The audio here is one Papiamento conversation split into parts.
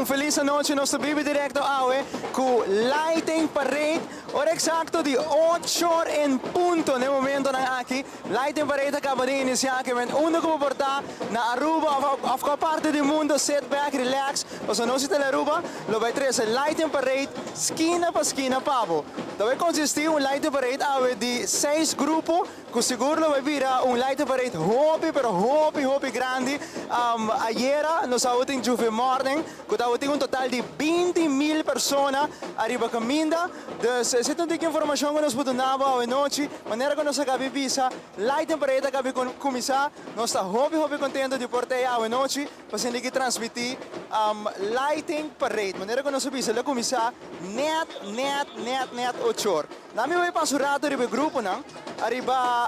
Un felis anochi. Nos ta bibi directo awe cu Lighting Parade. Ora exacto di ocho or en punto n'e momentonan aki. Lighting Parade a caba di inicia aki men unda cu bo por ta na Aruba of of cua parti di mundo sit back, relax pasobra nos di Telearuba lo bay trece Lighting Parade skina pa skina pa bo. Ta bay consisti un Lighting Parade awe di seis grupo. Cu sigur lo bay bira un lighting parade hopi pero hopi hopi grandi. Ayera nos tabatin Juve Morning cu tabatin un total di 20,000 persona ariba caminda. Dus esey ta un tiki informacion cu nos por duna bo awe nochi. Manera cu nos a cabi bisa lighting parade a cabi cuminsa. Nos ta hopi hopi contento di por ta ey awe nochi pa asina di transmiti lighting parade. Manera cu nos a bisa lo cuminsa net net net net ochor. Na mi bai pasa un rato riba e gruponan. Ariba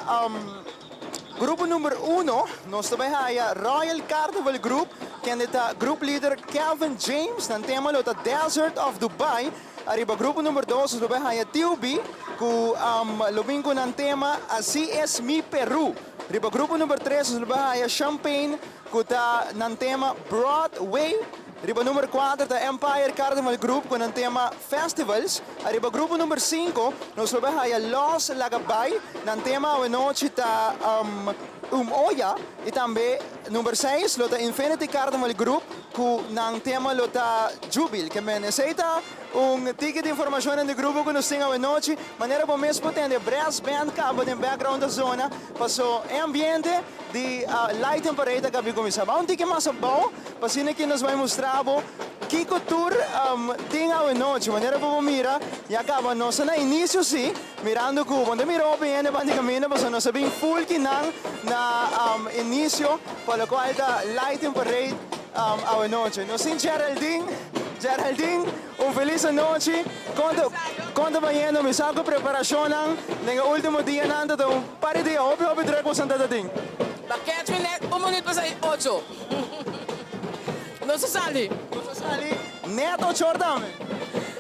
grupo number uno nos ta bai haya Royal Carnival Group kende ta group leader Kelvin James. Nan tema lo ta Desert of Dubai. Ariba grupo number dos nos lo bai haya TUB ku lo bin ku nan tema Así es mi Peru. Riba grupo number tres nos lo bai haya Champagne ku ta nan tema Broadway. Riba number kuater ta Empire Carnival Group ku nan tema Festivals. Ariba grupo number sinku nos lo bai haya Los Laga Bai, nan tema awenochi ta Um Oya. I tambe number seis lo ta Infinity Carnival Group ku nan tema lo ta Jubil. Ke men esei ta un tiki di informashonnan di grupo ku nos tin awenochi. Manera bo mes por tende brass band kaba den background ta zona paso e ambiente di Lighting Parade a kabi kuminsá. Ba un tiki mas abou. Pa asina ki nos bai mustra bo kiko tur tin awe nochi. Manera ku bo mira, ya kaba nos ta na inisio si, mirando ku bo no ta mira hopi hende banda di kaminda pasobra nos a bin full kinan na inisio pa lokual ta Lighting Parade awe nochi. Nos tin Geraldine. Geraldine, un felis anochi. Kon ta kon ta bayendo? Mi sa ku preparashonnan den e ultimo dianan ta ta un par di dia hopi hopi druk boso ta tin. Ba catch mi net un minuut pasai ocho. Nos a sali. Nos a sali net ochor tambe.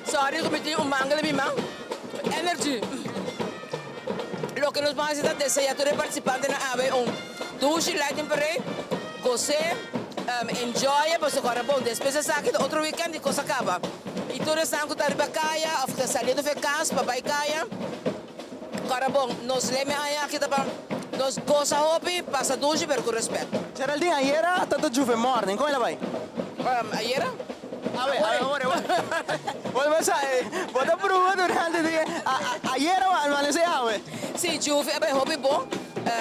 Sorry ku mi tin un mangel den mi man. Energy. Loke nos ban hasi ta desea tur e partisipantenan awe un dushi lighting parade. Gos'é, enjoy e pasobra ora bon despues esaki ta otro weekend di kos a kaba. I tur esnan ku ta riba kaya òf ku ta saliendo for e kas pa bai kaya. Ora bon, nos leme aña aki ta pa nos gosa hopi, pasa dushi pero ku respet. Geraldine, ayera ta ta Juve Morning, kon el a bai? Ayera? Awe, awe, ore, ore. Bo ta sa, bo ta pruba durante di ayera o almanesé awe? Si, Juve a bai hopi bon.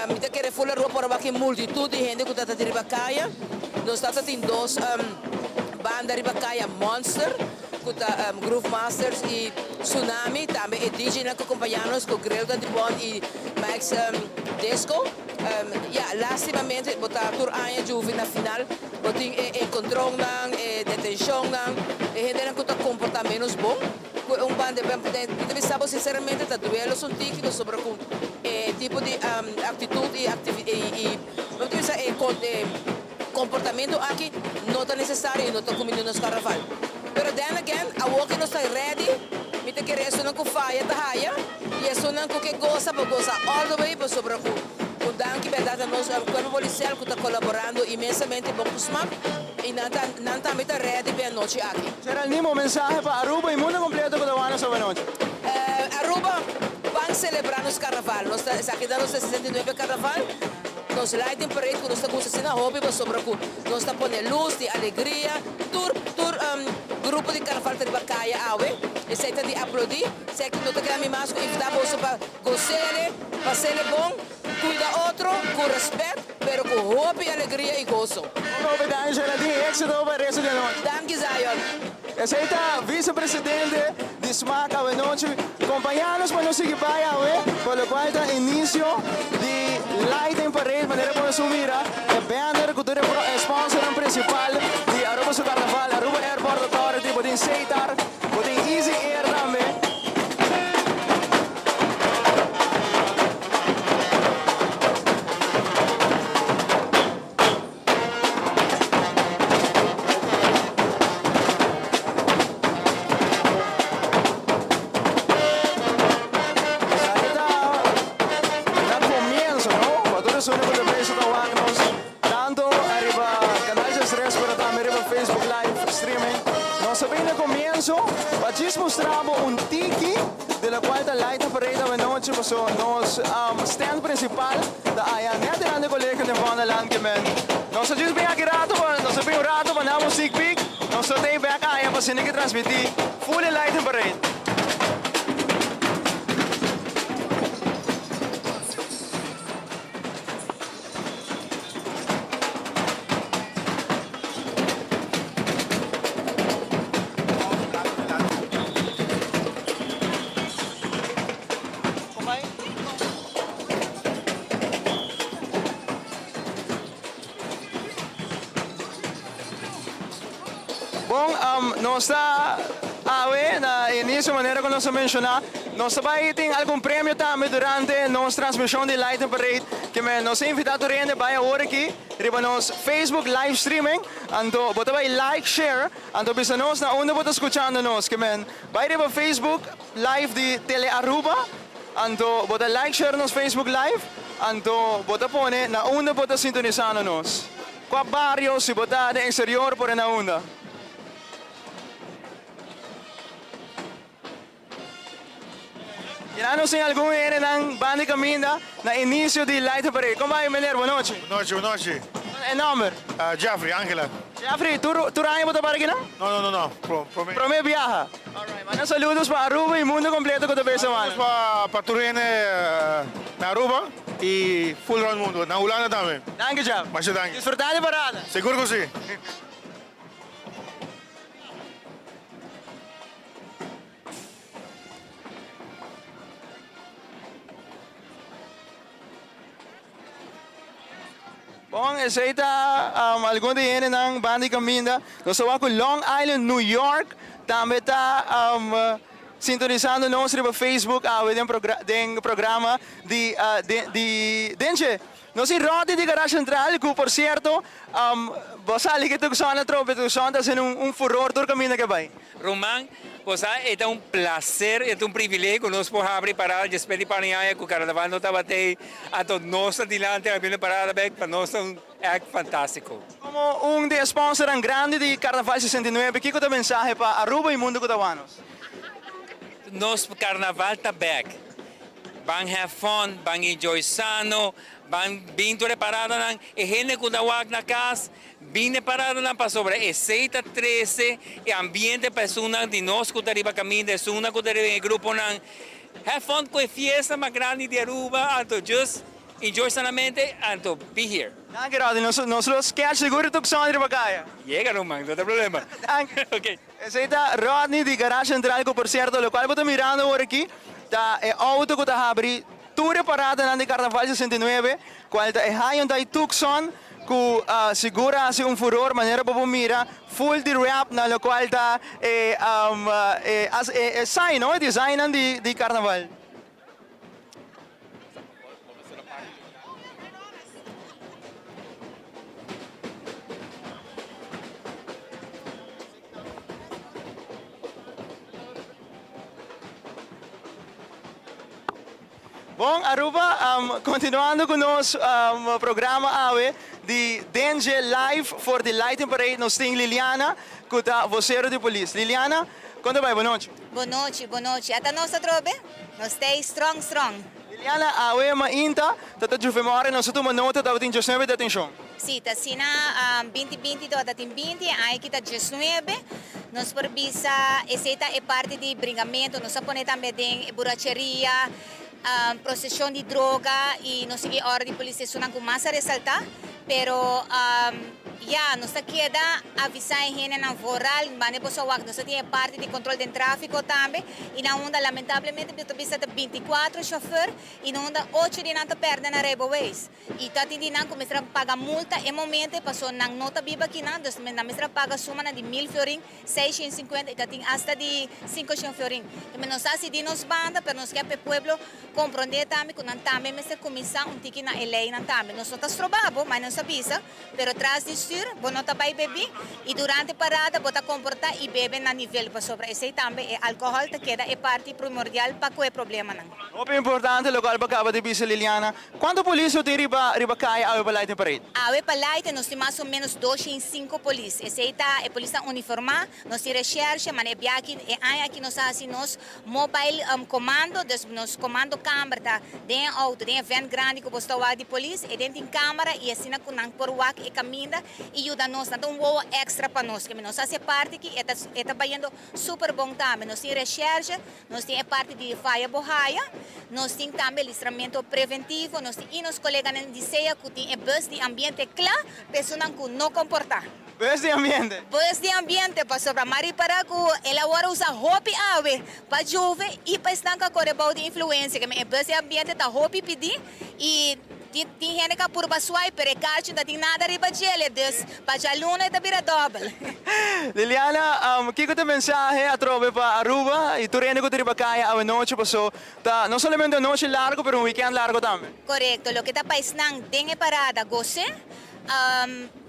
Mi ta kere ful Aruba por a wak e multitud di hende ku ta ta riba kaya. Nos ta ta tin dos banda riba kaya Monster. Ku ta Groove Masters i Tsunami, tambe e DJ-nan ku kompañá nos ku Grill ta di bon i Mike's Disco. Ya, lastimamente bo ta tur aña Juvi na final bo tin e enkontronnan, e detenshonnan, e hendenan ku ta komportá ménos bon ku e un banda. Mi ta bisa bo sinseramente ta duel nos un tiki pasobra ku e tipo di aktitut i i mi ta bisa e Comportamento aki no ta necesario y no ta cumini nos carnaval. Pero then again, awor cu nos ta ready, mi ta kere esunnan cu faya ta haya y esunnan cu ke goza por goza all the way pasobra cu un danki berdad na nos cuerpo policial cu ta colaborando inmensamente bon cu smaak y nan ta nan tambe ta ready p'e anochi aki. Geraldine, bo mensahe pa Aruba y mundo completo cu ta wak nos awenochi. Aruba, ban celebra nos carnaval. Nos ta esaki ta nos 69 carnaval. Nos lighting parade ku nos ta gusta asina hopi pasobra ku nos ta pone lus di alegria. Tur tur grupo di karnaval ta riba kaya awe. Esei ta di aplodí. Esei ku no ta keda mi mas ku invitá boso pa gosele, pasele bon, kuida otro ku rèspèt pero ku hopi alegria i goso. Hopi danki Geraldine i éksito pa e resto di anochi. Danki Zion. Esei ta Vice Presidente di Smaak awenochi kompañá nos pa nos sigui bai awe pa lokual ta inisio di Lighting Parade manera ku nos mira e banner ku tur e sponsornan prinsipal di Aruba su Karnaval, Aruba Airport Authority, bo tin Setar, bo tin Easy Air tambe. Esaki ta na comienzo, no? Pa tur esun ku ta bezig ta wak nos tanto ariba Canal 63 pero tambe riba Facebook Live streaming. mustra bo un tiki di locual ta Light Parade awenochi paso nos stand principal ta aya net dilanti colegio den Vondelland ke men nos a just bin aki rato pa nos a bin un rato pa nan un sneak peek nos lo tey bek aya pa asina ke transmiti full e Light Parade. Bon, nos ta awe na inicio manera cu nos a menciona, nos ta bay tin algun premio tambe durante nos transmision di Lighting Parade. Ke men nos a invita tur hende bay awor aki riba nos Facebook live streaming, anto bo ta bay like, share, anto bisa nos na unda bo ta scuchando nos. Ke men bay riba Facebook live di Tele Aruba, anto bo ta like, share nos Facebook live, anto bo ta pone na unda bo ta sintonisando nos. Kua bario si bo ta den exterior por e na unda? Mira nos tin algun hendenan banda di caminda na inicio di Light Parade. Con bai meneer? Bon nochi. Bon nochi, bon nochi. E nomber? Jeffrey, Angela. Jeffrey, tur tur aña bo ta para akinan? No, no, no, no. Pro, prome. Prome biaha. Alright, manda saludos pa Aruba y mundo completo cu ta beza wak. Saludos pa pa tur hende na Aruba y full rond mundo. Na Hulanda tambe. Danki Jeff. Masha danki. Disfruta di parada. Sigur cu si. Bon, esei ta algun di hendenan banda di kaminda. Nos ta wak ku Long Island, New York tambe ta sintonisando nos riba Facebook awe den den programa di di Dentje. Nos tin Rodney di Garage Central ku por sierto bo sali ku Tucson atrobe. Tucson ta hasiendo un furor tur kaminda ke bai. Ruman, bo sa e ta un placer, e ta un privilegio cu nos por habri parada despues di par di aña cu Carnaval no tabata ey, anto nos ta dilanti habriendo parada bek, pa nos ta un act fantastico. Como un di e sponsornan grandi di Carnaval 69, kico ta mensahe pa Aruba y mundo cu ta wak nos? Nos Carnaval ta bek. Ban have fun, ban enjoy sano, ban bin tur e paradanan, e hende cu ta wak na cas, Bin e paradanan pasobra esei ta trese e ambiente pa esunnan di nos ku ta riba kaminda, esunnan ku ta riba den e gruponan. Have fun ku e fiesta mas grandi di Aruba, anto just enjoy sanamente, anto be here. Danki Rodney, nos nos lo sketch sigur di Tucson riba kaya. Yega ruman, no ta problema. Danki. Ok. Esei ta Rodney di Garage Central ku por sierto lokual bo ta mirando awor aki ta e outo ku ta habri tur e paradanan di Carnaval 69 kual ta e Hyundai Tucson ku sigur a hasi un furor manera bo por mira full di wrap na lokual ta e e sign no e designnan di Carnaval. Bon Aruba, continuando cu nos programa awe di Dengue Live for di Lighting Parade nos tin Liliana cu ta vocero di polis. Liliana, con ta bay? Bon nochi. Bon nochi, bon nochi. Ata nos atrobe? Nos stay strong, strong. Liliana, awe mainta ta ta Jufemore nos a tuma nota tabatin 19 detencion. Sí, ta asina 20 20 tabata tin 20, aña aki ta 19. Nos por bisa esei ta e parti di bringamento. Nos a pone tambe den e buracheria, prosesion di droga y nos sigui ora di polis esunnan cu mas a resalta. Pero ya, nos ta keda avisa e hendenan vooral, banda e boso a wak, nos ta tin e parti di control den trafico tambe y na unda lamentablemente mi ta bisa ta 24 chofer y na unda ocho di nan ta perde nan rijbewijs. Y ta tin di nan cu mester a paga multa e momento paso nan no ta biba akinan, dus nan mester a paga sumanan di mil florin, 650 y ta tin hasta di 500 florin. Entonces nos ta haci di nos banda, pero nos kier pa e pueblo comprende tambe cu nan tambe mester cuminsa un tiki na e leynan tambe. Nos no ta stroba bo, ma nos ta bisa, pero tras di. stuur, bo no ta bay bebi y durante parada bo ta comporta y bebe na nivel pasobra esey tambe e alcohol ta keda e parti primordial pa cu e problemanan. Hopi importante locual bo caba di bisa, Liliana. Cuanto polis lo tin riba caya awe pa Lighting Parade? Awe pa Lighting nos tin mas o menos 205 polis. Esey ta e polisnan uniforma. Nos tin recherche, mane e biaha aki, e aña aki nos a haci nos mobile comando, dus nos comando camber ta den e auto, den e van grandi cu bo sta wak di polis, e den tin camera y asina cu nan por wak e caminda y yuda nos, nan ta un wowo extra pa nos, keme nos haci e parti aki, e ta e ta bayendo super bon tambe. Nos tin recherche, nos tin e parti di faya bo haya, nos tin tambe listramento preventivo, nos tin y nos coleganan di sea cu tin e bus di ambiente cla pa esunnan cu no comporta. Bus di ambiente. Bus di ambiente pasobra m'a ripara cu el awor a usa hopi awe pa juve y pa esnan cu a core bou di influencia. Keme e bus di ambiente ta hopi pidi y tin tin hende cu a purba swipe pero e carchi no ta tin nada riba djele dus pa djaluna e ta bira dobel. Liliana, kico ta e mensahe atrobe pa Aruba y tur hende cu ta riba caya awe nochi paso ta no solamente un nochi largo pero un weekend largo tambe? Corecto, loke ta pa esnan den e parada goce.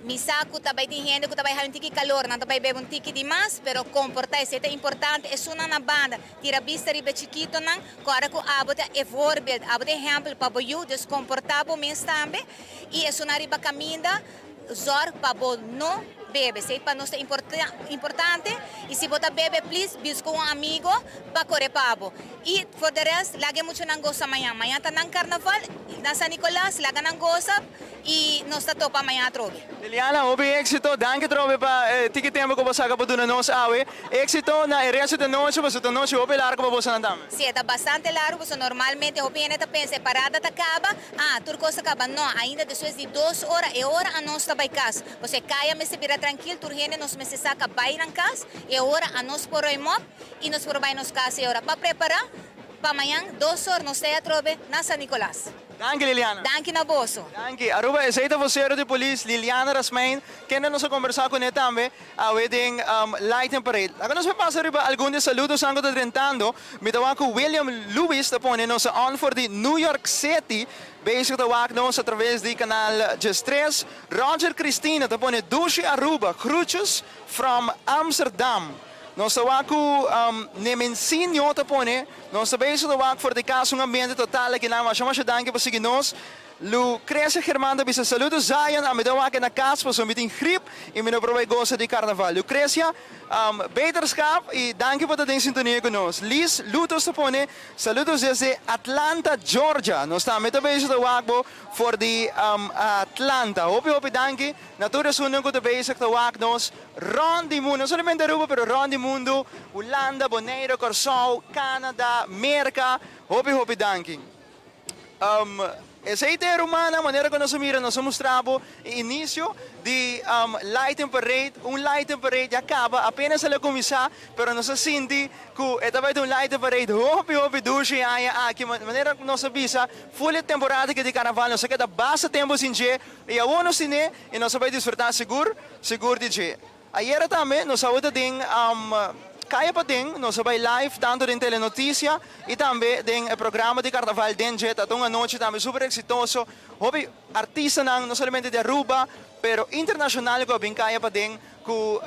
Mi sa ku ta bai tin hende ku ta bai haña un tiki kalor, nan ta bai bebe un tiki di mas, pero komportá esei ta importante. Esunnan na banda, tira bista riba e chikitonan, ku ora ku abo ta e voorbeeld, abo ta ehèmpel pa bo yu, dus komportá bo mes tambe. I esunnan riba kaminda, zòrg pa bo no bebe. Esei pa nos ta importante. I si bo ta bebe, please buska un amigo pa kore pa bo. I for de rest, laga e muchanan gosa mañan. Mañan ta nan karnaval, na San Nicolas, laga nan gosa. Y nos ta topa mañana atrobe. Liliana, hopi exito. Danki atrobe pa e tiki tempo cu bo saca pa duna nos awe. Exito na e resto di nochi, pasobra ta nochi hopi largo pa bosonan tambe. Si, e ta bastante largo, pasobra normalmente hopi hende ta pensa e parada ta caba, ah, tur cos ta caba. No, ainda despues di dos ora, e ora anos ta bay cas. Pasobra e caya mester bira trankil, tur hende nos mester saca bay nan cas, e ora anos por ruim op y nos por bay nos cas e ora pa prepara pa mañan dos or nos ta atrobe na San Nicolas. Danki, Liliana. Danki na boso. Danki. Aruba, esey ta vocero di polis Liliana Rasmijn, kende nos a conversa cune tambe awe den Lighting Parade. Laga nos por pasa riba algun di e saludonan cu ta drentando. Mi ta wak cu William Lewis ta pone nos on for di New York City. Bezig ta wak nos a traves di canal 13. Roger Christina ta pone Dushi Aruba, groetjes from Amsterdam. Nos ta wak ku Nemensinho ta pone, Nos ta bezig ta wak for di kas un ambiente total akinan. Masha masha danki pa sigui nos. Lucrecia Germán ta bisa, Saludo Zion, ami ta wak na kas pasobra mi tin grip i mi no por bai gosa di karnaval. Lucrecia, beterschap i danki pa ta den sintonia ku nos. Liz Lutos ta pone, Saludos desde Atlanta, Georgia. Nos tambe ta bezig ta wak bo for di Atlanta. Hopi hopi danki na tur esunnan ku ta bezig ta wak nos. Rond di mundu, no solamente Aruba pero rond di mundu, Hulanda, Bonaire, Kòrsou, Canada, Merka, hopi hopi danki. Esei ta e rumannan, manera ku nos a mira nos a mustra bo e inisio di Lighting Parade, un Lighting Parade ya kaba, apenas el a kuminsá, pero nos a sinti ku e ta bai ta un Lighting Parade hopi hopi dushi e aña aki, manera ku nos a bisa ful e temporada aki di karnaval nos a keda basta tempu sin dje i awor nos tine i nos a bai disfrutá sigur. Sigur di dje. Ayera tambe nos a wota den Kaya Paden, nos a bai live tanto den Telenoticia y tambe den e programa di Carnaval den dje. Ta un anochi tambe super exitoso. Hopi artistanan no solamente di Aruba pero internacional cu a bin Kaya Paden cu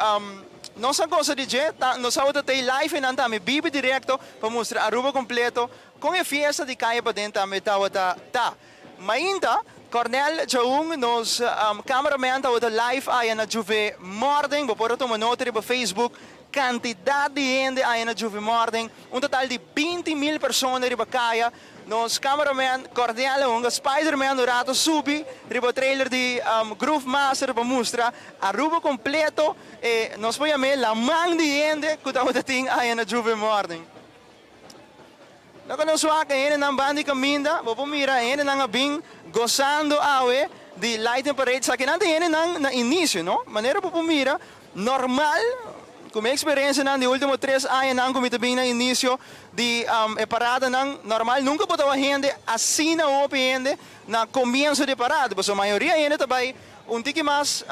nos a goza di dje. Nos a wota tey live eynan tambe bibi directo pa mustra Aruba completo con e fiesta di Kaya Paden tambe tawata ta. Mainta, Cornel Djaun, nos cameraman tabata live aya na Juve Morning. Bo por a tuma nota riba Facebook cantidad di hende aya na Juve Morning. Un total di 20,000 persona riba caya. Nos cameraman Cornel a hunga Spiderman un rato subi riba trailer di Groove Master pa mustra Aruba completo. E nos por yam'e laman di hende cu tabata tin aya na Juve Morning. Loke nos wak e hendenan ban di kaminda, bo por mira e hendenan a bin gosando awe di Lighting Parade. Esakinan ta e hendenan na inisio, no? Manera bo por mira, normal, ku mi eksperensianan di ultimo tres añanan ku mi ta bin na inisio di e paradanan, normal nunka bo ta wak hende asina hopi hende na komienso di e parada, pasobra mayoria hende ta bai un tiki mas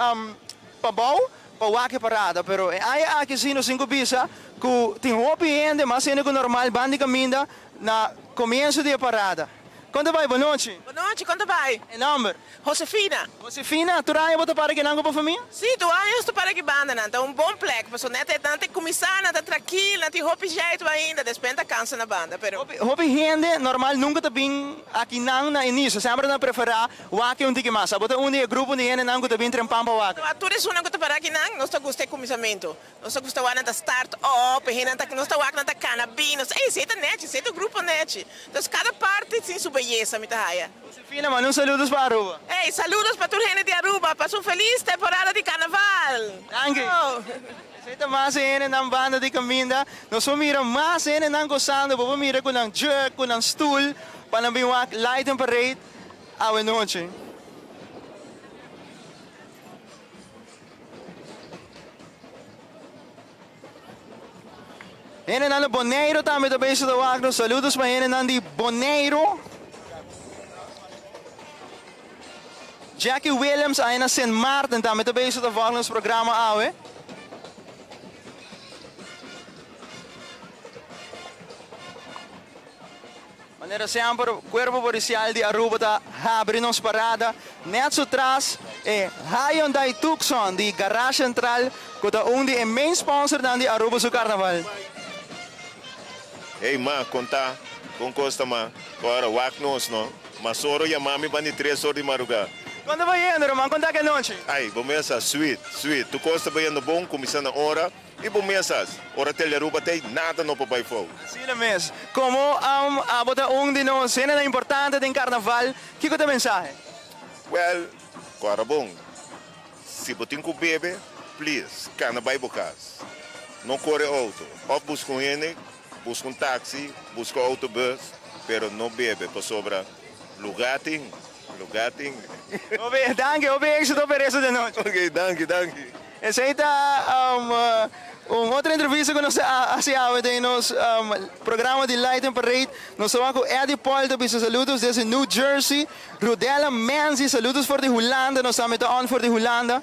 pabou. Pa wak e parada, pero e aña aki si nos tin ku bisa ku tin hopi hende, mas hende ku normal ban di kaminda na komienso di e parada. Kon ta bai? Bon nochi. Bon nochi, kon ta bai? E nomber? Josefina. Josefina, tur aña bo ta para kinan ku bo famia? Si, tur aña nos ta para ki banda nan. Ta un bon plek, pasobra net e nan ta kuminsá, nan ta trakil, nan tin hopi jeitu ainda, despues nan ta kansa na banda, pero. Hopi, hopi hende normal nunka ta bin akinan na inicio, semper nan preferá wak un tiki mas. Abo ta un di e grupo di hendenan ku ta bin trempan pa wak? No, tur esunnan ku ta para akinan, nos ta gusta e kuminsamentu. Nos ta gusta wak nan ta start up, e hendenan ta, nos ta wak nan ta kana bin, nos ta, ey, esei ta nechi, esei ta un grupo nechi. Entonces kada parti tin su beyesa, mi ta haya. Josefina, manda un saludos pa Aruba. Ey, saludos pa tur hende di Aruba, pasa un feliz temporada di carnaval! Danki. Esei ta mas e hendenan banda di kaminda. Nos por mira mas hendenan gosando, bo por mira ku nan jug, ku nan stoel, pa nan bin wak Light and Parade awe nochi. Hendenan di Boneiru tambe ta bezig ta wak nos. Saludos pa hendenan di Boneiru. Jackie Williams aya na Sint Maarten tambe ta bezig ta volg nos programa awe. Manera semper Cuerpo Policial di Aruba ta habri nos parada. Net su tras e Hyundai Tucson di Garage Central cu ta un di e main sponsornan di Aruba su Carnaval. Hey ma, konta, kon kos ta ma? Kora, wak nos no. Ma soro yama mi bandi tres or di maruga. Kon ta bayendo, ruman? Kon ta ke nochi? Ay, bo mesa, sweet, sweet. Tur kos ta bayendo bon, kuminsá na ora. I bo mesas, ora Telearuba t'ei, nada no por bai fou. Asina mes. Komo abo ta un di nos hendenan importante den karnaval, kiko ta e mensahe? Wèl, kòrda bon, si bo tin ku bebe, please, kana bai bo kas. No kore outo. Òf buska un hende, buska un taksi, buska outobùs, pero no bebe, pasobra lugá tin, lugá tin. Hopi danki, hopi éksito pa e resto di e nochi. Ok, danki, danki. Esei ta un otro entrevista ku nos a hasi awe den nos programa di Light and Parade. Nos ta wak ku Eddie Paul ta bisa saludos desde New Jersey. Rudella Menzi saludos for di Hulanda. Nos tambe ta on for di Hulanda.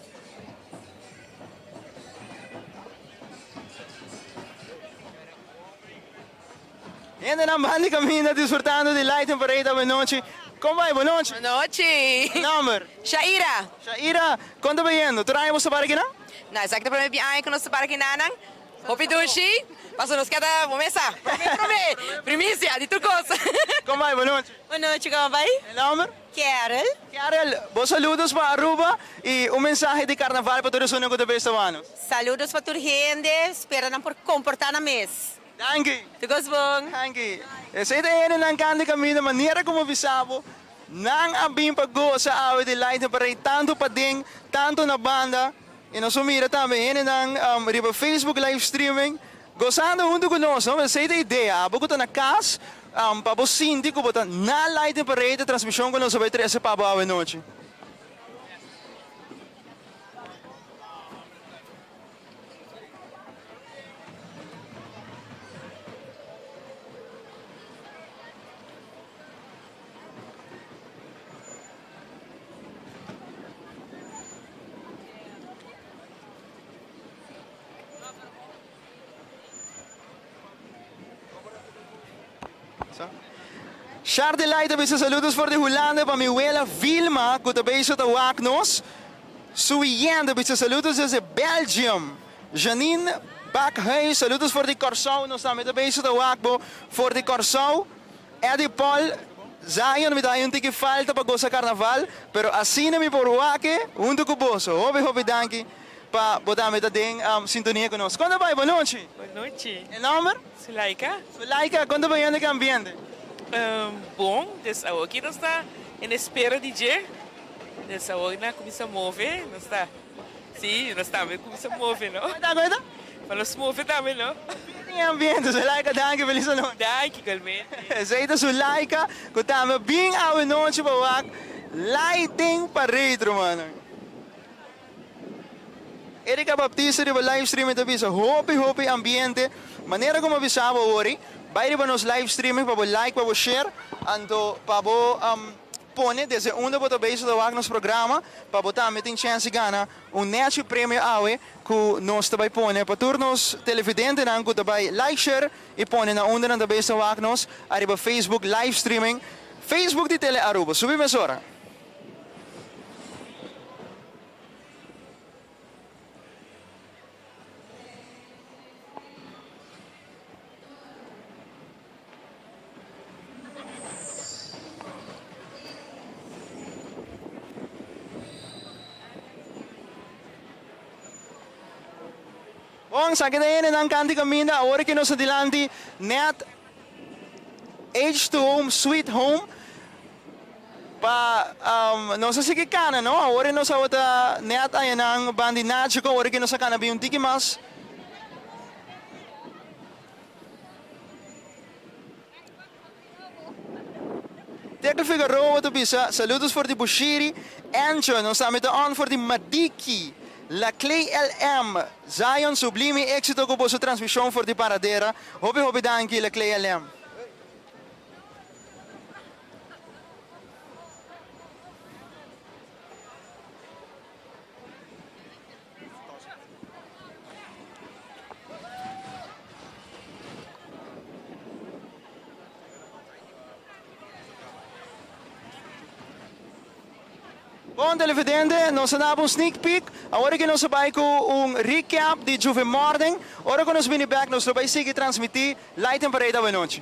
Hendenan ban di kaminda disfrutando di Light and Parade awe nochi. Kon bai? Bonochi. Bonochi. Bo nomber? Shaira. Shaira, kon ta bayendo? Tur aña bo ta para kinan? No, esaki ta prome aña ku nos ta para kinanan. Hopi dushi, pasobra nos keda bo mesa. Prome prome, primisia di tur kos. Kon bai? Bonochi. Bonochi, kon bai? E nomber? Carol. Carol, bo saludos pa Aruba y un mensahe di carnaval pa tur esunnan ku ta besta wano. Saludos pa tur hende, spera nan por komportá nan mes. Danki. Tur kos bon. Danki. Esei ta hendenan kanta di kaminda manera ku bisa bo, nan a bin pa gosa awe di Light Parade tantu paden, tantu na banda. I nos a mira tambe hendenan riba Facebook live streaming gosando huntu ku nos, no? Esei ta idea. Abo ku ta na kas, pa bo sinti ku bo ta na Light Parade, e transmishon ku nos a bai trese pa bo awe nochi. Shardilay ta bisa saludos for di Hulanda pa mi wela Vilma ku ta beiso ta wak nos. Suiyendo bisa saludos desde Belgium. Janine Bakhuis saludos for di Kòrsou nos tambe ta beiso ta wak bo for di Kòrsou. Eddie Paul, Zion mi ta haña un tiki falta pa gosa karnaval pero asina mi por wak e huntu ku boso. Hopi hopi danki pa bo tambe ta den sintonia ku nos. Kon ta bai? Bonochi. Bonochi. E nomber? Zulaika. Zulaika, kon ta bayendo ku e ambiente? Bon, des awoki nos ta en espera di dje. Des awor nan a cuminsa move, nos ta, si, nos tambe cuminsa move, no? Con ta, con ta? Pa nos move tambe, no? Tin ambiente, Zulaika, danki, feliz anochi. Danki, igualmente. Esey ta Zulaika, cu tambe bin awe nochi pa wak Lighting Parade, rumannan. Erika Baptista riba live streaming ta bisa hopi hopi ambiente manera como a bisa bo awor bai riba nos live streaming pa bo like pa bo share anto pa bo pone desde unda bo ta bezig ta wak nos programa pa bo tambe tin chance di gana un nechi premio awe cu nos ta bai pone pa tur nos televidentenan cu ta bai like share y pone na unda nan ta bezig ta wak nos ariba Facebook live streaming. Facebook di Tele Aruba. Subi mesora. Bon, sa keda hendenan kanti kaminda awor ki nos ta dilanti net H to Home Sweet Home pa nos a sigui kana no, awor nos a wota net ayanan bandi Nachico awor ki nos a kana bin un tiki mas. Tecla Figaroa ta bisa, Saludos for di Bushiri, Encho, nos tambe ta on for di Madiki, La Clay LM, Zion Sublime éxito ku boso transmishon for di Paradera, hopi hopi danki La Clay LM. Bon televidente, nos a daba un sneak peek. Awor ki nos a bai ku un recap di Juve Morning. Ora ku nos bini bek nos lo bai sigui transmití Light and Parade awenochi.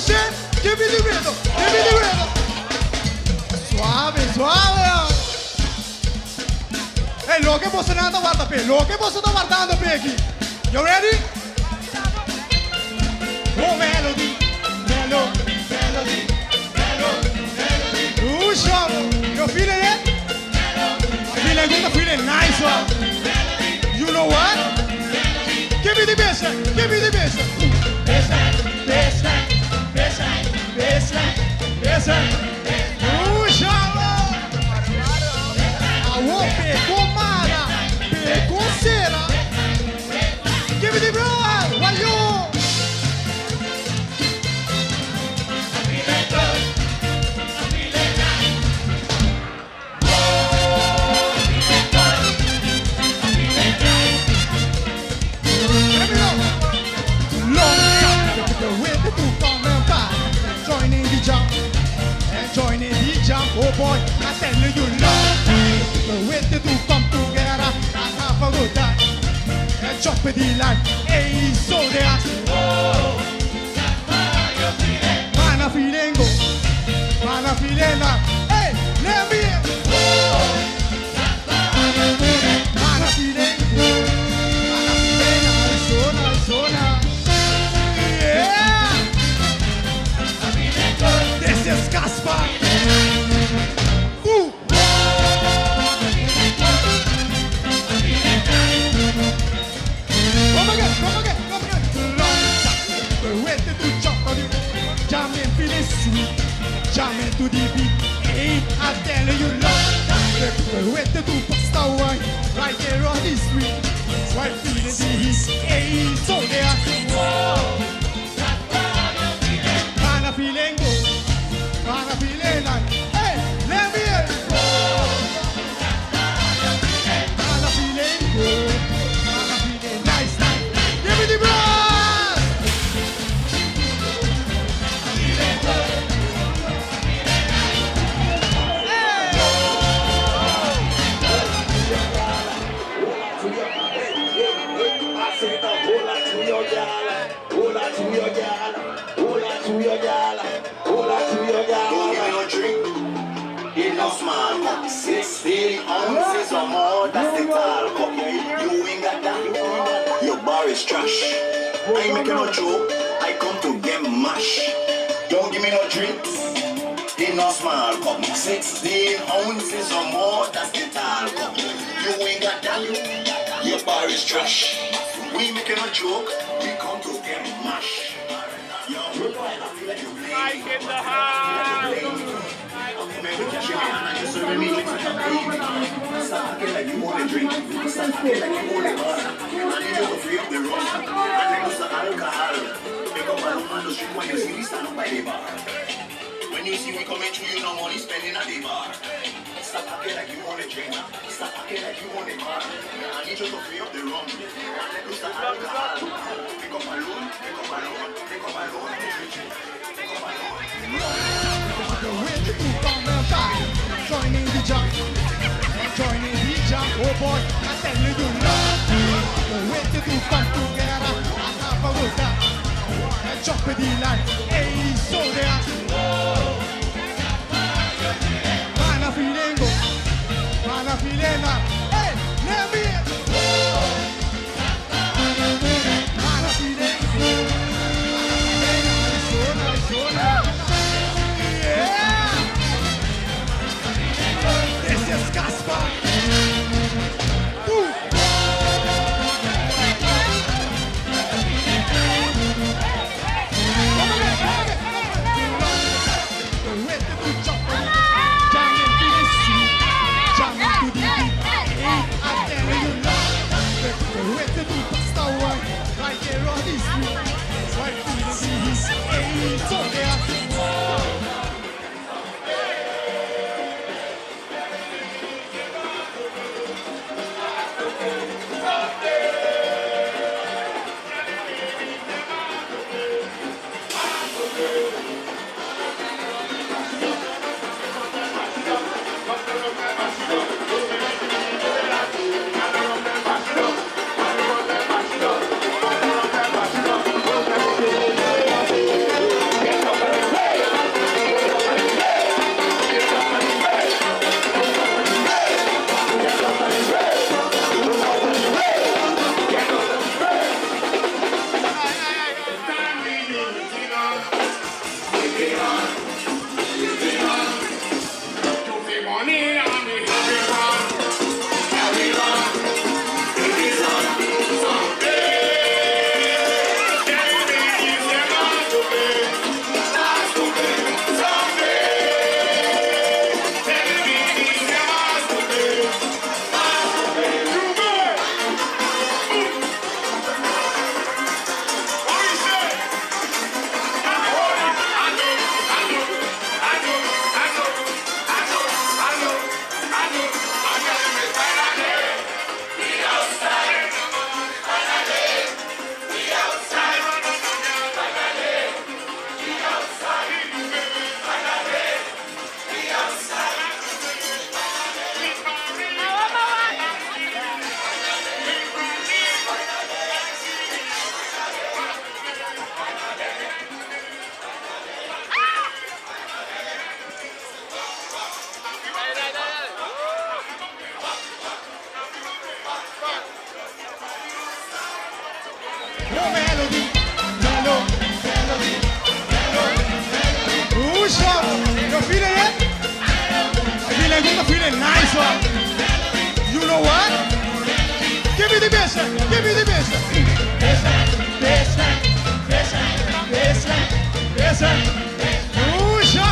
Push it. Give me the rhythm. Give me the rhythm. Suave, suave. Hey, loke boso nan ta warda pe. Loke boso ta wardando pe aki. You ready? Oh, melody, melo, melody, melo, melody. Push up. You feeling it? Feeling good, feeling nice one. You know what? Give me the bass, give me the bass. Bassline, bassline, bassline, bassline, bassline. Push up. Awo peko mara, peko sera. Give me the bro, wayo. Let me know. Long time the way to come and back, joining the jump, and joining the jump. Oh boy, I tell you, long time the way to come together and have a good time. And jump in the line, hey, so they ask, oh, man, I'm feeling good, man, I'm feeling like, hey, let me, oh, man, I'm feeling good, man, I'm feeling nice, so nice, so nice. Yeah! This is Casper. Ooh. Come again, come again, come again. Long time, we waited to jump on you. Jamming, feeling sweet. Jamming to the beat. Hey, I tell you, long time. We waited to bust a wine right here on the street. While feeling the heat. Hey, so they are. Whoa. Man, I'm feeling good. Man, I'm feeling like, hey, let me hear. Man, I'm feeling good. Man, I'm feeling nice, nice. Give me the brass. I said, hold on to your gal, hold on to your gal, hold on to your gal, hold on to your gal. Don't give me no drink in no small cup. 16 ounces or more, that's the tall cup. You ain't got that. Your bar is trash. I ain't making no joke. I come to get mash. Don't give me no drinks in no small cup. 16 ounces or more, that's the tall cup. You ain't got that. Your bar is trash. We making a joke. We come to get mash. Yo, I feel like you blame me. in the house. Man, with cash in my hand and you serving me drinks like a baby. Stop acting like you want a drink. Stop acting like you want a bar. I need you to free up the rum and let loose the alcohol. Pick up a on the street when you see me stand up by the bar. When you see me coming through, you know money spending at the bar. Stop acting like you want a drink. Stop acting like you want a bar. I need you to free up the rum and let loose the alcohol. Pick up a loan, pick up a loan, pick up a loan, pick up a loan. The way to come and back, joining the jump, joining the jump. Oh boy, I tell you, you love the way to come together and have a good time. And jump in the line, hey, so they ask, man, I'm feeling good, man, I'm feeling like, hey, let me hear. Man, I'm feeling good, man, I'm feeling nice, so nice, so nice. Yeah! This is Casper. Ooh. Come again, come again, come again. The way to jump on it. Jamming to the sweet, jamming to the beat. Hey, I tell you love. The way to do bust a wine right here on the street. Right feeling the heat. Hey, so they are. Listen. Usha!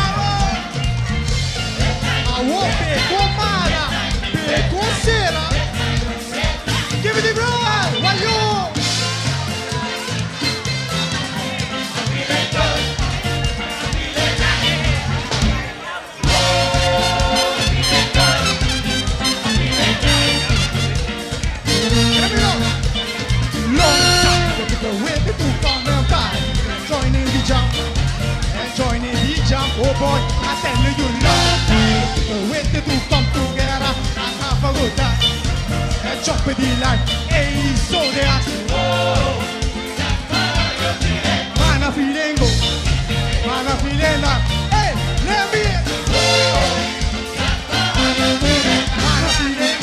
Awo peko mara, peko sera. Give it the roll, wayo. Long time the people waiting to come and by, joining the jump, and joining the jump. Oh boy, I tell you, long time the people waiting to come together and have a good time and jump in the line. Hey, so they ask, oh, man, I feeling good, man, I feeling like, hey, let me. Oh, man, I feeling good, man, I feeling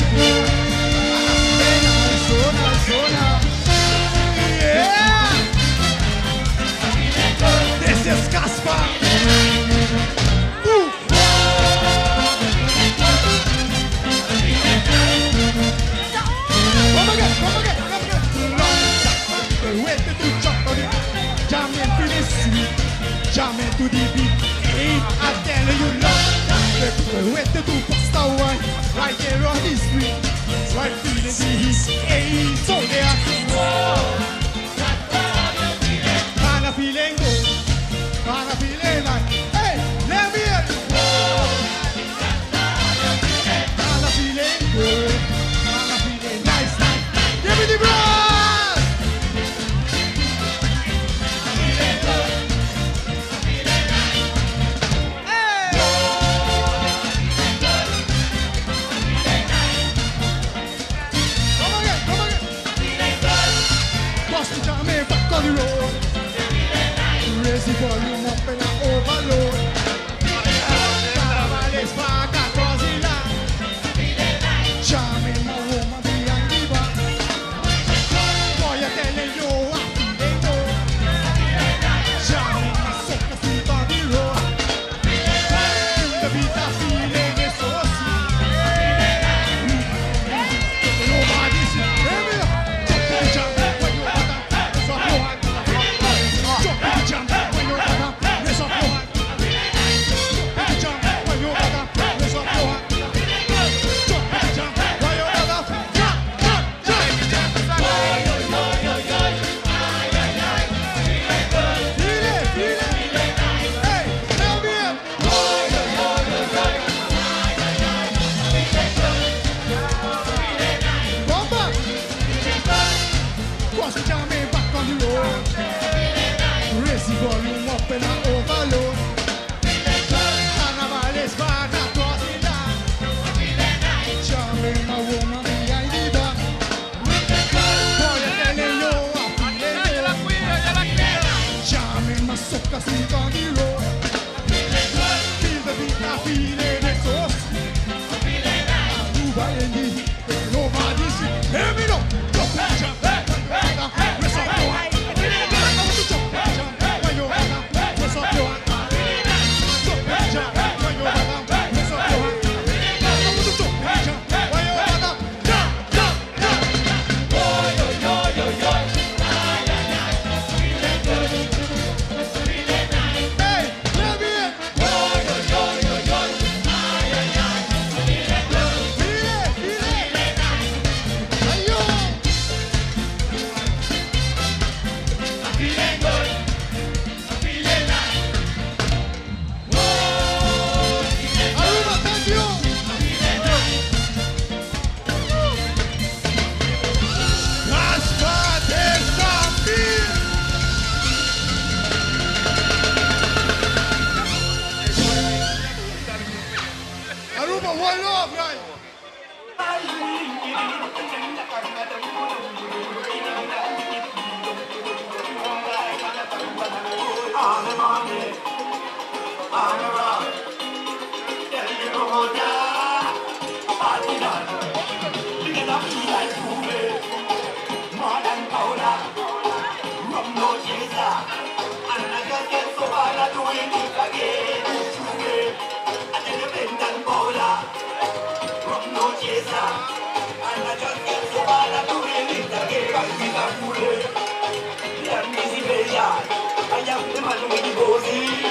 nice, so nice, so nice. Yeah! This is Casper. Ooh. Come again, come again, come again. Long time people waiting to jump on it. Jamming to the sweet, jamming to the beat. Hey, I tell you, long time the people waiting to bust a wine right there on the street, right feeling the heat. Hey, so they are. Whoa. Man, I feeling good. Man, I feeling like, hey, let me hear you. Man, I feeling good. Man, I feeling nice, nice. Give me the brass. Come again, come again. Bust the jam back on the road. Raise the volume up and I overload. Carnival is back across the land. Jamming my woman behind the back. Boy, I telling you, I'm feeling good. Jamming my soca feet on the road. Feel the beat, I'm feeling it so sweet. Nobody see. Hear me? Jump to the jam when you hotter. Raise up your hand. Jump to the jam when you hotter. Raise up your hand. Jump to the jam when you hotter. Raise up your hand. Jump to the jam when you hotter. Jump, jump, jump. Feel it, feel it. Hey, tell me it. Bomba. Cross the jam back on the road. Raise the volume up and I overload. Carnival is back across the land. Jamming my woman behind the back. Boy, I'm telling you, I'm feeling good. Jamming my soca sweet on the road. Feel the beat, I feel it, it's so sweet. Aruba in the heat, nobody see. Hear me now. Jump, jump, raise up your hand. I want to jump, jump, when you wanna, raise up your hand. Jump, jump, when you wanna, raise up your hand. I want to jump, jump, when you wanna, jump, jump, jump. Hey, let me in. Feel it, feel it. Ayo. Aruba, thank you. Raspa de Zambia. Aruba, one love, right? I am the man with the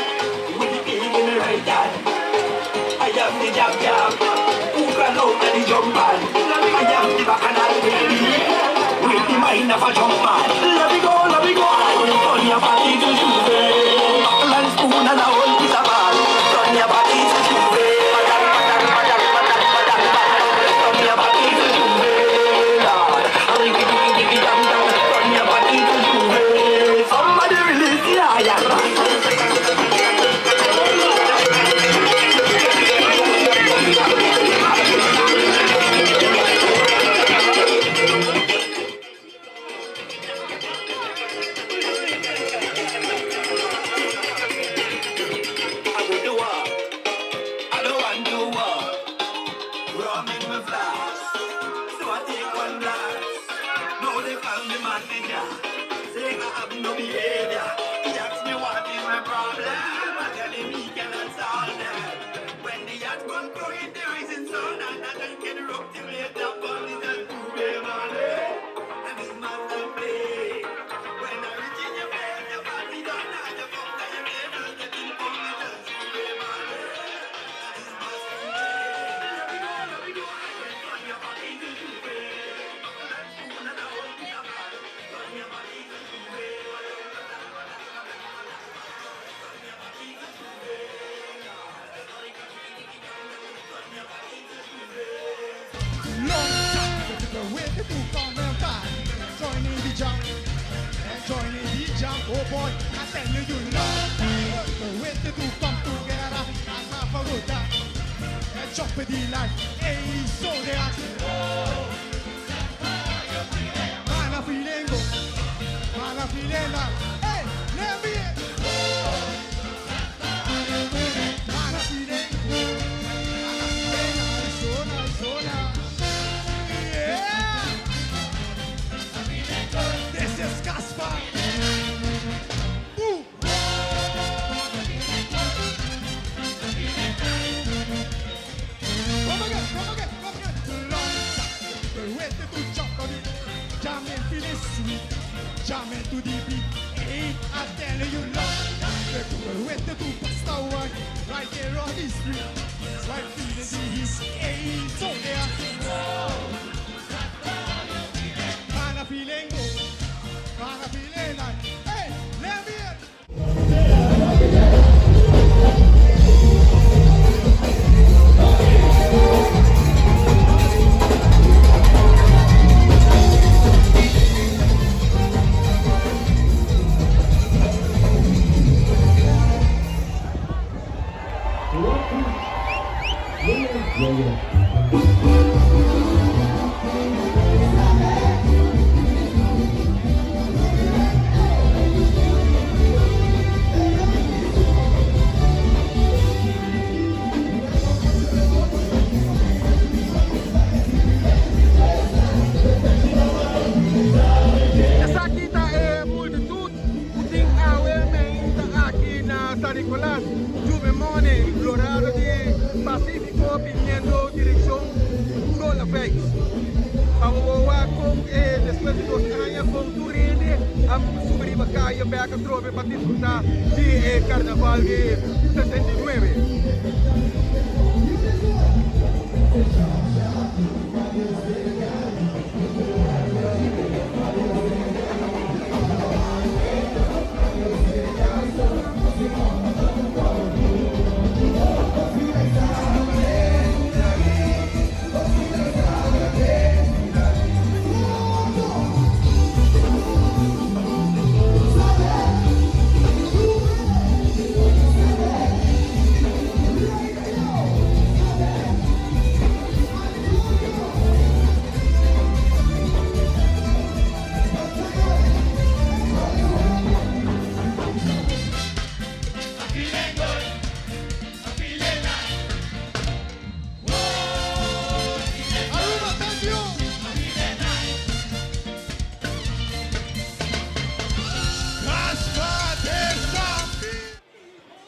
Esaki ta e multitut ku tin awe meinta aki na San Nicolas. Juve Money, Glorado di Pacifico biniendo direccion Cholaveix. Pa bo por wak con e despues di dos aña con tur hende a subi riba caye bek atrobe pa disfruta di e carnaval di 69.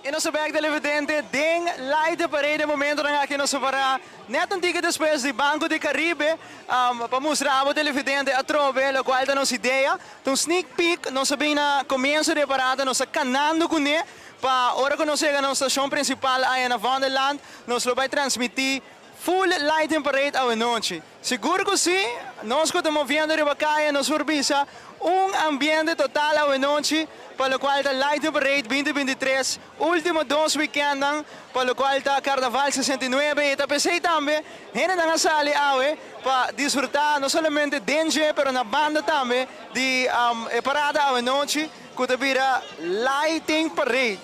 E nos a bek televidente den Light the Parade e momentonan aki nos a para net un tiki despues di Banco di Caribe pa mustra abo televidente atrobe locual ta nos idea. Ta un sneak peek, nos a bin na comienzo di e parada, nos ta canando cune pa ora cu nos yega na nos stacion principal aya na Vondelland nos lo bay transmiti. Full Lighting Parade awenochi. Sigur ku si, nos ku ta moviendo riba kaya nos por bisa un ambiente total awenochi pa lokual ta Lighting Parade 2023, ultimo dos weekendnan pa lokual ta Carnaval 69 i ta p'esei tambe hendenan a sali awe pa disfruta no solamente den dje pero na banda tambe di e parada awenochi ku ta bira Lighting Parade.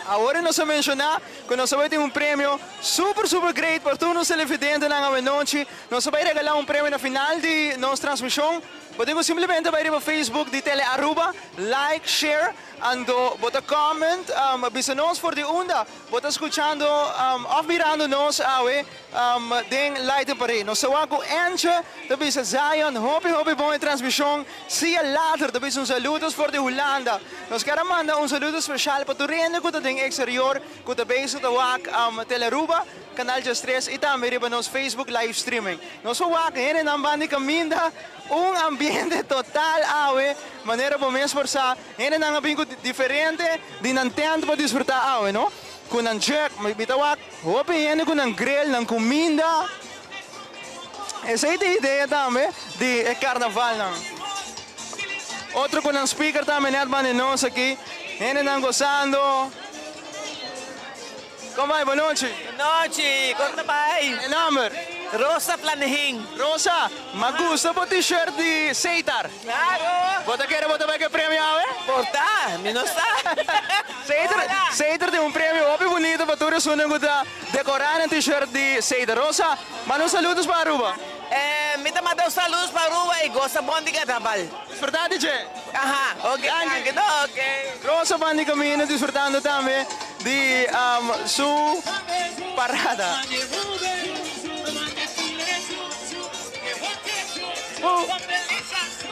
Awor nos a menshoná ku nos a bai tin un premio super super great pa tur nos televidentenan awenochi. Nos a bai regalá un premio na final di nos transmishon. Bo tin ku simplemente bai riba Facebook di Tele Aruba, like, share, anto bo ta comment bisa nos for di unda bo ta skuchando òf mirando nos awe den Light and Parade. Nos ta wak ku Antje ta bisa Zion hopi hopi bon e transmishon. Sia later ta bisa un saludos for di Hulanda. Nos kier a manda un saludo special pa tur hende ku ta den exterior ku ta bezig ta wak Telearuba, Canal 13 i tambe riba nos Facebook live streaming. Nos por wak hendenan ban di kaminda, un ambiente total awe, manera bo mes por sa, hendenan a bin ku diferente di nan tent pa disfruta awe no, ku nan jug, mi ta wak hopi hende ku nan grill, nan kuminda. Esei ta e idea tambe di e karnavalnan. Otro ku nan speaker tambe net banda di nos aki. Hendenan gosando. Kon bai? Bonochi. Bonochi. Kon ta bai? E nomber? Rosa Planegin. Rosa, m'a gusta bo t-shirt di Seitar. Claro. Bo ta kere bo ta bai ku e premio awe? Por ta, mi no sa. Seitar, Seitar tin un premio hopi bunito pa tur esunnan ku ta dekorá nan t-shirt di Seitar. Rosa, Manda un saludos pa Aruba. Mi ta manda un saludos pa Aruba y goza bon di carnaval. Disfruta di dje. Aha, ok, danki. Ok. Rosa ban di camino disfrutando tambe di su parada.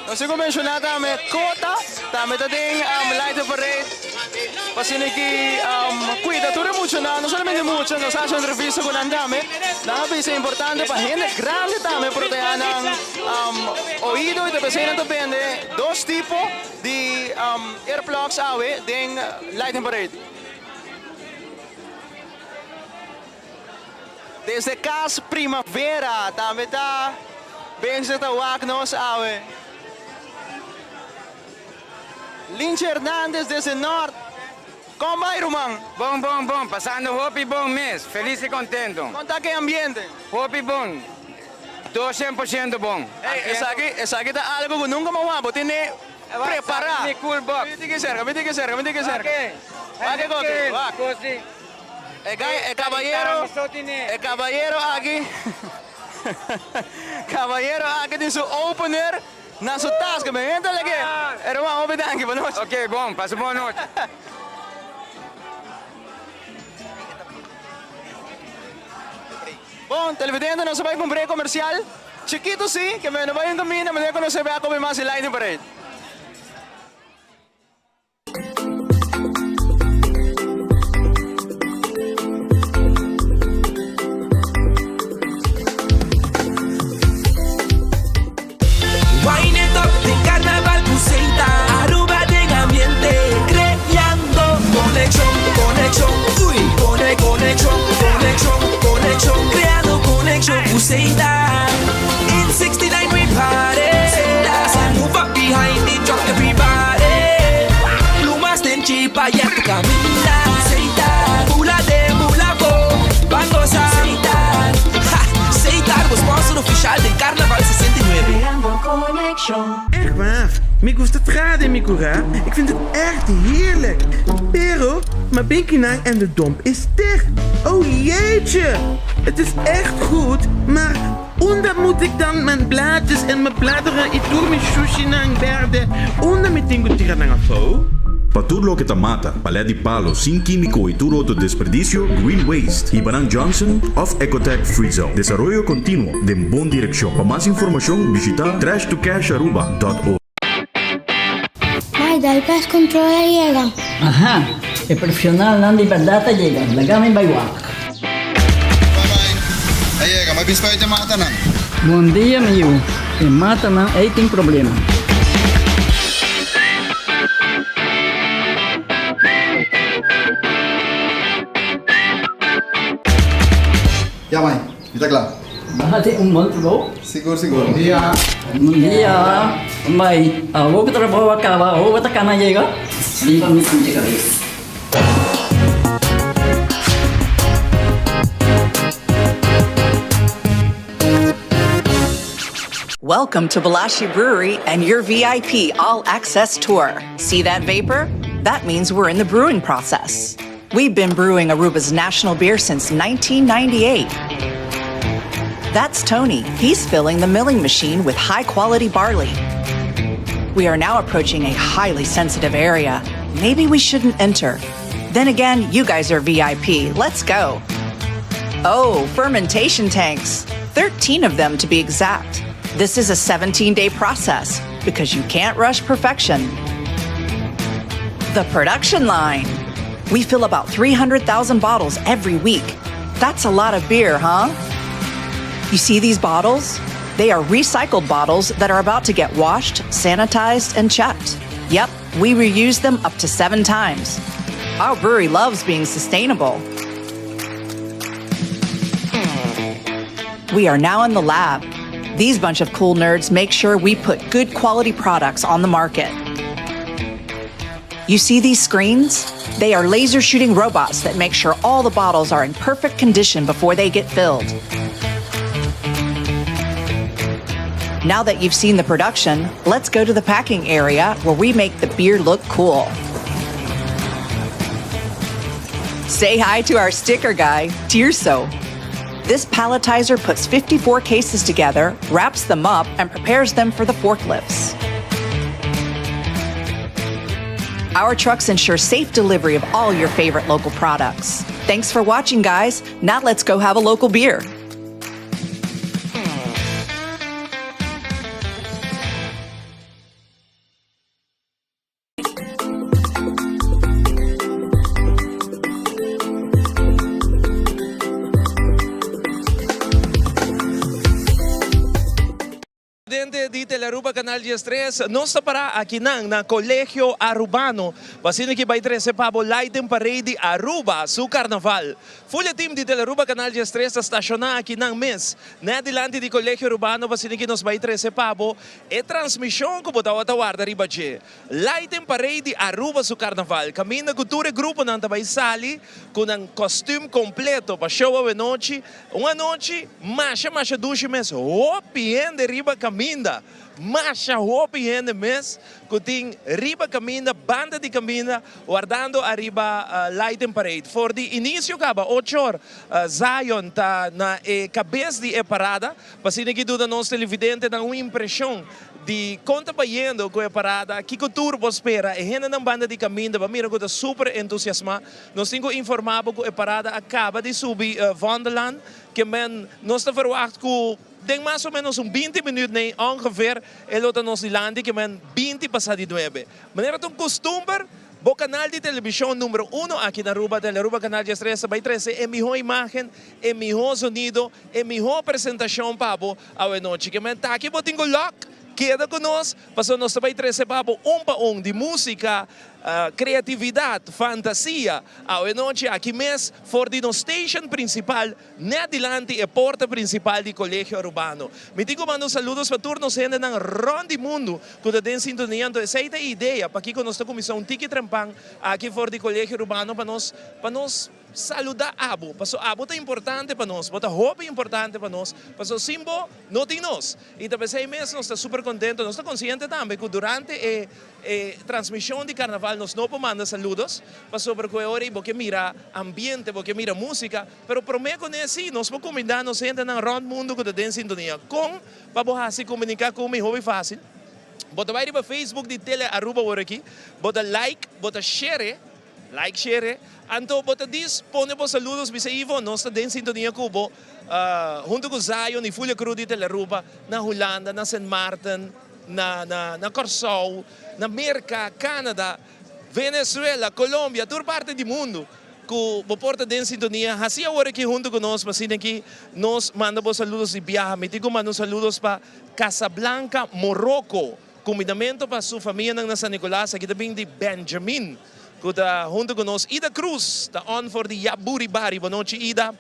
Nos tin ku menshoná tambe Kota tambe ta den Light of Parade pa asina ki kuida tur e muchanan, no solamente mucha, nos a hasi un entrevista ku nan tambe, nan a bisa importante pa hende grandi tambe protehá nan oido i ta p'esei nan ta bende dos tipo di earplugs awe den Light of Parade. Desde Cas Primavera tambe ta bezig ta wak nos awe. Linche Hernandez desde Nort. Kon bai ruman? Bon bon bon, pasando hopi bon mes, felis y contento. Kon ta ke ambiente? Hopi bon, 200% bon. Ey, esaki, esaki ta algo ku nunka m'a wak, bo tene prepara. Mi cool box. Mi tin ke serka, mi tin ke serka, mi tin ke serka. Wak e koki, wak. E gai, e cabayero, e cabayero aki, cabayero aki tin su opener na su tas, ke men henter leke. Herman, hopi danki, bo nochi. Ok, bon, pasa bon nochi. Bon, televidente, nos a bai ku un break comercial chikito si, ke men no bai un caminda, manera ku nos a bai a come mas di Lightning Parade. Wine it up den carnaval cu Seita Aruba den ambiente creando conexion, conexion, uy Cone, conexion, conexion, conexion Creando conexion cu Seita In 69 we party As I move up behind the truck everybody Plumas den chipa ya tu caminda Seita Bula den bula bo Ban goza Seita Ha! Seitar bo sponsor oficial den Carnaval 69. Creando conexion. Echt waar, mi gusta traha den mi kurá, ik vind het echt heerlijk. Pero, ma binkinan en de domp is dicht. Oh jeetje! Het is echt goed, maar unda moet ik dan mijn blaadjes en mijn bladeren y tur mi shushinan berde, unda mi tin ku tira nan afó? Pa tur loke ta mata, palet di palo sin kímiko i tur otro desperdisio, Green Waste, Hibanan Johnson òf Ecotech Free Zone. Desaroyo kontinuo den bon direkshon. Pa mas informashon bishita trashtocasharuba dot org. Mai, dal pest control a yega. Aha, e profesionalnan di berdad a yega. Laga mi bai wak. A yega, ma bispa e matanan. Bon dia mi yu, e matanan ei tin problema. Ya mai. Mi ta kla. Bo hasi un bon trabou. Sigur sigur. Bon dia. Bon dia. Bai, awor ku trabou a kaba, awor bo ta kana yega? Riba mi punta kabes. Welcome to Balashi Brewery and your VIP all access tour. See that vapor? That means we're in the brewing process. We've been brewing Aruba's national beer since 1998. That's Tony. He's filling the milling machine with high quality barley. We are now approaching a highly sensitive area. Maybe we shouldn't enter. Then again, you guys are VIP. Let's go. Oh, fermentation tanks. 13 of them to be exact. This is a 17 day process because you can't rush perfection. The production line. We fill about 300,000 bottles every week. That's a lot of beer, huh? You see these bottles? They are recycled bottles that are about to get washed, sanitized, and checked. Yep, we reuse them up to seven times. Our brewery loves being sustainable. We are now in the lab. These bunch of cool nerds make sure we put good quality products on the market. You see these screens? They are laser shooting robots that make sure all the bottles are in perfect condition before they get filled. Now that you've seen the production, let's go to the packing area where we make the beer look cool. Say hi to our sticker guy, Tirso. This palletizer puts 54 cases together, wraps them up, and prepares them for the forklifts. Our trucks ensure safe delivery of all your favorite local products. Thanks for watching, guys. Now let's go have a local beer. Presidente di Telearuba Canal 13, nos ta para akinan na Colegio Arubano pa asina ki bai trece pa bo Lighting Parade di Aruba su Carnaval. Full e team di Telearuba Canal 13 ta staciona akinan mes net dilanti di Colegio Arubano pa asina ki nos bai trece pa bo e transmision cu bo tawata warda riba dje. Lighting Parade di Aruba su Carnaval caminda cu tur e gruponan ta bai sali cu nan costume completo pa show awenochi. Un anochi masha masha dushi mes, hopi hende riba kaminda, masha hopi hende mes ku tin riba kaminda, banda di kaminda, wardando ariba Lighting Parade. For di inisio kaba ocho or, Zion ta na e kabes di e parada, pa asina ki duna nos televidentenan un impreshon di kon ta bayendo ku e parada, kiko tur bo spera. E hendenan banda di kaminda bo a mira ku ta super entusiasmá. Nos tin ku informá bo ku e parada a kaba di subi Vondellaan, ke men nos ta verwagt ku den mas o menos un binti minuut nei ongeveer e lo ta nos dilanti, ke men binti pasá di nuebe. Manera ta un kustumber, bo kanal di telebishon numero uno aki na Aruba, Telearuba Kanal 13 ta bai trese e mihó imágen, e mihó zonido, e mihó presentashon pa bo awe nochi. Ke men ta aki bo tin ku lòk, keda ku nos, pasobra nos ta bai trese pa bo un pa un di músika, Creatividad, fantasia, awe nochi aki mes for di nos station principal net dilanti e porta principal di Colegio Arubano. Mi tin cu manda un saludos pa tur nos hendenan rond di mundo cu ta den sintonia, anto esey ta e idea pakico nos ta cuminsa un tiki trempan aki for di Colegio Arubano pa nos pa nos Saluda abo, paso abo ta importante pa nos, bo ta hopi importante pa nos, paso sin bo no tin nos. Y ta pesey mes nos ta super contento, nos ta consciente tambe cu durante e e transmision di carnaval nos no por manda saludos, pasobra cu e ora ey bo ke mira ambiente, bo ke mira musica, pero prome cu ne si nos por cuminda nos hendenan rond mundo cu ta den sintonia. Con pa bo haci comunica cu mi hopi facil, bo ta bay riba Facebook di Tele Aruba awor aki, bo ta like, bo ta share, Like shere. Anto bo ta dis pone bo saludos bisa Ivo nos ta den sintonia ku bo hunto ku Zion y Fulia Cruz di Telearuba na Hulanda na Sint Maarten na na na Kòrsou na Merka Canada Venezuela Colombia tur parti di mundu ku bo por ta den sintonia hasi awor aki hunto ku nos pa asina aki nos manda bo saludos di biaha mi tin ku manda un saludos pa Casablanca Morocco. Kumindamentu pa su famianan na San Nicolas aki ta bin di Benjamin ku ta huntu ku nos. Ida Cruz ta on for di Yaburibari. Bonochi Ida.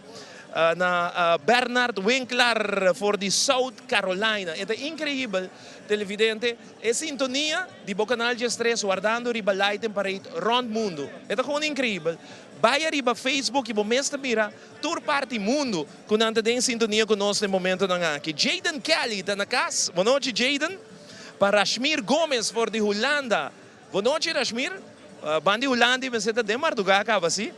Na Bernard Winklar for di South Carolina. E ta increibel, televidente, e sintonia di bo canal 13 wardando riba Lighting Parade rond mundo. E ta gewoon increibel. Bay ariba Facebook y bo mes ta mira tur parti mundo cu nan ta den sintonia cu nos den momentonan aki. Jaden Kelly ta na cas. Bon nochi Jaden. Pa Rashmir Gomez for di Hulanda. Bon nochi Rashmir. Ban di Hulanda y mester ta den marduga caba si.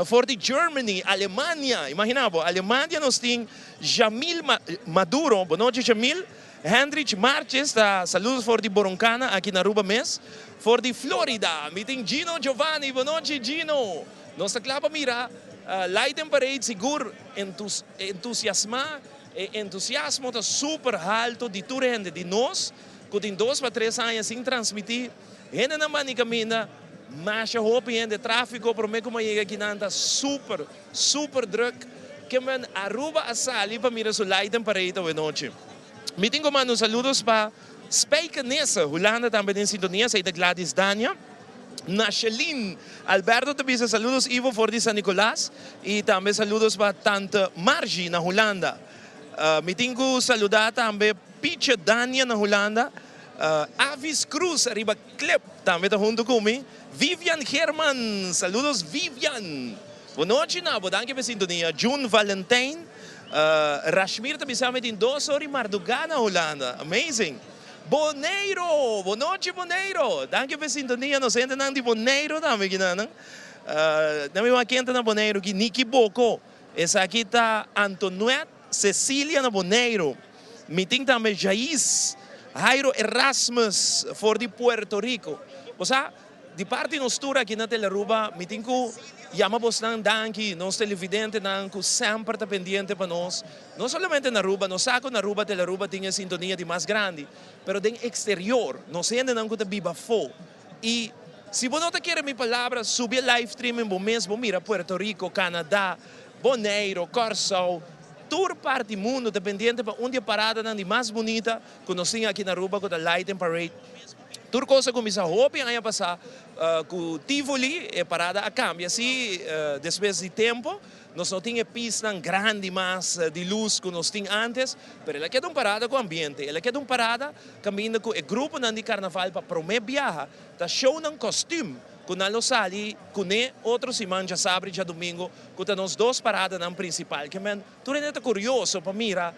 For di Germany, Alemania, imagina bo, Alemania nos tin Jamil Maduro, bon nochi Jamil. Hendrich Marches ta saludos for di Boroncana aki na Aruba mes. For di Florida mi tin Gino Giovanni, bon nochi Gino. Nos ta kla pa mira Light and Parade sigur entusiasma, e entusiasmo ta super halto di tur hende, di nos ku tin dos pa tres aña sin transmiti. Hendenan bani kaminda, masha hopi hende, trafiko prome ku mi a yega akinan ta super, super druk. Ke men Aruba a sali pa mira su lighten parade awe nochi. Mi tin ku manda un saludos pa Spijkenisse, Hulanda tambe den sintonia, esei ta Gladys Dania. Nashelin Alberto ta bisa saludos Ivo for di San Nicolas y tambe saludos pa tante Margie na Hulanda. Mi tin ku saluda tambe Pietje Dania na Hulanda. Avis Cruz ariba clip tambe ta hunto cu mi. Vivian Geerman, saludos Vivian. Bo nochi na bo, danki pa e sintonia. June Valentijn, Rashmir ta bisa mi tin dos or di marduga na Hulanda. Amazing. Boneiro, bo nochi Boneiro. Danki pa e sintonia, nos hendenan di Boneiro tambe kinanan. Na mi wak ken ta na Boneiro ki, Niki Boko. Esaki ta Antonuet Cecilia na Boneiru. Mi tin tambe Jais Jairo Erasmus for di Puerto Rico. Bo sa, di parti nos tur aki na Telearuba mi tin ku yama bosnan danki, nos televidentenan ku semper ta pendiente pa nos. No solamente na Aruba, nos sa ku na Aruba Telearuba tin e sintonia di mas grandi, pero den eksterior nos hendenan ku ta biba afó I si bo no ta kere mi palabra, subi e live streaming bo mes bo mira Puerto Rico, Canada, Boneiro, Kòrsou, tur parti mundu ta pendiente pa un di e paradanan di mas bunita ku nos tin aki na Aruba ku ta Lighting Parade. Tur kos a kuminsá hopi aña pasá ku Tivoli, e parada a kambia si despues di tempu. Nos no tin e pisnan grandi mas di lus ku nos tin antes, pero el a keda un parada ku ambiente. El a keda un parada kaminda ku e gruponan di karnaval pa promé biaha ta show nan kòstüm ku nan lo sali kuné otro siman djasabra i djadumingu ku ta nos dos paradanan prinsipal. Ke men tur hende ta kurioso pa mira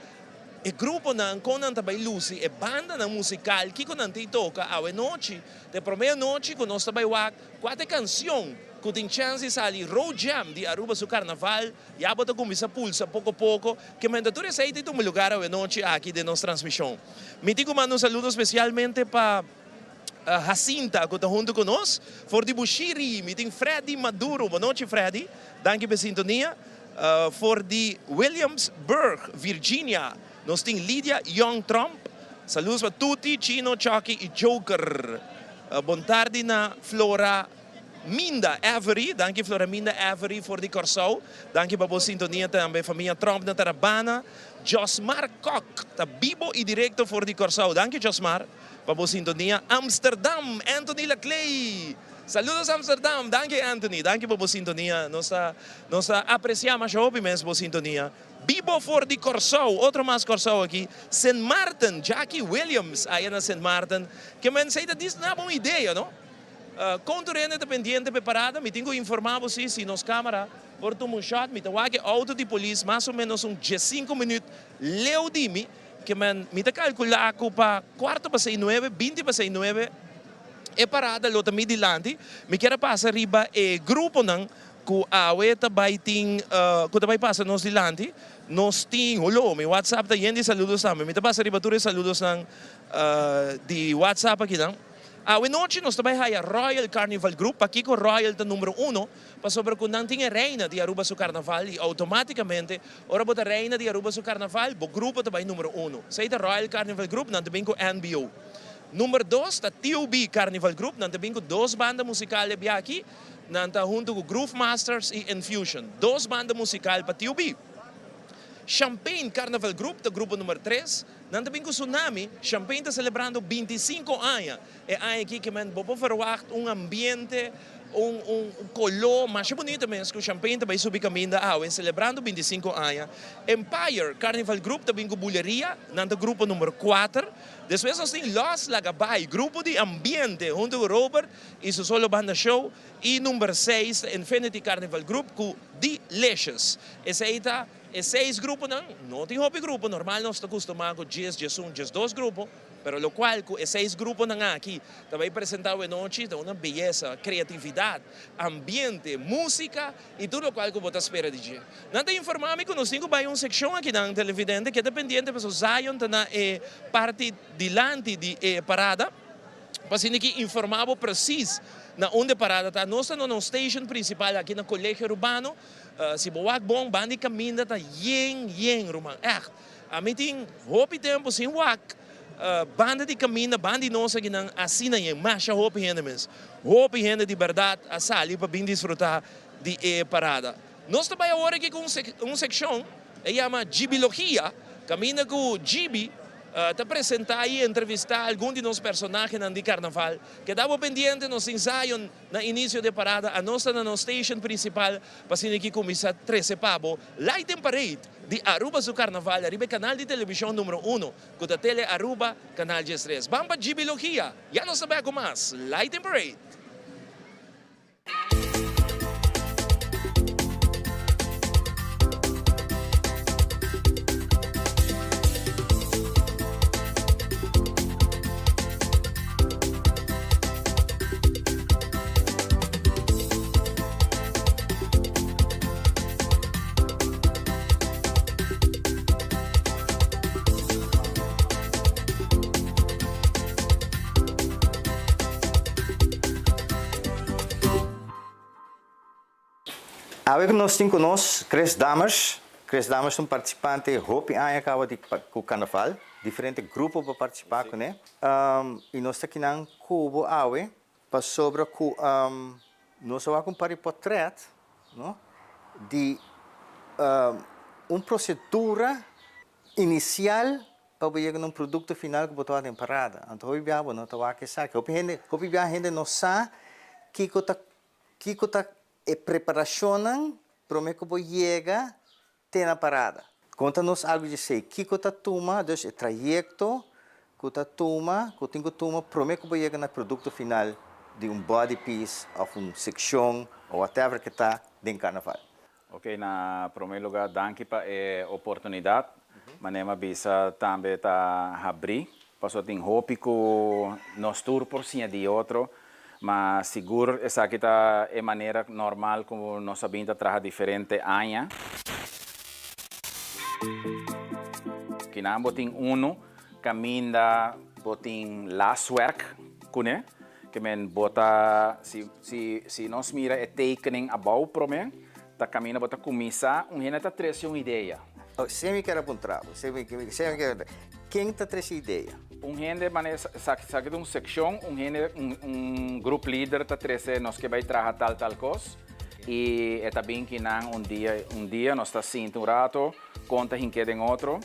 e gruponan kon nan ta bai lusi, e bandanan musikal, kiko nan ta toka awe nochi. Ta e promé anochi ku nos ta bai wak kua ta e kansion Ku tin chèns di sali Road Jam di Aruba su karnaval, ya bo ta kuminsá pulsa poko poko. Ke menta tur esei ta tuma lugar awe nochi aki den nos transmishon. Mi tin ku manda un saludo spesialmente pa Jacinta ku ta huntu ku nos. For di Bushiri mi tin Freddy Maduro. Bo nochi Freddy, danki pa e sintonia. For di Williamsburg, Virginia nos tin Lydia Young Tromp. Saludos pa Tuti, Chino, Chucky i Joker. Bon tardi na Flora. Minda Avery, danki Flora Minda Avery for di Kòrsou, danki pa bo sintonia tambe famia Tromp na Tarabana, Josmar Kok ta bibo i direkto for di Kòrsou, danki Josmar pa bo sintonia, Amsterdam Anthony Laclay, saludos Amsterdam, danki Anthony, danki pa bo sintonia, nos ta nos ta apresia masha hopi mes bo sintonia, bibo for di Kòrsou, otro mas Kòrsou aki, Sint Maarten, Jackie Williams aya na Sint Maarten, ke men esei ta dis na bo un idea no. Kon tur hende ta pendiente pa e parada? Mi tin ku informá bo si, si nos kamera por tuma un shot, mi ta wak e outo di polis mas o menos un diesinku minüt leu di mi, ke men mi ta kalkulá ku pa kuarto pa sei nuebe, binti pa sei nuebe, e parada lo ta mi dilanti. Mi kier a pasa riba e gruponan ku awe ta bai tin, ku ta bai pasa nos dilanti. Nos tin, holo, mi whatsapp ta yen di saludos tambe. Mi ta pasa riba tur e saludosnan di whatsapp akinan. Awe nochi nos ta bai haya Royal Carnival Group. Pakiko Royal ta numero uno? Pasobra ku nan tin e reina di Aruba su karnaval i outomátikamente ora bo ta reina di Aruba su karnaval, bo grupo ta bai numero uno. Esei ta Royal Carnival Group, nan ta bin ku NBO. Number dos ta TOB Carnival Group, nan ta bin ku dos banda musikal e bia aki. Nan ta huntu ku Groove Masters i Infusion. Dos banda musikal pa TOB. Champagne Carnival Group ta grupo number tres. Nan ta bin ku Tsunami, Champagne ta selebrando 25 aña e aña aki ke men bo por verwagt un ambiente. Un un color masha bunita mes cu Champagne ta bay subi caminda awe celebrando 25 aña. Empire Carnival Group ta bin cu Buleria, nan ta grupo number 4. Despues nos tin Los Laga Bay, grupo di ambiente hunto cu Robert y su solo banda show. Y number 6 ta Infinity Carnival Group cu Delicious. Esey ta e seis gruponan, no tin hopi grupo, normal nos ta custuma cu dies, diesun, diesdos grupo. Pero locual cu e seis gruponan aki ta bay presenta awenochi ta una beyesa, creatividad, ambiente, musica y tur locual cu bo ta spera di dje. Nan ta informa mi cu nos tin cu bay un seccion akinan, televidente, keda pendiente pasobra Zion ta na e parti dilanti di e parada pa asina ki informa bo precies na unda e parada ta. Nos ta na nos station principal aki na Colegio Arubano. Si bo wak bon, banda di caminda ta yen yen ruman, echt. Ami tin hopi tempu sin wak banda di kaminda, banda di nos akinan asina yen. Masha hopi hende mes. Hopi hende di bèrdat a sali pa bin disfrutá di e parada. Nos ta bai awor aki ku un sekshon, e yama Djibilogia, kaminda ku Djibi ta presentá i entrevistá algun di nos personahenan di karnaval. Keda bo pendiente, nos tin Zion Na inicio di e parada a nos ta na nos station principal pa asina ki cuminsa trece pa bo Light and Parade di Aruba su Carnaval ariba e canal di television numero uno cu ta Tele Aruba Canal 13. Ban pa Djibilogia, ya nos ta bek cu mas Light and Parade. Awe ku nos tin ku nos Chris Dammers. Chris Dammers ta un partisipante hopi aña kaba di ku karnaval. Diferente grupo por partisipá kuné. I nos ta kinan ku bo awe pasobra ku nos a wak un par di potrèt no di un prosedura inisial pa bo yega na un produkto final ku bo ta wak den parada. Anto hopi biaha bo no ta wak esaki. Hopi hende hopi biaha hende no sa kiko ta Kiko ta e preparashonnan promé ku bo yega te na parada? Konta nos algu di esei. Kiko ta tuma, dus e trayekto ku ta tuma, ku tin ku tuma promé ku bo yega na produkto final di un body piece òf un sekshon òf whatever ke ta den karnaval? Ok, na promé lugá danki pa e oportunidat. Manera mi a bisa tambe ta habrí, pasobra tin hopi ku nos tur por siña di otro, ma sigur esaki ta e manera normal ku nos a bin ta traha diferente aña. Kinan bo tin unu kaminda bo tin laswerk kuné. Ke men bo ta, si, si, si nos mira e tekening abou prome, ta kaminda bo ta kuminsá, un hende ta trese un idea. Oh, si mi kier a puntra bo, si mi, si mi kier, ken ta trese idea? Un hende, mane, sa, sa ke ta un sekshon, un hende, un, un grup lider ta trese nos ke bai traha tal, tal kos, i e ta bin kinan un dia, un dia nos ta sinta un rato, konta hink'é den otro.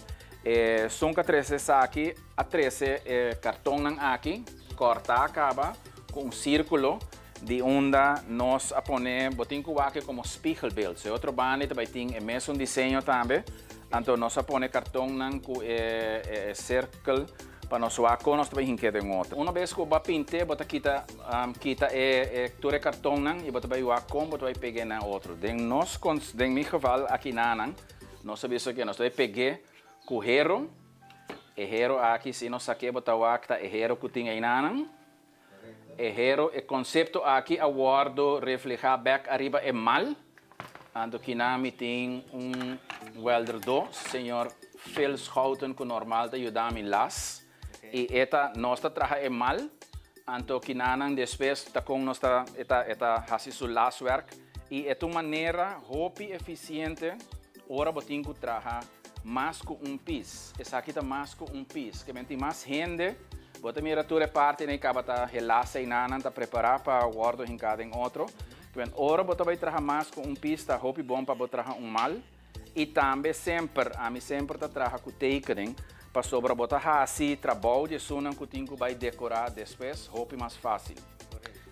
E sun ka trese esaki a trese e kartonnan aki kòrtá kaba ku un sírkulo di unda nos a pone bo tin ku wak e komo spiegelbeeld. So e otro banda ta bai tin e mesun diseño tambe. Anto nos a pone kartonnan ku e e sirkel pa nos wak kon nos ta bai hink'é den otro. Una bes ku bo a pint'é bo ta kita kita e e tur e kartonnan i bo ta bai wak kon bo ta bai peg'é na otro. Den nos den mi geval akinanan Nos a bisa ke nos ta e peg'é ku hero. E hero aki si nos sak'é bo ta wak ta e hero ku tin einanan. E hero, e konsepto aki a wòrdu reflehá bèk ariba e mal. Anto kinan mi tin un wèlderdó, señor Phil Schouten ku normal ta yuda mi las. I e ta, nos ta traha e mal, anto kinanan despues ta kon nos ta, e ta, e ta hasi su laswerk. I e ta un manera hopi efisiente ora bo tin ku traha mas ku un pis. Esaki ta mas ku un pis. Ke men tin mas hende, bo ta mira tur e partinan i kaba ta helas einanan ta prepará pa wòrdu hinká den otro. Ke men ora bo ta bai traha mas ku un pis ta hopi bon pa bo traha un mal. I tambe semper, ami semper ta traha ku tekening, pasobra bo ta hasi trabou di esunnan ku tin ku bai dekorá despues hopi mas fásil.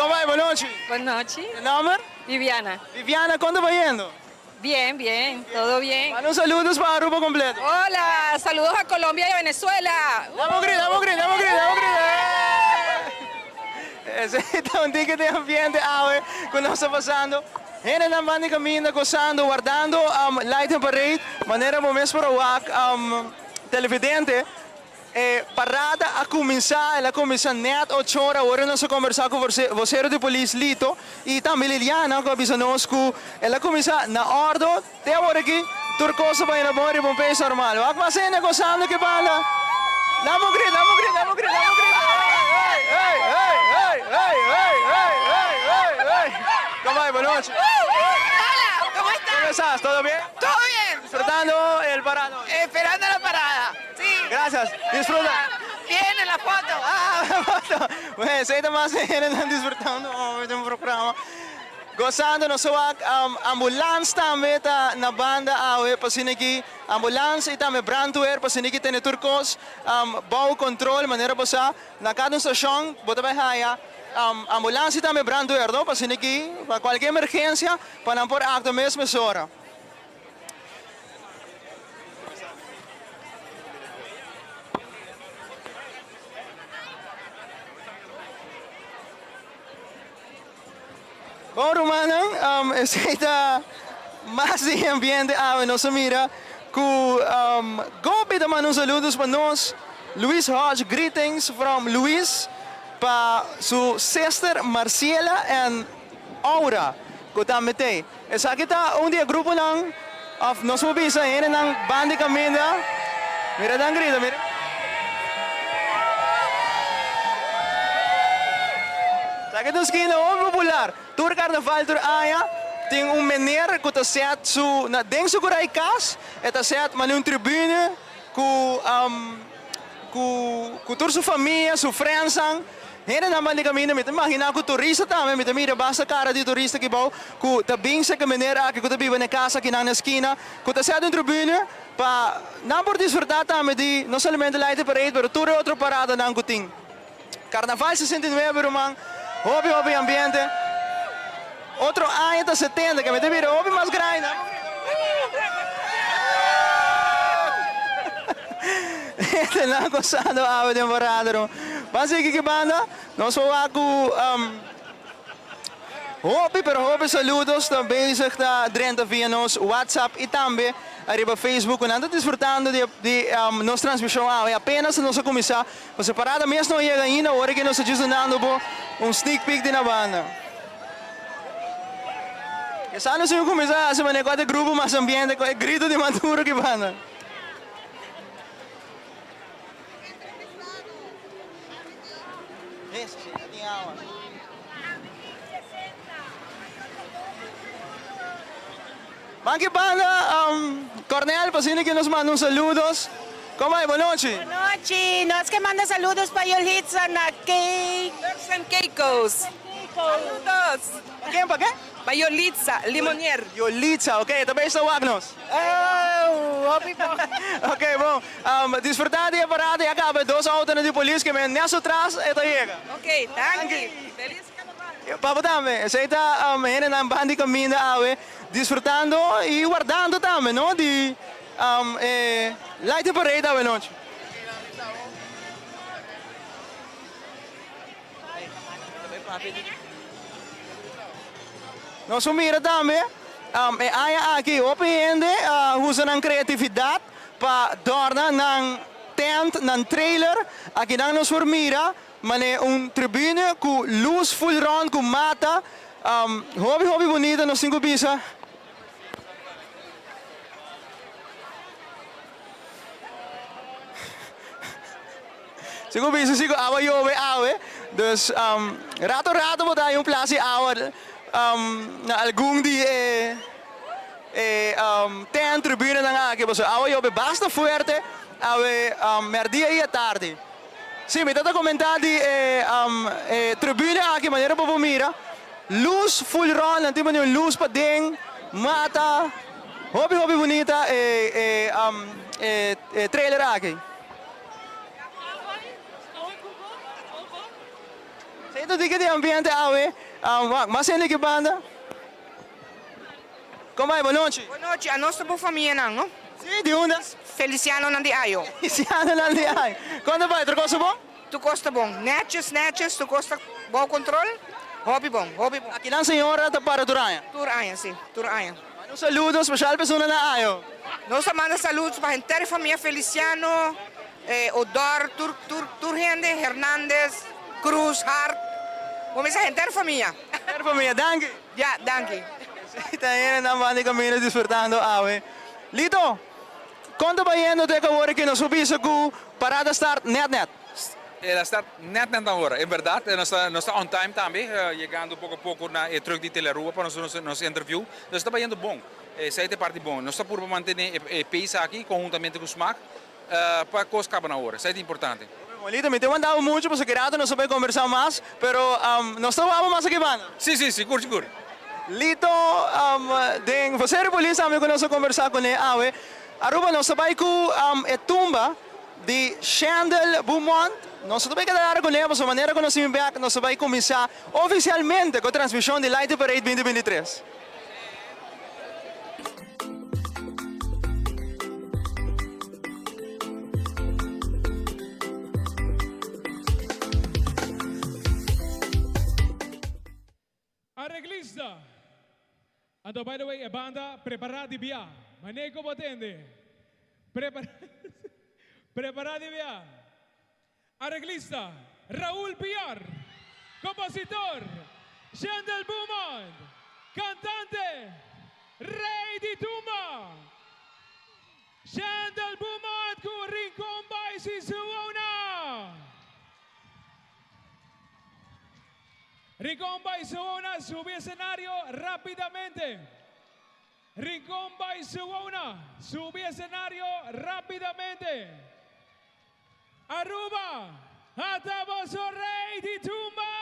Kon bai? Bon nochi. Bon nochi. Bo nomber? Viviana. Viviana, kon ta bayendo? Bien, bien, todo bien. Manda un saludos pa Aruba completo. Hola, saludos a Colombia y a Venezuela. Dame un grito, dame un grito, dame un grito, dame un grito. Esey ta un tiki den ambiente awe cu nos ta pasando. Hendenan ban di caminda gozando, wardando Lighting Parade. Manera bo mes por a wak televidente. E parada a cuminsa, el a cuminsa net ocho ora, ora nos a conversa cu vocero di polis Lito y tambe Liliana cu a bisa nos cu el a cuminsa na ordo te awor aki tur cos a bay na bon riba un pace normal. Wak mas hende gozando ki banda. Dame un grito, dame un grito, dame un grito, dame un grito. Hey, hey, hey, hey, hey, hey, hey, hey, hey, hey. Como bay? Buenas noches. Hola, ¿cómo estás? ¿Cómo estás? ¿Todo bien? Todo bien. Disfrutando el parado. Esperando la parada. Sí. Gracias. Disfruta. Viene la foto. Ah, la foto. Bueno, esey ta mas hendenan disfrutando den un programa. Gozando nos a wak ambulans tambe ta na banda awe pa asina ki ambulans y tambe brandweer pa asina ki tene tur cos bou control manera bo sa na cada un stacion bo ta bay haya ambulans y tambe brandweer no pa asina ki pa cualkier emergencia pa nan por actua mes mesora. Bon rumannan, esei ta mas di ambiente awe. Nos a mira ku Gopi ta manda un saludos pa nos. Luis Hodge, greetings from Luis pa su sister Marciela and Aura ku tambe t'ei. Esaki ta un di e gruponan of nos por bisa hendenan ban di kaminda. Mira nan grita, mira. Esaki ta un skina hopi popular. Tur karnaval tur aña tin un meneer ku ta sèt su na den su kurai kas e ta sèt manera un tribune ku ku ku tur su famia, su frensnan. Hendenan ban di kaminda, mi ta imaginá ku turista tambe, mi ta mira basta kara di turista aki bou ku ta bin serka meneer aki ku ta biba na e kas akinan na eskina, ku ta sèt un tribune pa nan por disfrutá tambe di no solamente Light Parade pero tur e otro paradanan ku tin. Karnaval 69 ruman, hopi hopi ambiente. Otro aña ta 70 ke mi ta bira hopi mas grandi. Hendenan gozando awe den parada. Ban sigui ki banda nos por wak ku hopi pero hopi saludos ta bezig ta drenta via nos WhatsApp y tambe ariba Facebook ku nan ta disfrutando di di nos transmishon awe. Apenas nos a kuminsá pasobra parada mes no a yega ainda ora ke nos ta djis dunando bo un sneak peek di na banda. Kesa nos tin ku kuminsá hasi manera ku a ta grupo mas ambiente ku e grito di Maduro ki banda. Ban ki banda Cornel pa asina ki nos manda un saludos. Como bai? Bon nochi. Bon nochi. Nos ke manda saludos pa Yolitza na Cay. Turks and Caicos. Saludos. Pa ken? Pa ken? Pa Yolitza Limonier. Yolitza, ok. Ta bay sta wak nos. Hopi bon. Ok, bon. Disfruta di e parada y a caba e dos autonan di polis ke men nes atras e ta yega. Ok, danki. Feliz carnaval. Pa bo tambe. Esey ta hendenan ban di caminda awe disfrutando y wardando tambe no di e lighting parade awe nochi. Nos por mira tambe e aña aki hopi hende a usa nan creatividad pa dorna nan tent, nan trailer. Akinan nos por mira mane un tribune cu luz full rond cu mata. Hopi hopi bunita nos tin cu bisa. Si ku bisa si ku awa yobe awe, dus rato rato bo ta haña un plas di awa na algun di e e tent, tribunenan aki, pasobra awa yobe basta fuerte awe mèrdia i atardi. Si, mi ta ta komentá di e e tribune aki manera bo por mira, lus full rònt, nan tin pone un lus paden, mata, hopi hopi bunita e e e e trailer aki. Aleta di di ambiente awe, wak, mas hende ki banda. Kon bai, bon nochi. Bon nochi, anos ta bo famianan, no? Si, di unda? Felicianonan di Ayo. Felicianonan di Ayo. Kon ta bai, tur kos ta bon? Tur kos ta bon. Netjes, netjes, tur kos ta bou kontrol. Hopi bon, hopi bon. Akinan señora ta para tur aña? Tur aña, si, tur aña. Manda un saludo special pa esunnan na Ayo. Nos ta manda saludos pa henter e famia Feliciano, Odor, tur, tur, tur hende, Hernandez, Cruz, Hart. Bo mester henter famia. Henter famia, danki. Ya, danki. Esey ta hendenan banda di caminda disfrutando awe. Lito, con ta bayendo te awor aki? Nos por bisa cu parada start net net. El a start net net awor. En berdad, nos ta nos ta on time tambe, yegando poco poco na e truck di Telearuba pa nos nos interview. Nos ta bayendo bon. Esey ta e parti bon. Nos ta purba mantene e pace aki conhuntamente cu Smaak pa cos caba na ora. Esey ta importante. Lito, mi te wantabo mucho pasobra ki rato nos ta bay conversa mas, pero nos ta waba mas aki banda. Si, si, sigur, sigur. Lito, den Vocero Polis tambe cu nos a conversa cune awe. Aruba, nos ta bay cu e tumba di Shendel Beaumont. Nos no ta bay keda lara cune pasobra manera cu nos tin bek nos ta bay cuminsa oficialmente cu e transmision di Light the Parade 2023. Areglista. Anto by the way e banda prepara di bia. Mane ku bo tende. Prepara prepara di bia. Areglista, Raul Piar. Kompositor, Shendel Beaumont. Kantante, Rey di Tumba. Shendel Beaumont ku Rincon Bai Sisuona. Rincon Bai Suona subi escenario rapidamente. Rincon Bai Suona subi escenario rapidamente. Aruba, ata boso rey di tumba!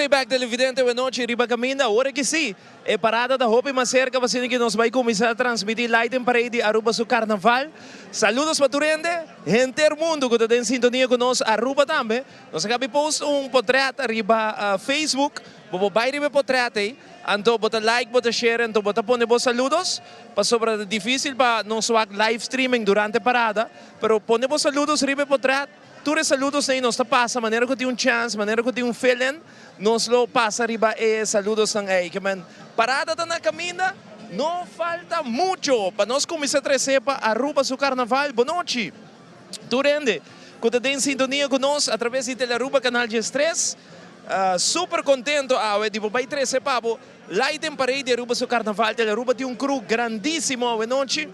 Nos ei bek televidente wenochi riba caminda. Ora ki si, e parada ta hopi mas cerca pa asina ki nos bay cuminsa transmiti Lighting Parade di Aruba su Carnaval. Saludos pa tur hende, henter mundo cu ta den sintonia cu nos, Aruba tambe. Nos a cabi post un potret riba Facebook. Bo por bay riba e potret ei, anto bo ta like, bo ta share, anto bo ta pone bo saludos. Pasobra ta dificil pa nos wak live streaming durante parada, pero pone bo saludos riba e potret. Tur e saludos ei nos ta pasa manera ku tin un chance, manera ku tin un feeling, nos lo pasa riba e saludosnan ei. Ke men parada ta na kaminda, no falta mucho pa nos kuminsá trese pa Aruba su karnaval. Bonochi tur hende ku ta den sintonia ku nos a traves di Telearuba Kanal 13. Super kontento awe di bo bai trese pa bo Lighting Parade di Aruba su karnaval. Telearuba tin un crew grandisimo awe nochi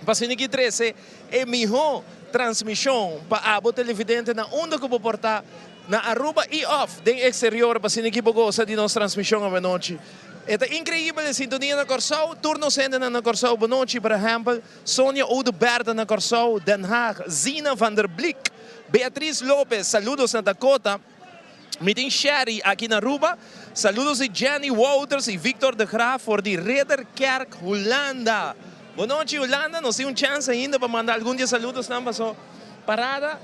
pa asina ki trese E mihó transmishon pa abo televidente na unda ku bo por ta, na Aruba i òf den eksterior pa asina ki bo gosa di nos transmishon awanochi. E ta inkreibel e sintonia na Kòrsou, tur nos hendenan na Kòrsou bonochi, por ehèmpel, Sonia Oduber ta na Kòrsou, Den Haag, Zina van der Blik, Beatriz Lopez, saludos na Dakota. Mi tin Sherry aki na Aruba. Saludos di Jenny Wouters y Victor de Graaf for di Ridderkerk, Hulanda. Bon nochi Hulanda, nos tin un chance ainda pa manda algun di e saludosnan paso parada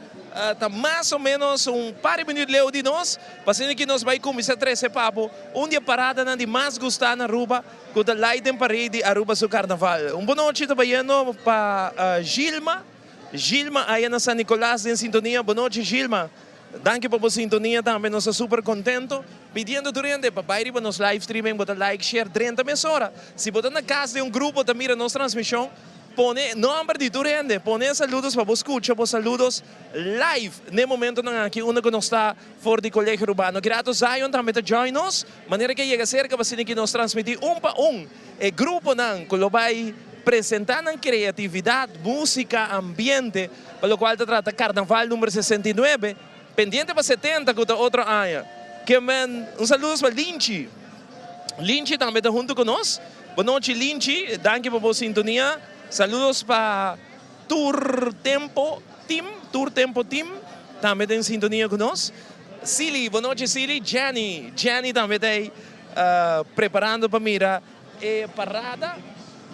ta mas o menos un par di minuut leu di nos. Pa asina ki nos bay cuminsa trece pa bo un di e paradanan di mas gusta na Aruba cu ta Lighting Parade di Aruba su Carnaval. Un bon nochi ta bayendo pa Gilma. Gilma aya na San Nicolas den sintonia. Bon nochi Gilma. Danki pa bo sintonia tambe, nos ta super contento. Pidiendo tur hende pa bay riba nos live streaming, bo ta like, share, drenta mesora. Si bo ta na cas den un grupo ta mira nos transmision, pone nomber di tur hende, pone e saludos pa bo scucha bo saludos live n'e momentonan aki unda cu nos ta for di Colegio Arubano. Grato Zion tambe ta join nos, manera cu a yega cerca pa asina ki nos transmiti un pa un e gruponan cu lo bay presenta nan creatividad, musica, ambiente. Pa lokual ta trata Karnaval number 69, pendiente pa 70 ku ta otro aña. Ke men un saludos pa Linchi. Linchi tambe ta huntu ku nos. Bonochi Linchi, danki pa bo sintonia. Saludos pa Tur Tempo Team, Tur Tempo Team tambe ta en sintonia ku nos. Silly, bonochi Silly. Jenny, Jenny tambe ta ei preparando pa mira E parada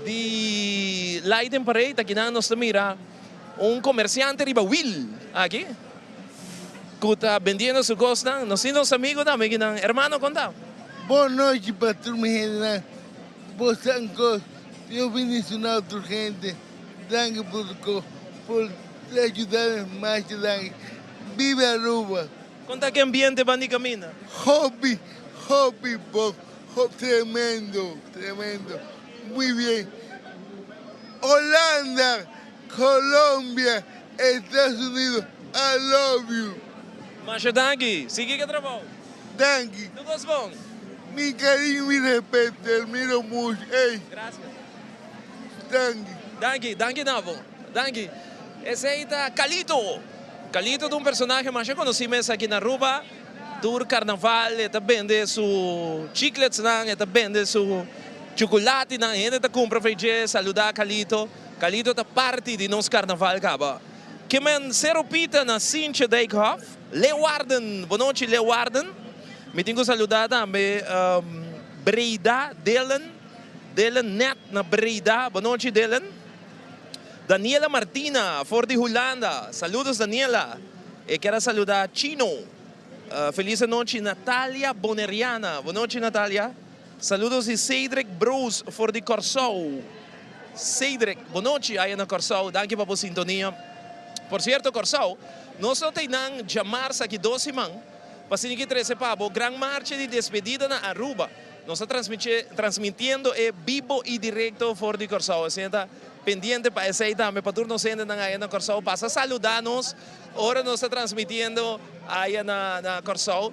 di Lighting Parade akinan nos ta mira un comerciante riba wiel aki cu ta bendiendo su cosnan. Nos tin nos amigo tambe akinan. Hermano con ta? Bon nochi pa tur mi hendenan. Bo san cos. Dios bendiciona tur hende. Danki por por ayuda mi masha danki. Viva Aruba. Con ta ki ambiente ban di caminda? Hopi hopi bon. Ho tremendo tremendo muy bien Holanda Colombia Estados Unidos I love you. Masha danki, sigui ke trabou. Danki. Tur kos bon. Mi cariño mi respeto te admiro mucho ey. Gracias. Danki. Danki, danki Navo. Danki. Esey ta Calito. Calito ta un personahe masha conoci mes aki na Aruba. Tur carnaval e ta bende su chicletsnan, e ta bende su chuculatinan, hende ta cumpra for dje, saluda Calito. Calito ta parti di nos carnaval caba. Ke men Cero Pita na Sintje Dijkhoff, Leeuwarden, bonochi Leeuwarden. Mi tin cu saluda tambe Breda, Dylan, Dylan net na Breda, bonochi Dylan. Daniela Martina for di Hulanda, saludos Daniela. E kier a saluda Chino. Feliz anochi Natalia Boneriana. Bonochi Natalia. Saludos di Cedric Broos for di Kòrsou. Cedric, bonochi aya na Kòrsou. Danki pa bo sintonia. Por cierto Kòrsou, nos lo ta einan djamars aki dos siman pa asina ki trece pa bo gran marcha di despedida na Aruba. Nos ta transmitiendo e bibo y directo for di Kòrsou. Asina ta pendiente pa esey tambe pa tur nos hendenan aya na Kòrsou pasa saluda nos ora nos ta transmitiendo aya na na Kòrsou.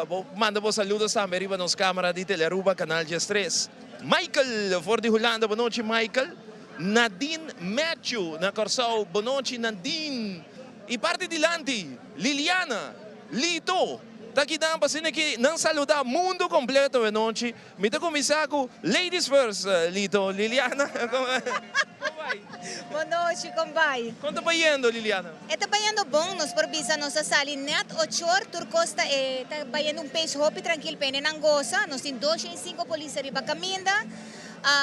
Bo manda bo saludos tambe riba nos camera di Telearuba Canal 13. Michael for di Hulanda, bonochi Michael. Nadine Matthew na Kòrsou, bonochi Nadine. Y parti dilanti Liliana, Lito. Ta kinan pa asina ki nan saluda mundo completo e nochi. Mi ta cuminsa cu ladies first, Lito, Liliana. Con bay? Bon nochi, con bay? Con ta bayendo, Liliana? E ta bayendo bon, nos por bisa nos a sali net ochor, tur cos ta e ta bayendo un pace hopi trankil p'e nan gosa, nos tin 205 polis ariba caminda,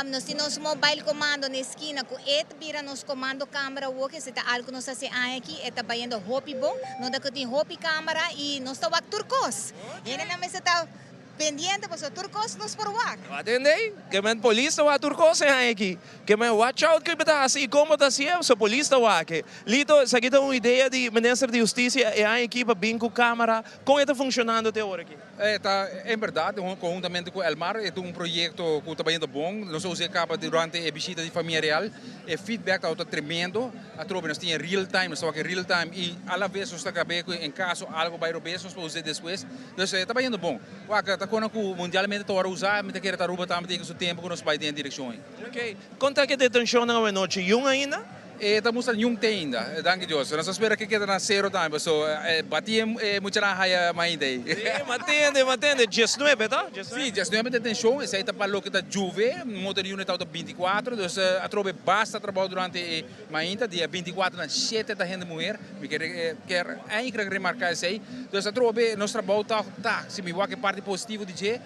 nos tin nos mobile comando na esquina cu e ta bira nos comando camera awor, esey ta algo cu nos a haci aña aki, e ta bayendo hopi bon, nos ta cu tin hopi camera y nos ta wak tur cos, hendenan mester ta. Pendiente pasobra tur cos nos por wak. No atende ei, ke men polis ta wak tur cos e haña aki. Ke men watch out ke bo ta haci y con bo ta hacié, pasobra polis ta wak e. Lito, esaki ta un idea di Minister di Husticia e haña aki pa bin cu camera. Con e ta funcionando te ora aki? E ta en berdad, conhuntamente cu Elmar, e ta un proyecto cu ta bayendo bon. Nos a usa e caba durante e bishita di Famia Real. E feedback tabata tremendo. Atrobe nos tin e real time, nos ta wak e real time y alaves nos ta gabe cu en caso algo bay robes nos por usa despues. Dus e ta bayendo bon. Wak, ta kona ku mundialmente ta wòrdu usá, mi ta kere ta Aruba tambe tin ku su tempu ku nos bai den e direkshon ei. Ok. Kon ta ku e detenshonnan awe nochi? Yun ainda? E ta mustra yun te ainda, danki Dios. Nos ta spera ku e keda na sero tambe, paso bati e muchanan haya mainta ei. Sí, m'atende, m'atende. Diesnuebe, ta? Sí, diesnuebe detenshon, esei ta pa loke ta Juve, motor unit tabata bintikuatro, dus atrobe basta trabou durante e Mainta dia 24 na shete ta hende muher, mi ker ker eigenlijk remarca esey. Dus atrobe nos trabou ta ta, si mi wak e parti positivo di dje,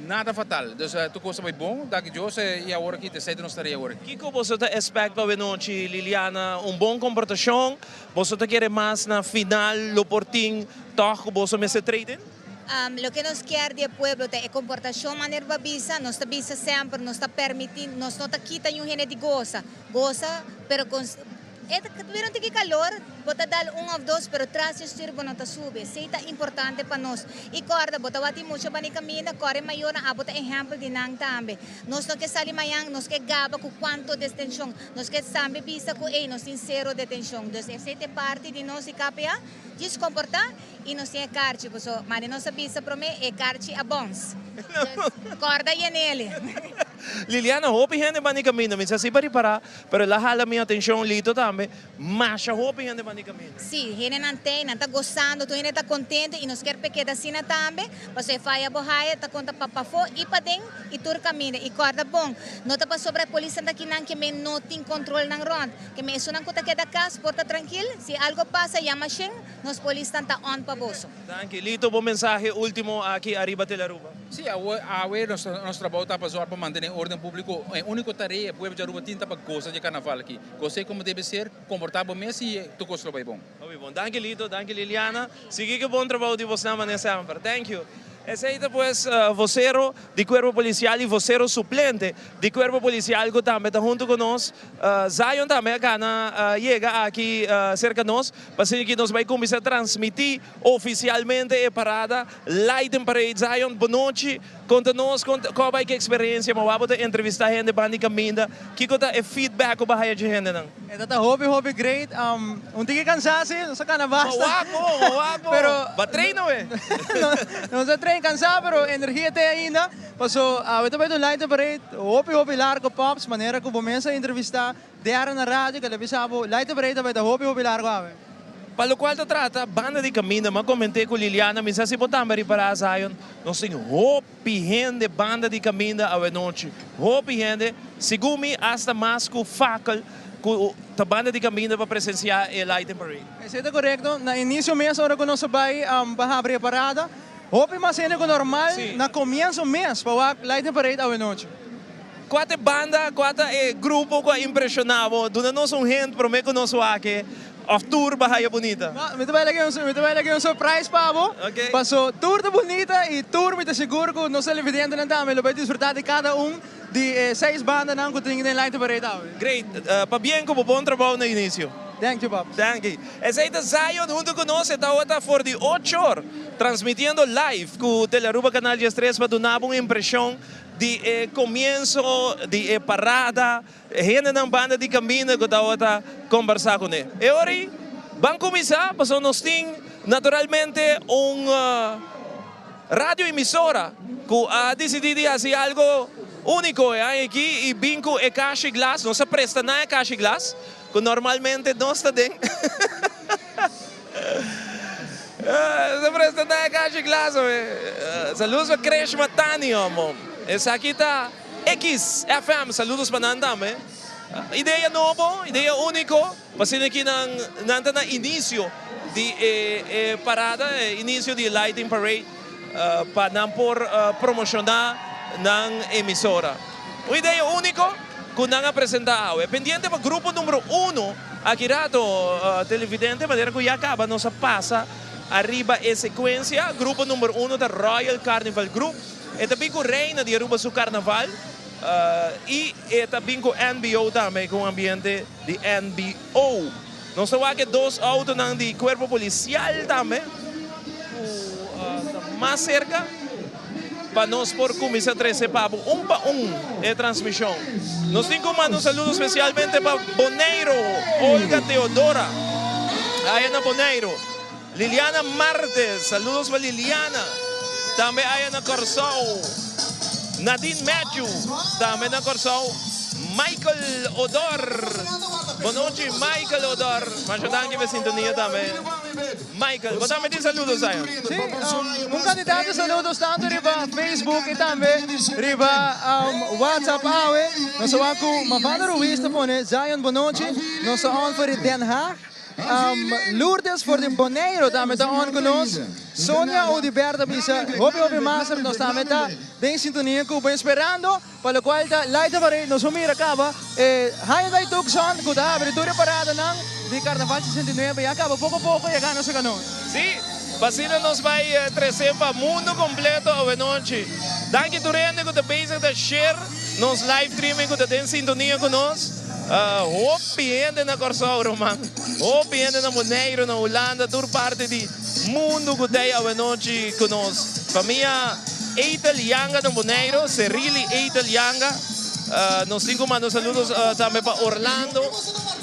nada fatal. Dus tur cos ta bay bon, danki Dios, y awor aki ta esey ta nos tarea awor aki. Kico boso ta expect pa awenochi, Liliana? Un bon comportacion? Boso ta kere mas na final lo por tin toch cu boso mester trade in? Loke nos kier di e pueblo ta e comportacion manera bo a bisa, nos ta bisa semper, nos ta permiti, nos no ta kita niun hende di gosa. Gosa, pero con e ta bira un tiki calor, bo ta dal un of dos, pero tras di stuur bo no ta subi. Esey ta importante pa nos. Y corda, bo tabatin mucho bani caminda, core mayornan, abo ta ehempel di nan tambe. Nos no ke sali mañan, nos ke gaba cu cuanto detencion. Nos ke tambe bisa cu ey, nos tin cero detencion. Dus esey ta e parti di nos di KPA, djis comporta y nos tin e carchi. Paso, mane nos a bisa prome, e carchi a bons. Dus, corda yenele. Liliana, hopi hende ban di kaminda. Mi sa si pa ripará, pero el a hala mi atenshon, Lito tambe. Masha hopi hende ban di kaminda. Sí, hendenan t'ei, nan ta gosando, tur hende ta kontento i nos kier p'e keda asina tambe, pasobra e faya bo haya ta konta pa pafó i paden i tur kaminda. I kòrda bon, no ta pasobra e polisnan ta kinan ke men no tin kontrolnan rònt, ke men esunnan ku ta keda kas por ta trankil, si algo pasa yama shen, nos polisnan ta on pa boso. Danki. Lito, bo mensahe ultimo aki ariba Tele Aruba. Sí, awe, awe nos, nos trabou ta pa zorg pa mantene orden publico. E unico tarea e pueblo di Aruba tin ta pa goza di e carnaval aki. Goz'é como debe ser, comporta bo mes y tur cos lo bay bon. Hopi bon. Danki Lito, danki Liliana. Sigui cu bon trabou di bosnan manera semper. Thank you. Esey ta pues vocero di Cuerpo Policial y vocero suplente di Cuerpo Policial cu tambe ta hunto cu nos. Zion tambe a gana yega aki cerca nos. Pa asina ki nos bai kuminsá transmití ofisialmente e parada Lighting Parade. Zion, bonochi. Konta nos kon ta bai ku eksperensia, ma wak bo ta entrevistá hende banda di kaminda. Kiko ta e feedback ku bo a haya dje hendenan? E ta ta hopi hopi great. Un tiki kansá si, nos a kana basta. Ma wak bo, ma wak bo. Pero Ba train awe. Nos a train kansá pero energia t'ei ainda. Paso awe ta bai ta un Lighting Parade hopi hopi largo Pops, manera ku bo mes a entrevistá. Dera na radio ke ta bisa bo Light Parade ta bai ta hopi hopi largo awe. Pa lokual ta trata banda di kaminda, m'a koment'é ku Liliana, mi sa si bo tambe ripará Zion, nos tin hopi hende banda di kaminda awenochi, hopi hende, segun mi asta mas ku fakel ku ta banda di kaminda pa presensiá e Lighting Parade. Esei ta korekto, na inisio mes ora ku nos a bai pa habri e parada, hopi mas hende ku normal na komienso mes pa wak Lighting Parade awenochi. Kua ta e banda, kua ta e grupo ku a impreshoná bo? Duna nos un hint promé ku nos wak e òf tur Bahia Bunita. No, mi ta bai laga un, mi ta bai laga un surprise pa bo. Ok. Paso tur ta bunita i tur mi ta sigur ku nos televidentenan tambe lo bai disfrutá di kada un di e seis bandanan ku tin den Light Parade awe. Great. Pabien ku bo bon trabou na inisio. Thank you, paps. Danki. Esei ta Zion huntu ku nos. E tabata for di ocho or transmitiendo live ku Telearuba Canal 13 pa duna bo un impreshon Di e komienso di e parada, e hendenan banda di kaminda ku tabata kombersá kuné. E ora ei, ban kuminsá, pasobra nos tin naturalmente un radioemisora ku a disidí di hasi algu úniko e aña aki i bin ku e kashi glas. Nos a presta nan e kashi glas ku normalmente nos ta den. Ta presta ta e kashi glas awe. Saludos pa Kreshma Tani omo. Esaki ta XFM. Saludos pa nan tambe. Idea nobo, idea unico. Pa asina ki nan nan ta na inicio di e e parada, e inicio di e lighting parade pa nan por promociona nan emisora. Un idea unico cu nan a presenta awe. Pendiente pa grupo numero uno aki rato televidente manera cu ya caba nos a pasa ariba e secuencia. Grupo numero uno ta Royal Carnival Group. E ta bin cu Reina di Aruba su carnaval y e ta bin cu NBO tambe cu un ambiente di NBO. Nos ta wak e dos autonan di Cuerpo Policial tambe cu ta mas cerca pa nos por cuminsa trece pa bo un pa un e transmision. Nos tin cu manda un saludo specialmente pa Boneiro, Olga Teodora aya na Boneiro, Liliana Martes, saludos pa Liliana tambe aya na Corsou, Nadine Matthew tambe na Corsou, Michael Odor, bonochi Michael Odor, masha danki pa e sintonia tambe Michael, bo tambe tin saludos Zion? Si, un kantidat di saludos tantu riba Facebook i tambe riba WhatsApp awe. Nos a wak ku Mavando Ruiz ta pone, Zion bonochi, nos ta on for di Den Haag. Lourdes for di Boneiro tambe ta on ku nos. Sonia Oduber ta bisa, Hopi hopi master, nos tambe ta den sintonia ku bo esperando pa lokual ta Light of Parade. Nos por mira kaba e Hyundai Tucson ku ta habri tur e paradanan di Carnaval 69 ya kaba poko poko yega nos serka nos. Sí, pa asina nos bai trese pa mundo kompleto awenochi. Danki tur hende ku ta bezig ta share nos live streaming ku ta den sintonia ku nos. Hopi hende na Kòrsou ruman, hopi hende na Boneiru, na Hulanda, tur parti di mundu ku ta ei awenochi ku nos. Famia Eitel Yanga na Boneiru, Serili Eitel Yanga. Nos tin ku manda un saludo tambe pa Orlando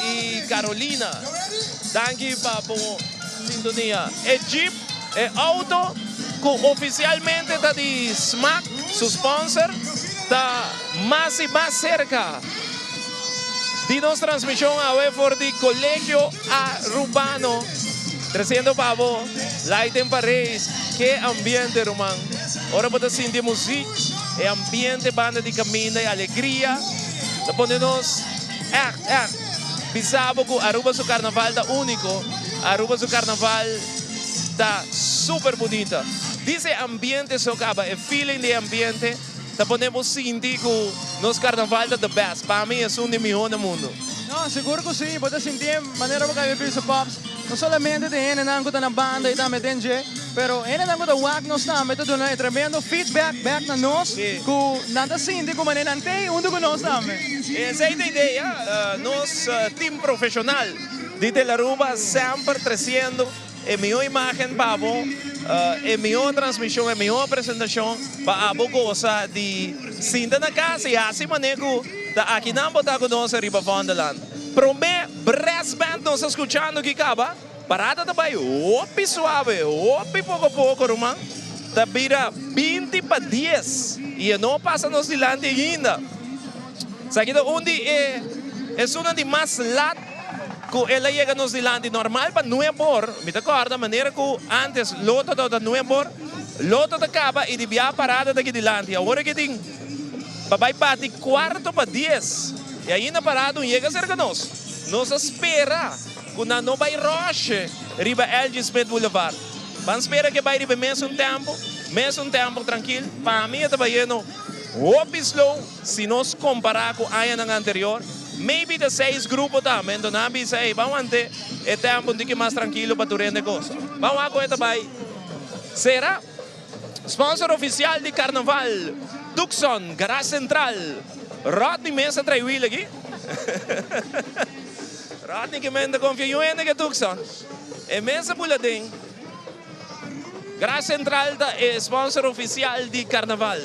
i Carolina. Danki pa bo sintonia. E jeep, e outo ku ofisialmente ta di Smaak, su sponsor, ta mas i mas serka. Di nos transmision awe for di Colegio Arubano treciendo pa bo Lighting Parade. Ke ambiente ruman. Ora bo ta sinti e muziek, e ambiente banda di caminda, e alegria ta pone nos echt echt bisa bo cu Aruba su carnaval ta unico, Aruba su carnaval ta super bunita. Dice e ambiente so caba, e feeling di e ambiente. Ta pone bo sinti cu nos carnaval ta the best. Pa mi esun di miho na mundo. No, sigur cu si. Bo ta sinti e manera bo cay bisa Pops. No solamente den hendenan cu ta na banda y tambe den dje, pero hendenan cu ta wak nos tambe ta duna e tremendo feedback bek na nos cu nan ta sinti cu manera nan t'ey hunto cu nos tambe. Esey ta idea. Nos team profesional di Telaruba semper treciendo E mihó imágen pa abo, e mihó transmishon, e mihó presentashon pa abo gosa di sinta na kas i hasi manera ku ta akinan bo ta ku nos riba Vondelland. Promé brass band nos ta skuchando ki kaba, parada ta bai hopi suave, hopi poko poko ruman, ta bira binti pa dies i e no pasa nos dilanti ainda. Esaki ta un di e esunnan di mas lat. Ku el a yega nos dilanti normal pa nuebor, mi ta kòrda manera ku ántes loto tabata nuebor, loto ta kaba i di bia parada ta aki dilanti. Awor aki tin pa bai bati kuarto pa dies i ainda parada un yega serka nos. Nos a spera ku nan no bai ròshe riba LG. Smith Boulevard. Ban spera ku e bai riba e mesun tèmpo, mesun tèmpo trankil. Pa mi e ta bayendo hopi slow. Si nos kompará ku añanan anterior, maybe ta seis grupo tambe, enton nan a bisa, ey, ban wante e tempu un tiki mas trankilo pa tur hende gosa. Ban wak kon e ta bai sera. Sponsor ofisial di Karnaval, Tucson, Garage Central. Rodney mes a trae wiel aki. Rodney ke men ta konfia yu hende ke Tucson. E mes a bula den. Garage Central ta e sponsor oficial di Carnaval.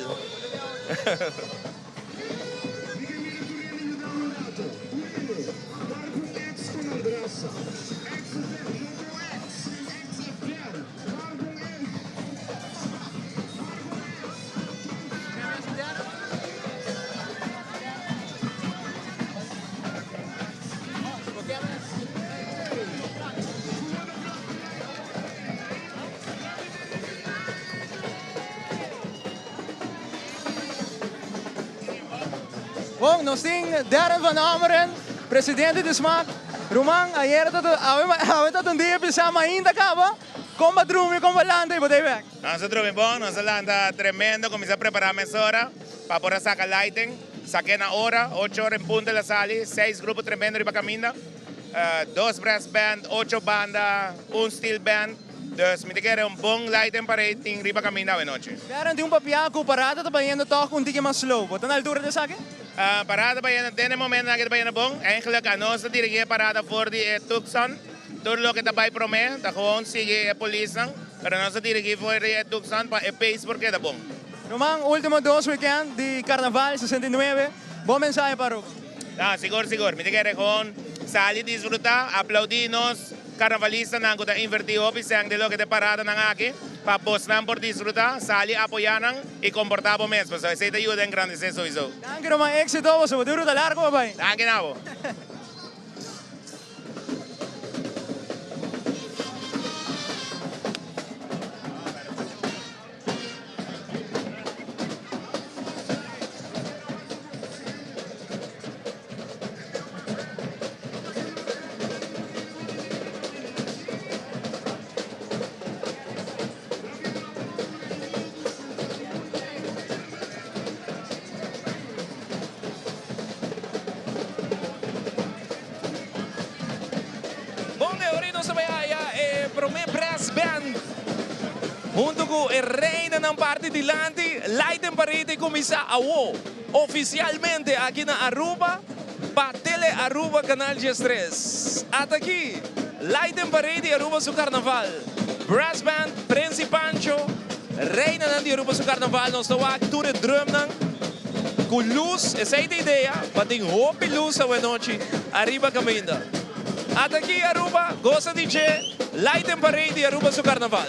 Bon, nos tin Darren van Ommeren, presidente di smaak. Ruman, ayera ta awe awe ta un dia pisá mainta kaba. Kon bo a drumi, kon bo a lanta i bo ta ei bek? Nos a drumi bon, nos a lanta tremendo, kuminsá prepará mesora pa por a saka lighting. Sak'é na ora, ocho ora en punto el a sali, seis grupo tremendo riba kaminda, dos brass band, ocho banda, un steel band. Dus mi ta kere un bon lighting parade tin riba kaminda awe nochi. Darren tin un papia ku parada ta bayendo tòg un tiki mas slow. Bo ta na altura di esaki? Parada ta bayendo den e momentonan aki ta bayendo bon. Eigenlijk anos ta dirigí e parada for di e Tucson. Tur loke ta bai promé ta gewoon sigui e polisnan, pero nos ta dirigí for di e Tucson pa e pace por keda bon. Ruman, ultimo dos weekend di Carnaval 69, bo mensahe pa Aruba? Ah, sigur sigur. Mi ta kere gewoon sali disfruta, aplaudí nos carnavalistanan cu ta invertí hopi sèn den loke ta e paradanan aki, pa bosnan por disfruta, sali apoyá nan y comportá bo mes, pasobra esey ta yuda engrandecé sowieso. Danki Ruman, éxito, boso bo tin ruta largo pa bai. Danki na bo. Bon de ora nos ta bay haya e prome brass band hunto cu e reinanan parti dilanti. Light and Parade a cuminsa awo oficialmente aki na Aruba pa Tele Aruba Canal 13. Ata aki Light and Parade di Aruba su carnaval. Brass band Prins y Pancho, reinanan di Aruba su carnaval. Nos ta wak tur e drumnan cu luz, esey ta idea, pa tin hopi luz awenochi ariba caminda. Ata aki Aruba goza di dje, Light and Parade di Aruba su carnaval.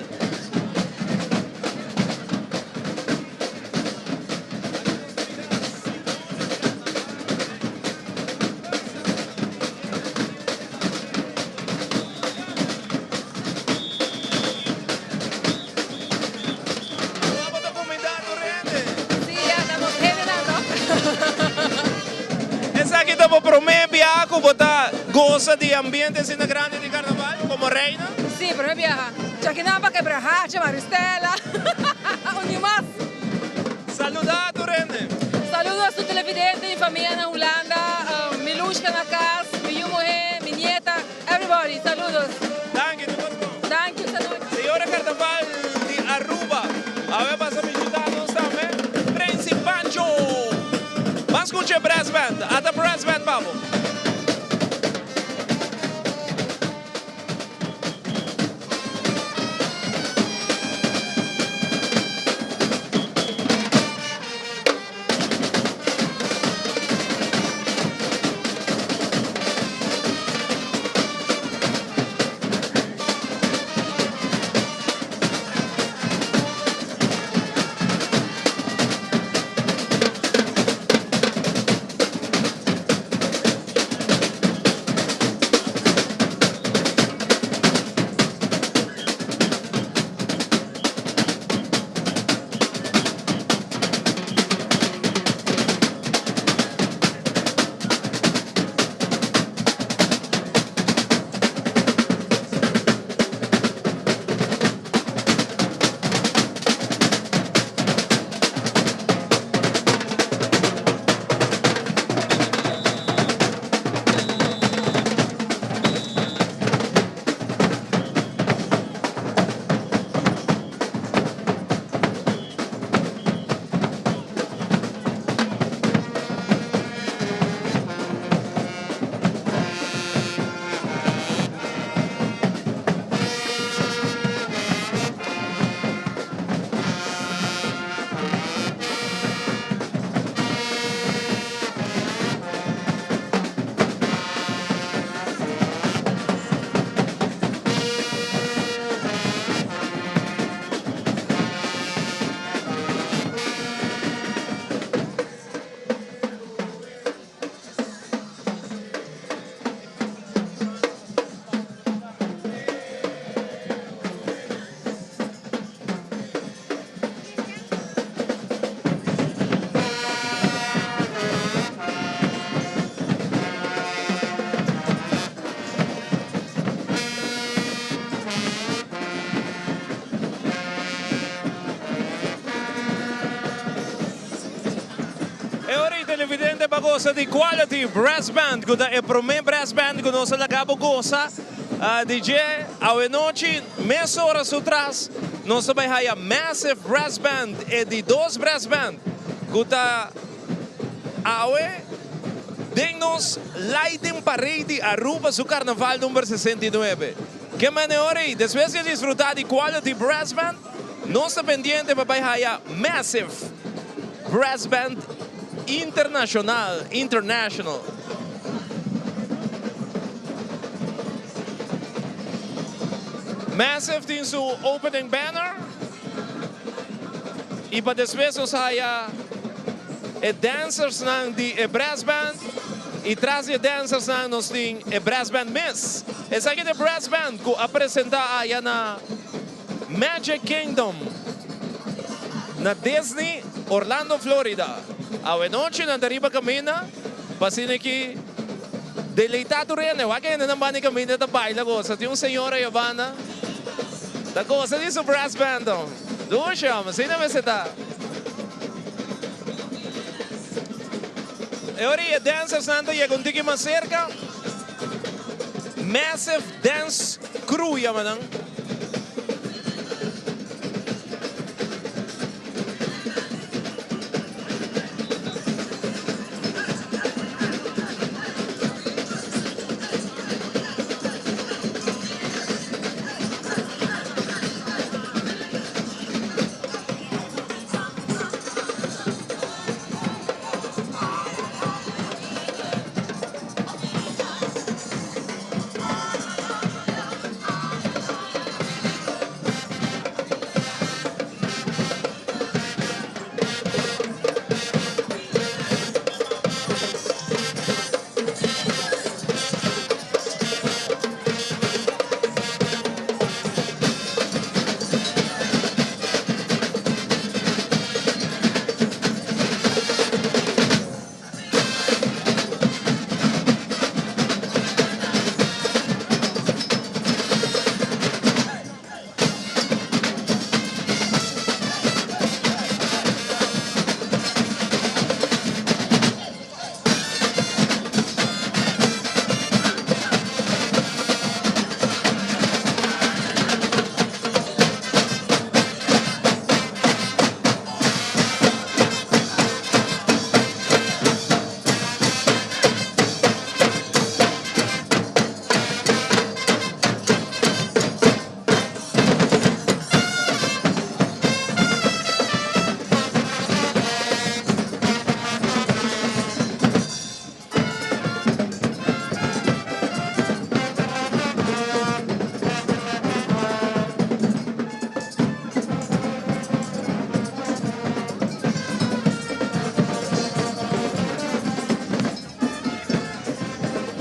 Esaki ta bo prome biaha ku bo ta gosa di ambiente asina grandi di karnaval komo reina? Sí, prome biaha. Chakinan pa kebra hacha, Maristela, un di mas. Saluda tur hende. Saludos tur televidente, mi famia na Hulanda, mi Lushka na kas, mi yu muhe, mi nieta. Everybody, saludos. Danki, tur cos bon. Danki, saludos. Señora Carnaval di Aruba, awe pasa bishita nos tambe, Prince Pancho. Ban scucha e brass band, ata brass band pa bo. E ora ei televidente pa gosa di Quality Brass Band ku ta e promé brass band ku nos a laga bo gosa di dje. Awenochi mesora su tras nos ta bai haya Massive Brass Band, e di dos brass band ku ta awe den nos Lighting Parade di Aruba su Carnaval number 69. Ke mane e ora ei despues di a disfruta di Quality Brass Band nos ta pendiente pa bai haya Massive Brass Band Internacional, International. Massive tin su opening banner y pa despues nos haya e dancersnan di e brass band y tras di e dancersnan nos tin e brass band mes. Esaki ta e brass band cu a presenta aya na Magic Kingdom na Disney, Orlando, Florida. Awe nochi nan ta riba caminda pa asina ki deleita tur hende. Wak hendenan banda di caminda ta baila gosa. Tin un señora ayo banda ta gosa di su brass band. Dushi homber, asina mester ta. E ora e dancersnan ta yega un tiki mas cerca. Massive Dance Crew yama nan.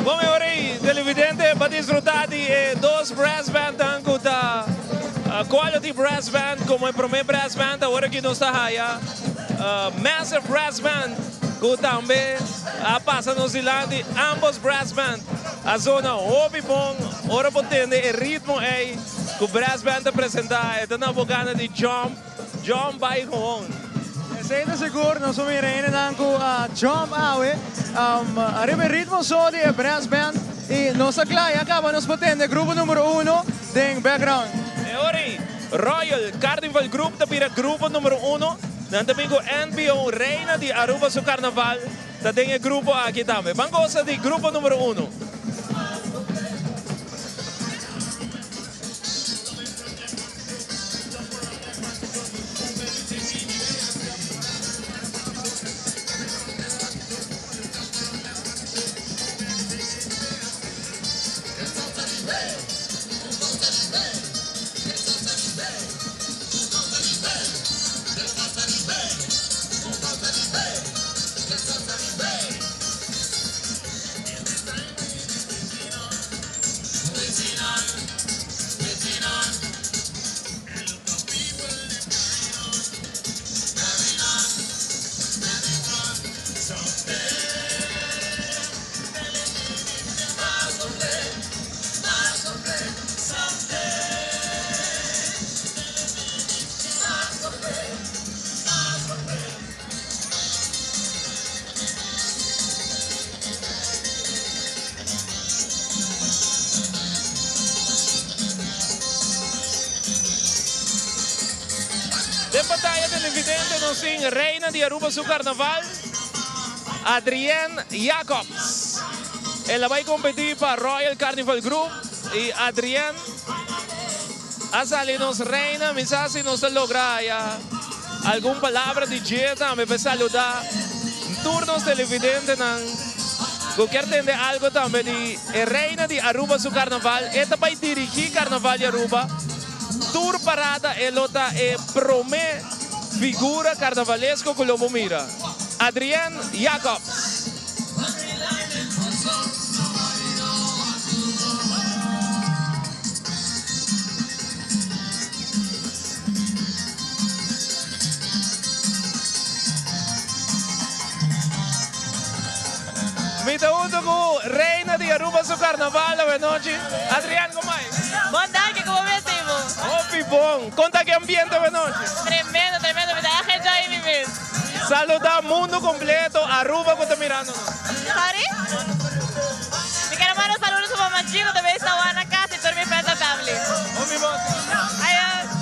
Bon e ora ei televidente pa disfruta di e dos brass bandnan ku ta Quality Brass Band komo e prome brass band awor aki nos ta haya Massive Brass Band ku tambe a pasa nos dilanti. Ambos brass band a zona hopi bon ora bo tende e ritmo ei ku brass band ta presenta e ta na bo gana di jump, jump bai gewoon. Esei ta sigur, nos a mira hendenan ku a jump awe ariba e ritmo so di e brass band i nos ta kla ya kaba nos por tende grupo numero uno den background. E ora ei Royal Carnival Group ta bira grupo numero uno. Nan ta bin ku NPO Reina di Aruba su Carnaval ta den e grupo aki tambe. Ban gosa di grupo numero uno. Den pantaya televidente nos tin Reina di Aruba su Carnaval, Adrienne Jacobs. El a bay competi pa Royal Carnival Group y Adrienne a sali nos Reina. Mi sa si nos ta logra haya algun palabra di dje tambe pa e saluda tur nos televidentenan cu kier tende algo tambe di e Reina di Aruba su Carnaval. E ta bay dirigi Carnaval di Aruba. Tur parada e lo ta e prome figura carnavalesco cu lo bo mira. Adrienne Jacobs. Mi ta hunto cu Reina di Aruba su carnaval awenochi. Adrienne, como ay? Bon danki, como mi esti bo? Hopi bon. Con ta ki ambiente awenochi? Tremendo, tremendo. Mi ta echt enjoy mi mes. Saluda mundo completo Aruba cu ta mirando nos. Sorry? Mi quiero manda un saludo pa mama Gino también esta wana na casa y tur mi friends and family. Hopi bon. Adios.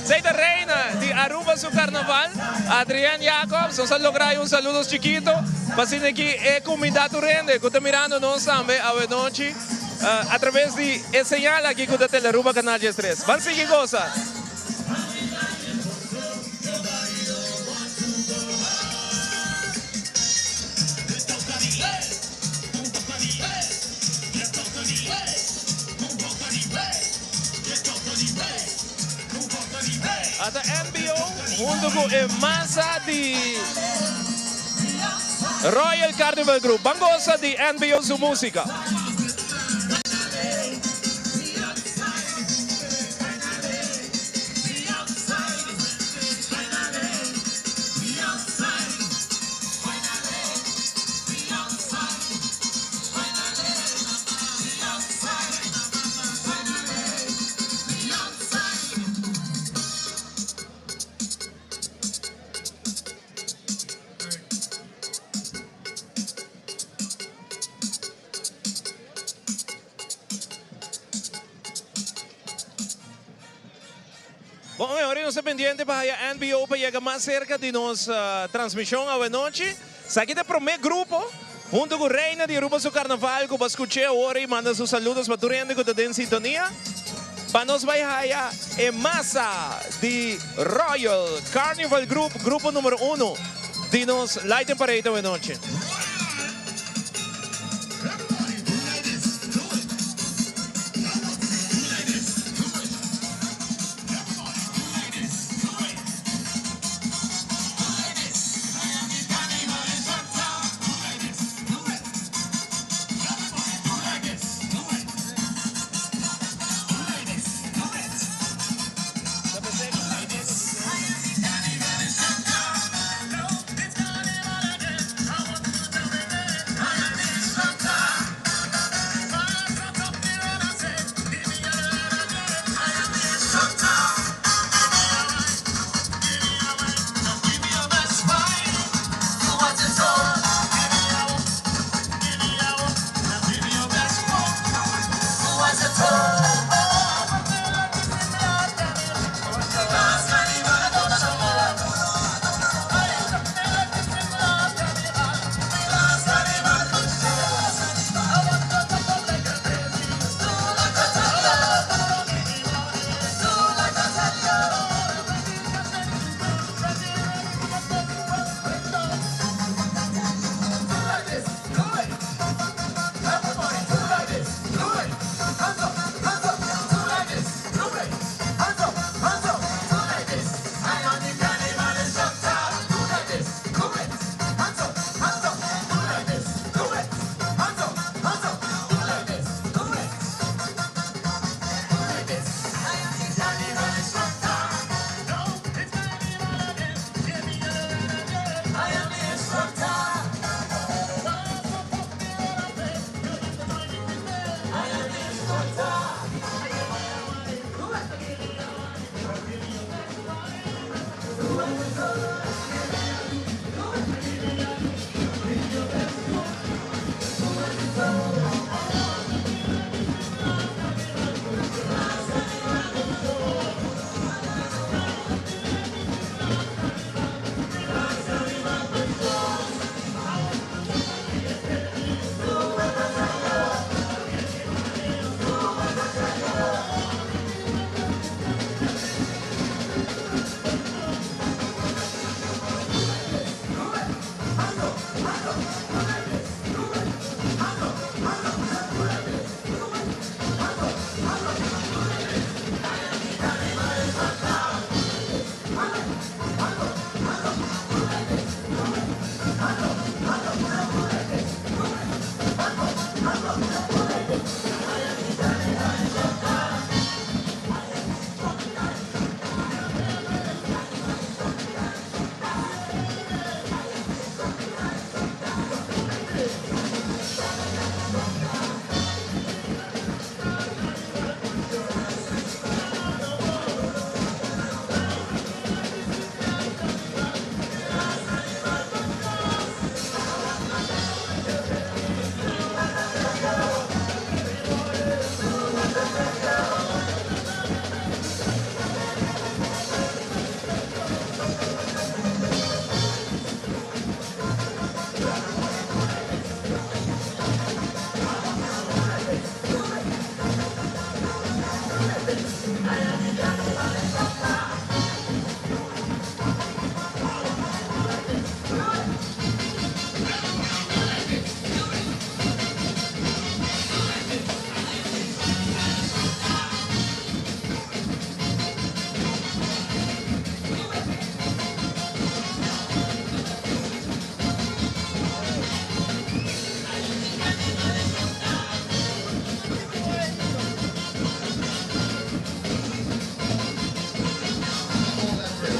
Zij ta reina di Aruba su carnaval, Adrienne Jacobs. Nos a logra un saludos chikito pa asina aki e comunidad tur hende cu ta mirando nos tambe awenochi a traves di e señal aki cu ta Telearuba Canal 13. Ban sigui goza. Ata NBO hunto cu e masa di Royal Carnival Group. Ban goza di NBO su musica. Bon, awor nos ta pendiente pa haya NBO pa yega mas cerca di nos transmision awenochi. Esaki ta e prome grupo hunto cu Reina di Aruba su Carnaval cu bo a scuche awor y manda su saludos pa tur hende cu ta den sintonia. Pa nos bay haya e masa di Royal Carnival Group, grupo numero uno di nos Lighting Parade awenochi.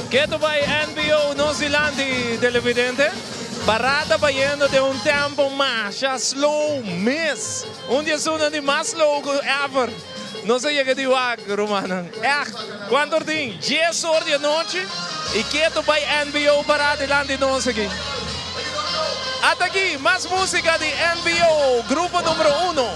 Keto bai NBO nos dilanti televidente. Parada bayendo den un tempo masha slow mes. Un di esunnan di mas slow ku ever nos a yega di wak rumannan. Echt, kuantu or tin? Dies or di anochi i keto bai NBO pará dilanti nos aki. Ata aki mas músika di NBO, grupo numero uno.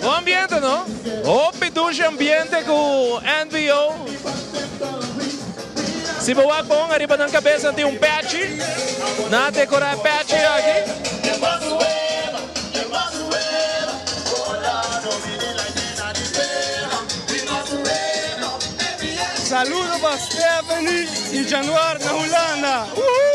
Bon ambiente no? Hopi dushi ambiente ku NBO. Si bo wak bon ariba nan kabes nan tin un pechi. Nan a dekora e pechi aki. Saludo pa Stephanie y Januar na Hulanda. Woohoo!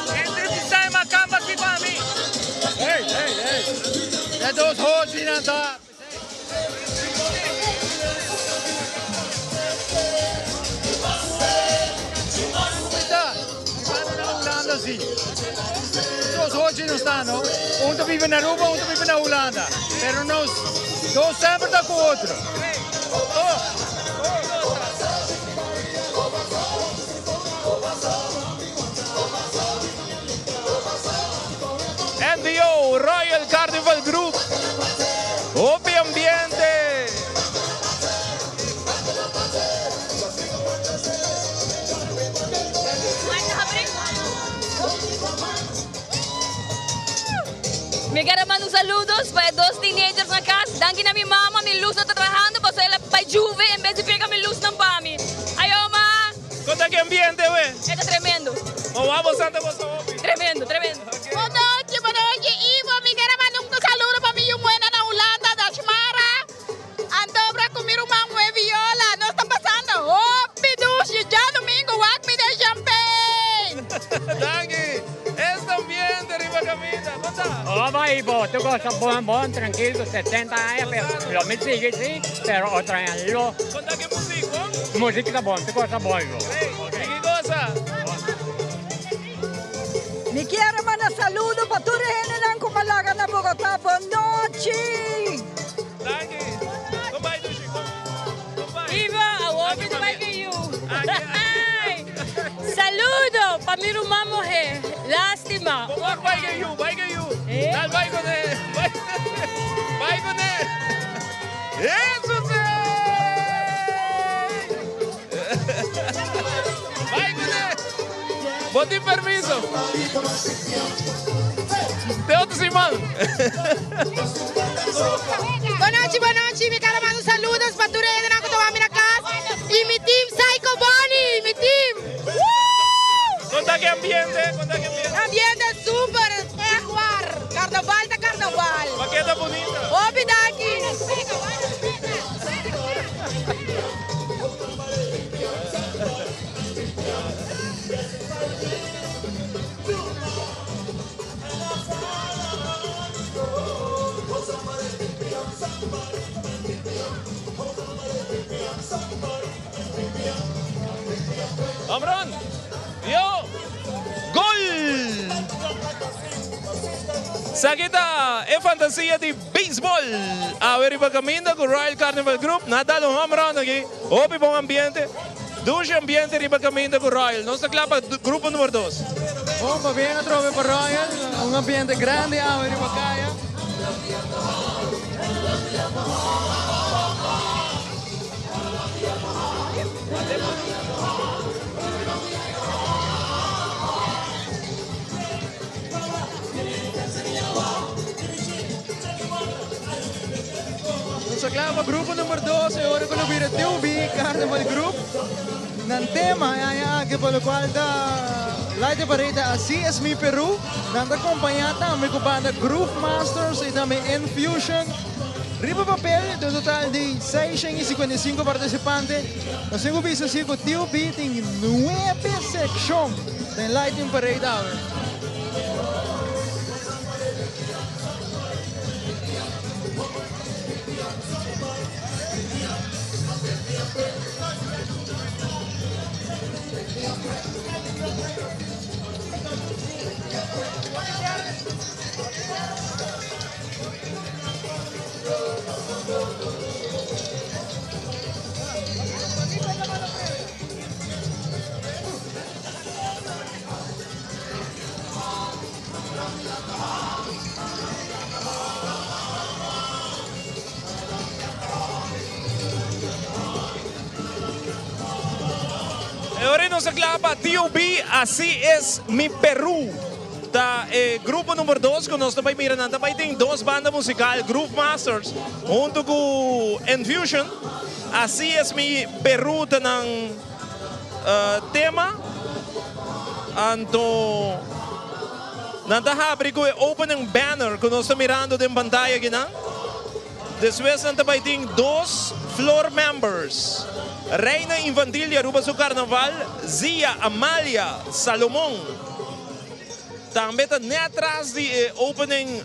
Entrevistá e makamba aki pa mi. Hey, hey, hey. E dos hochinan ta. Dos hochi nos ta no. Un ta biba na Aruba, un ta biba na Hulanda. Pero nos dos semper ta cu otro. NDO Royal Carnival Group. Hopi ambiente. Mi kier a manda un saludos pa e dos teenagers na cas. Danki na mi mama, mi luz no ta trahando pasobra el a bai juve en bes di pega mi luznan pa mi. Ayo ma! Con ta ki ambiente we? E ta tremendo. Ma wou bo santa gosa hopi. Tremendo, tremendo. Bon nochi, bon nochi Ivo, mi kier a manda un saludo pa mi yu muhé na Hulanda, Dashmara, anto bra ku mi ruman muhé Viola, nos ta pasando hopi dushi, djadumingu wak mi den champagne. Danki. Esta ambiente riba caminda. Con ta? Hola Ivo, tu cosa bon bon, trankil ku 70 aña pero lo mi sigui si, pero otro aña lo. Con ta ki music bon? Music ta bon, tu cosa bon Ivo. Great, y ki cosa? Mi kier a manda saludo pa tur e hendenan ku Malaga na Bogotá. Bon nochi! Danki. Kon bai Dushi? Kon bai? Ivo, awor mi ta bai ku yu. Saludo pa mi ruman muhé. Lástima. Bo wak bai ku yu, bai ku yu. Dal bai kuné. Bai kuné. Hesus! Bai kuné! Bo tin permiso. Te otro siman. Bonochi bonochi mi kara manda un saludos pa tur e hendenan ku ta wak mi na kas y mi team Psycho Bunny mi team woo! Kon ta ki ambiente? Kon ta ki ambiente? Ambiente super echt waar carnaval ta carnaval. Pa keda bunita. Hopi danki. Esaki ta e fantasia di beisbol. Awe riba caminda cu Royal Carnival Group. Nan a dal un home run aki. Hopi bon ambiente. Dushi ambiente riba caminda cu Royal. Nos ta cla pa grupo numero dos. Bon pabien atrobe pa Royal. Un ambiente grandi awe riba caya. Nos a kla pa grupo number dos e ora ku lo bira TUB Carnival Group. Nan tema e aña aki pa lokual ta Light the Parade ta Así es mi Peru. Nan ta kompañá tambe ku banda Groove Masters i tambe Infusion. Riba papel di un total di 655 partisipante, nos tin ku bisa si ku TUB tin nuebe sekshon den Lighting Parade awe. E ora nos a kla pa TOB Así es mi Perú. Ta e grupo number dos ku nos ta bai mira. Nan ta bai tin dos banda musikal, Groove Masters huntu ku Enfusion. Así es mi Perú ta nan tema. Anto nan ta habri ku e opening banner ku nos ta mirando den pantaya akinan. Despues nan ta bai tin dos floor members, Reina Infantil di Aruba su Carnaval, Zia Amalia Salomon. Tambe ta net tras di e opening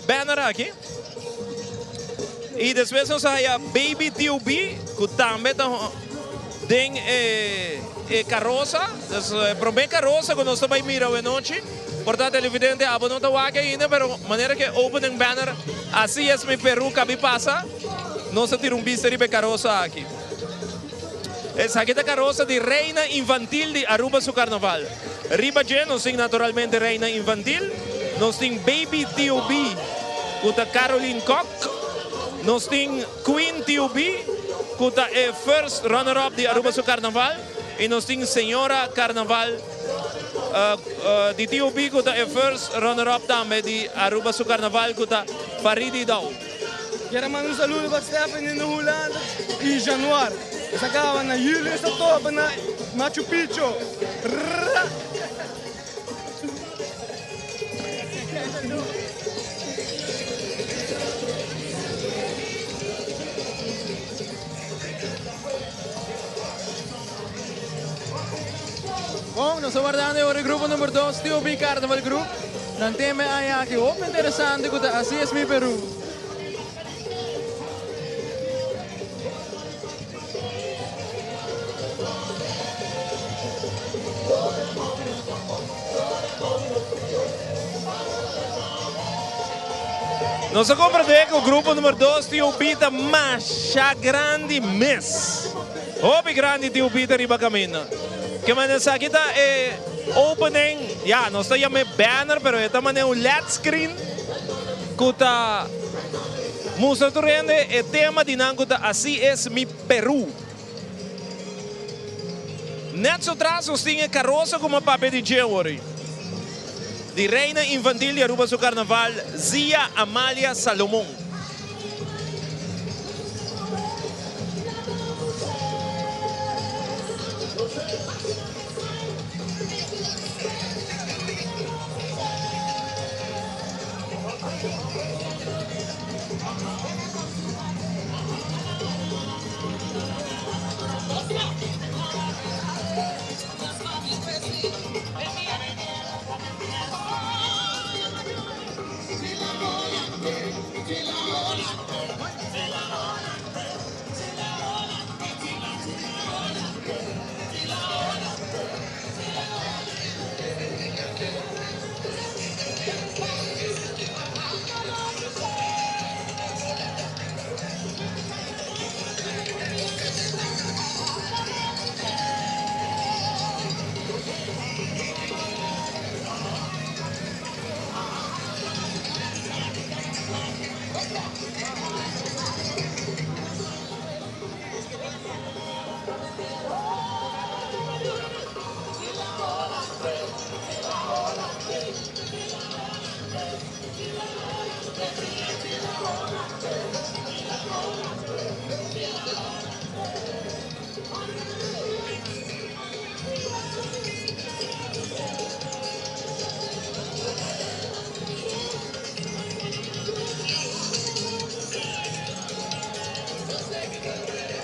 banner aki. Y despues nos a haya Baby TOB cu tambe ta den e carosa. Dus e prome carosa cu nos ta bai mira awenochi. Por ta televidente abo no ta wak ainda pero manera cu e opening banner Así es mi Peru cabi pasa nos ta tira un bista riba e carosa aki. Esaki ta carosa di Reina Infantil di Aruba su carnaval. Riba dje nos tin naturalmente Reina Infantil, nos tin Baby TOB cu ta Caroline Kok, nos tin Queen TOB cu ta e first runner up di Aruba su carnaval y nos tin Señora Carnaval di TOB cu ta e first runner up tambe di Aruba su carnaval cu ta Faridi Dau. Kier a manda un saludo pa Stephanie na Hulanda y Januar. Es a caba na julio esta topa na Machu Picchu. Rrra. Bon, nos ta wardando e ora e grupo number dos, TOB Carnival Group. Nan tema e aña aki hopi interesante cu ta Así es mi Perú. Nos a comprende cu grupo number dos TOB ta masha grandi mes. Hopi grandi tin un bida riba caminda. Ke manera esaki ta e opening, ya nos ta yam'e banner pero e ta manera un led screen cu ta mustra tur hende e tema di nan cu ta Así es mi Perú. Net so tras nos tin e carosa cu m'a papia di dje awor ei. Di Reina Infantil di Aruba su Carnaval, Zia Amalia Salomon.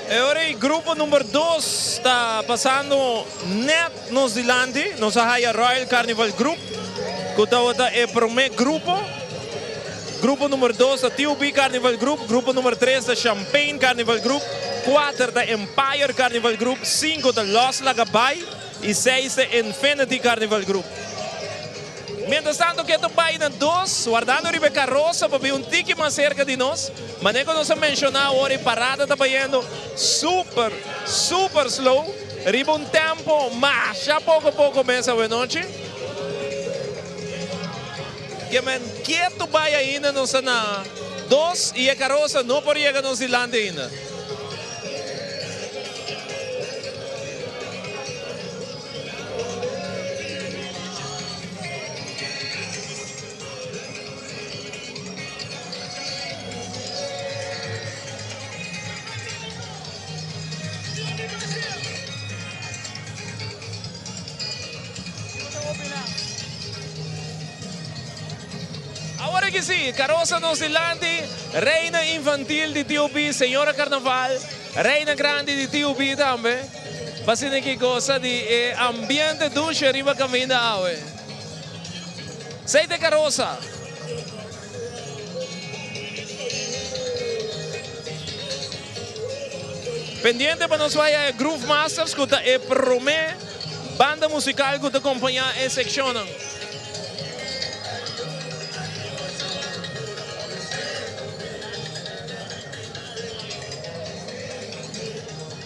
E ora ei grupo number dos ta pasando net nos dilanti. Nos a haya Royal Carnival Group ku tabata e prome grupo. Grupo number dos ta TUB Carnival Group, grupo number tres ta Champagne Carnival Group, kuater ta Empire Carnival Group, sinku ta Los Laga Bai i seis ta Infinity Carnival Group. Mientras tanto ke ta bai na dos, wardando riba e karosa pa bin un tiki mas serka di nos. Manera ku nos a menshoná awor e parada ta bayendo super, super slow, riba un tempo masha poko poko mes awenochi. Ke men ketu bai ainda nos ta na dos i e karosa no por yega nos dilanti ainda. Awor aki si, karosa nos dilanti, Reina Infantil di TUB, Señora Carnaval, Reina Grandi di TUB tambe. Basina ki gosa di e ambiente dushi ariba kaminda awe. Seite karosa. Pendiente pa nos waya e Groove Masters ku ta e promé banda musikal ku ta kompañá e sekshonnan.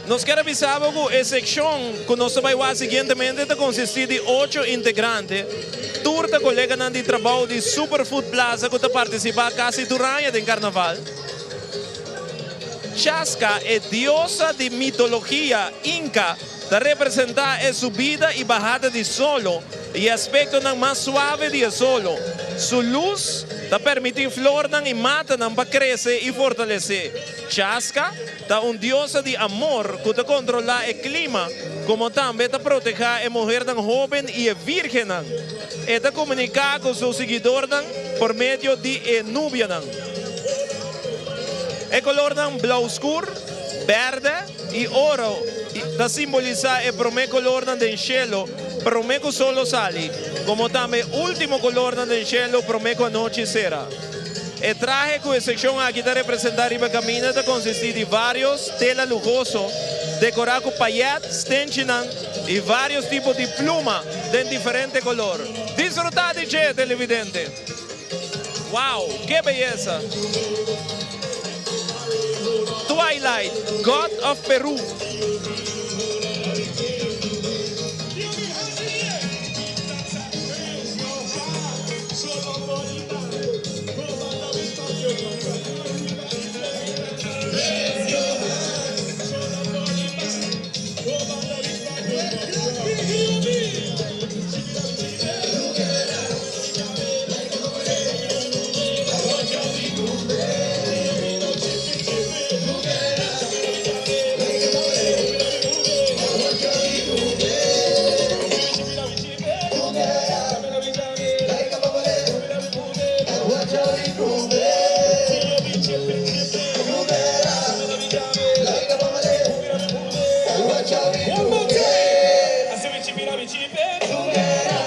Nos kier a bisa bo ku e sekshon ku nos ta bai wak siguientemente ta konsistí di ocho integrante. Tur ta koleganan di trabou di Super Food Plaza ku ta partisipá kasi tur aña den karnaval. Chaska, e diosa di mitologia Inca, ta representá e subida i bahada di solo i e aspektonan mas suave di e solo. Su lus ta permití flornan i matanan pa krese i fortalesé. Chaska ta un diosa di amor ku ta kontrolá e klima komo tambe ta protehá e muhernan hóben i e vírgennan. E ta komuniká ku su siguidornan por medio di e nubianan. E kolornan blou skur, bèrdè i oro ta simbolisá e promé kolornan den shelu promé ku sol lo sali, komo tambe e último kolornan den shelu promé ku anochi sera. E trahe ku e sekshon aki ta representá riba kaminda ta konsistí di vários tela luhoso dekorá ku payèt, stenchinan i vários tipo di pluma den diferente kolor. Disfrutá di dje, televidente! Wow, ke beyesa! Twilight, God of Peru.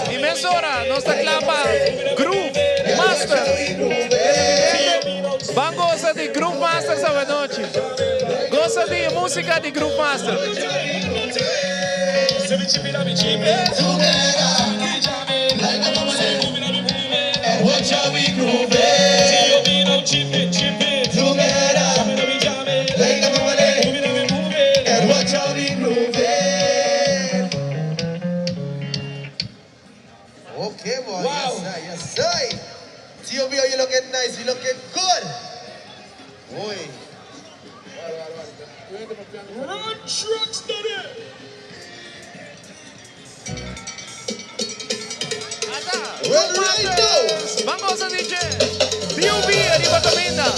Y mesora nos ta cla pa Groove Masters. Televidente, ban goza di Groove Masters awanochi. Goza di e musica di Groove Masters. Okay boy, yes sir, yes sir. TOB, you looking nice, you looking good. Oy. Run truck steady. Well, right now. Ban goza DJ. TOB ariba caminda.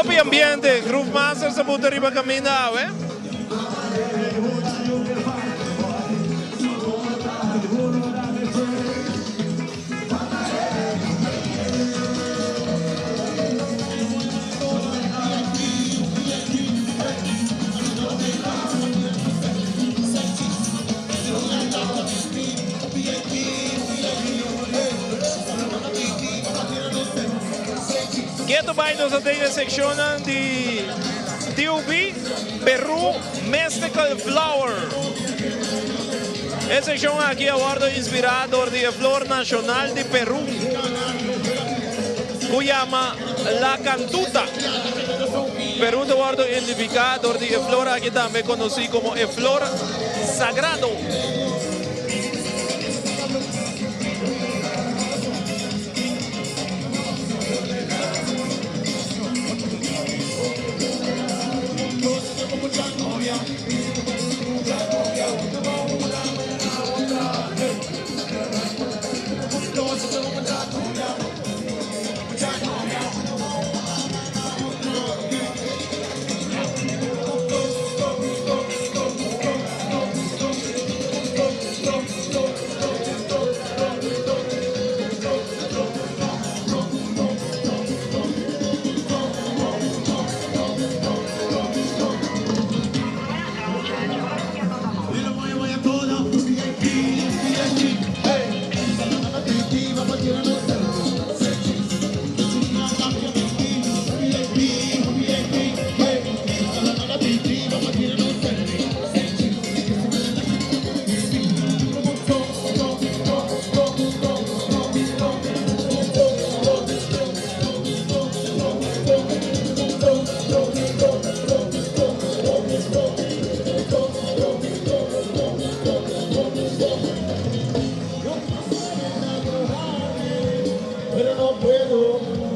Hopi ambiente, Groove Masters a buta riba caminda awe. Keto bai nos a den e seccionnan di TUB, Peru Mystical Flower. E seccion aki a wordo inspira door di e flor nacional di Peru cu yama La Cantuta. Peru ta wordo identifica door di e flor aki tambe conoci como e flor sagrado.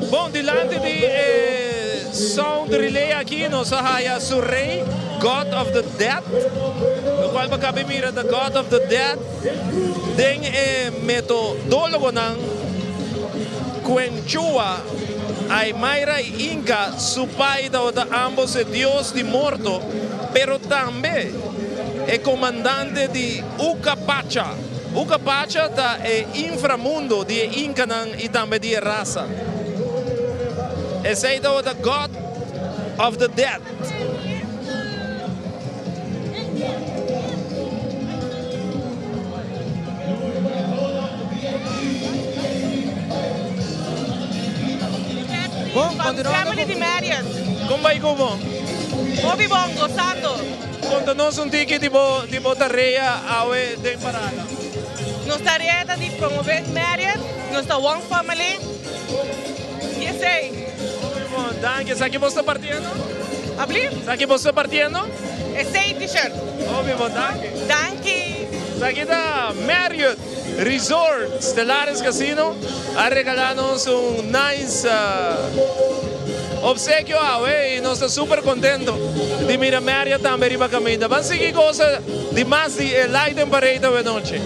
Bon, dilanti di e sound relay aki nos a haya su rey, God of the Dead, locual bo cabe mira the God of the Dead den e metodologonan Quenchua, Aymaira y Inca, su pai tabata ambos e dios di morto, pero tambe e comandante di Uka Pacha. Uka Pacha ta e inframundo di e Incanan y tambe di e rasa. Esey tabata God of the Dead. Bon, continuando. Family di Marriott. Con bay cu bo? Hopi bon, gozando. Conta nos un tiki di bo di bo tarea awe den parada. Nos tarea ta di promove Marriott, nos ta one family y esey. Hopi bon, danki. Esaki bo sta partiendo? Abli? Esaki bo sta partiendo? Esey t-shirt. Hopi bon, danki. Danki. Esaki ta Marriott Resort Stellaris Casino a regala nos un nice obsequio awe y nos ta super contento di mira Marriott tambe riba caminda. Ban sigui goza di mas di e Lighting Parade awe nochi.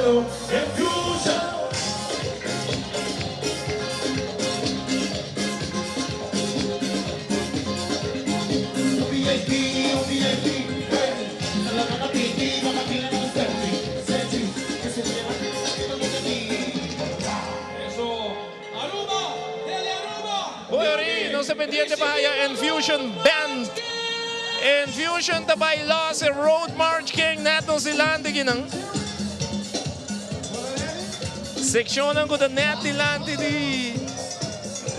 Hoy nos ta pendiente pa haya Enfusion Band. Enfusion ta bay los e Road March King net nos dilanti kinan. Seccionnan cu ta net dilanti di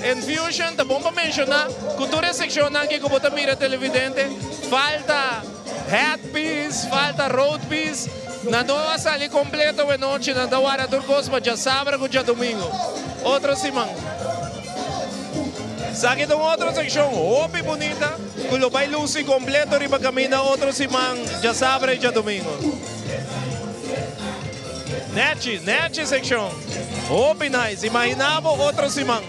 Enfusion ta bon pa menciona cu tur e seccionnan aki cu bo ta mira televidente falta headpiece, falta roadpiece. Nan no a sali completo awenochi, nan ta warda tur cos pa djasabra cu djadomingo otro siman. Esaki ta un otro seccion hopi bunita cu lo bay luci completo riba caminda otro siman djasabra y djadomingo. Nechi, nechi seccion. Hopi nice. Imagina bo otro siman.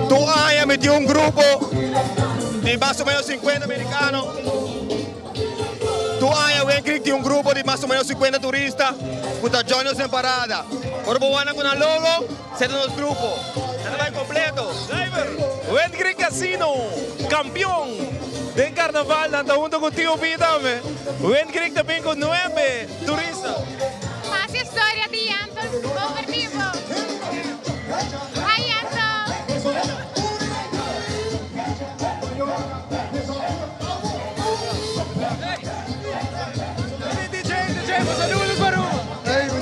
Tur aña mi tin un grupo di mas o menos 50 americano. Tur aña Wayne Creek tin un grupo di mas o menos 50 turista cu ta join nos den parada. Ora bo wak nan cu nan logo, seta nos grupo. Nan ta bay completo. Driver, Wayne Creek Casino, campeon den carnaval nan ta hunto cu Tio B tambe. Wayne Creek ta bin cu nuebe turista. Mas historia di Yanto over vivo. Hi Yanto!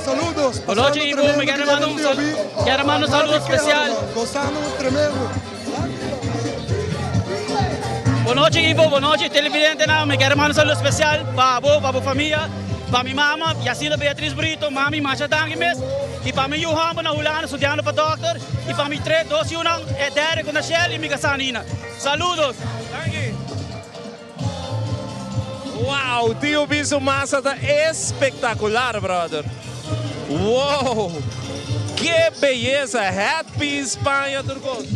Saludos. Buenas noches, Ivo. Me quiero mandar un, sal quiero mandar un saludo especial. Gozando tremendo. Buenas noches, Ivo. Buenas noches, televidente. Me quiero mandar un saludo especial para vos, para tu familia, para mi mamá, Yacila Beatriz Brito, mami, Masha Dangimes, y para mi Johan, na Hulanda, estudiando para doctor, y para mi tres, dos y una, Derek, con Shell y mi casanina. Saludos. Wow, Tio B su masa ta espectacular, brother. Wow. Ke beyesa! Headpiece, paña, tur kos.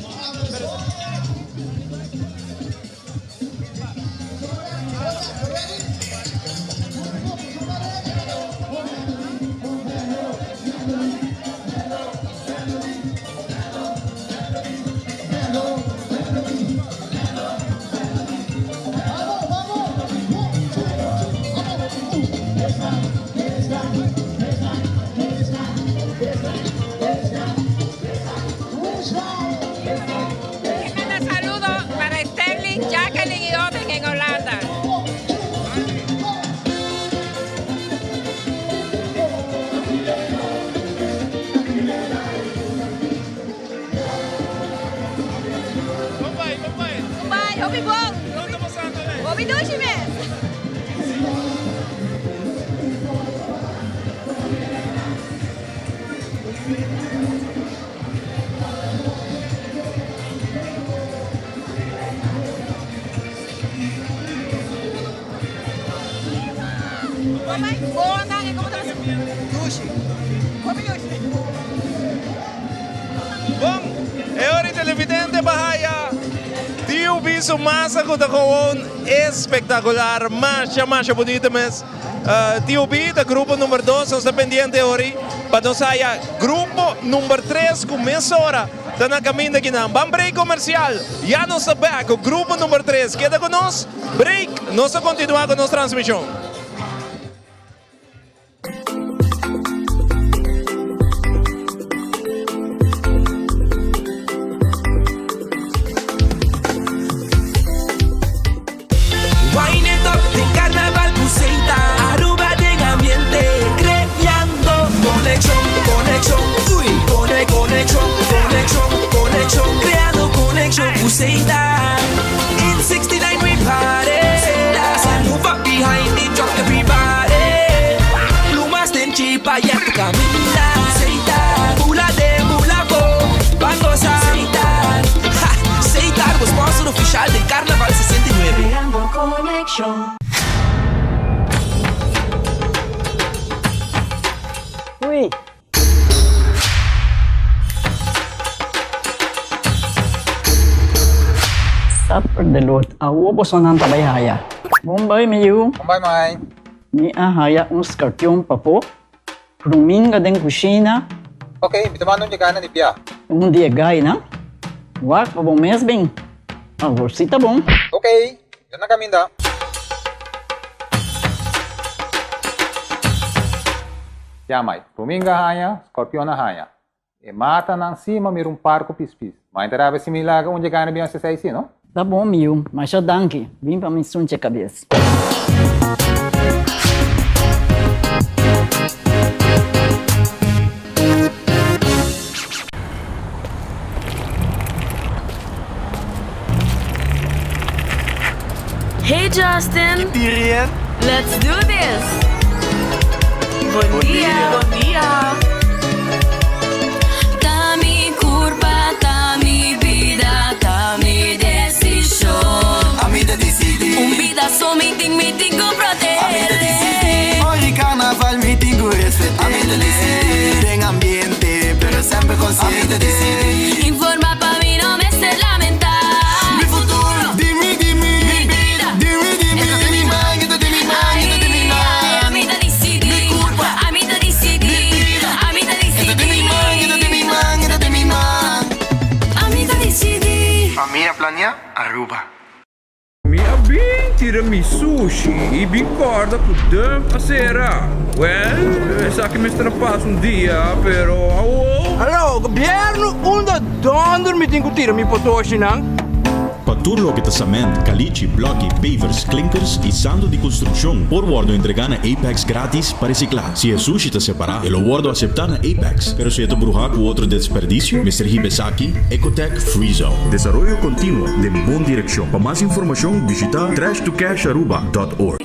Manda saludo para Sterling, Jacqueline y Oden en Holanda. Kon bai, kon bai? Kon bai, hopi bon. Kon ta pasando lei? Hopi dushi mes. Kon bai? Bon, danki. Komo ta pasando? Dushi. Hopi dushi. Bon, e ora e televidente pa haya DUB su masa cu ta gewoon espectacular, masha masha bunita mes. DUB ta grupo number dos, nos ta pendiente e ora pa nos haya grupo number tres cu mesora ta na caminda akinan. Ban break comercial, ya nos ta back cu grupo number tres. Keda cu nos, break, nos ta continua cu nos transmision. Wine it up den carnaval cu Seita Aruba den ambiente creando conexion, conexion, uy Cone, conexion, conexion, conexion Creando conexion cu Seita In 69 we party Move up behind the truck everybody Plumas den chipa ya tu caminda Seita Bula den bula bo Ban goza Seita Ha! Seita bo sponsor oficial den Carnaval 69. Creando conexion. Ui! Supper de lot, awo bosonan ta bai haya. Bon bai mi yu. Bon bai mai. Mi a haya un skarpion pafó, ruminga den kushina. Ok, mi ta manda un yegana di bia. Un di e gainan. Wak pa bo mes bin. Awor si ta bon. Ok, mi ta na kaminda. Ya mai, ruminga haña, scorpion a haña. E matanan si ma mira un par cu pispis. Ma inta rabia si mi laga un dje gana bion sesei si, no? Ta bon mi yu, masha danki. Bin pa mi sunche cabes. Hey Justin! Let's do this! Bon dia! Bon dia! Ta mi curpa, ta mi bida, ta mi decision. Ami ta dicidi. Un bida so mi tin, mi tin cu protehe. Ami ta dicidi. Ora carnaval mi tin cu respete. Ami ta dicidi. Den ambiente, pero semper consciente. Ami ta dicidi. Informa pa mi no mester lamenta. Mi futuro, di mi, di mi. Mi bida, di mi, di mi. E ta den mi man, e ta den mi man, e ta den mi man. Ami ta dicidi. Mi curpa, Ami ta dicidi. Mi bida, Ami ta e ta den mi dicidi. man, e ta den mi man, e ta den mi man. Ami ta dicidi. Famia Planea Aruba. Mi a bin tira mi sushi y bin corda cu dump a cera. Well, esaki mester a pasa un dia, pero awo. Hallo, gobierno, unda donder mi tin cu tira mi potoshinan? Pa tur loke ta cement, calichi, bloki, pavers, klinkers y santo di construccion por wordo entrega na Apex gratis pa recicla. Si e sushi ta separa, e lo wordo acepta na Apex, pero si e ta bruha cu otro desperdicio, mester hiba esaki Ecotech Free Zone. Desaroyo continuo den bon direccion. Pa mas informacion bishita trashtocasharuba dot org.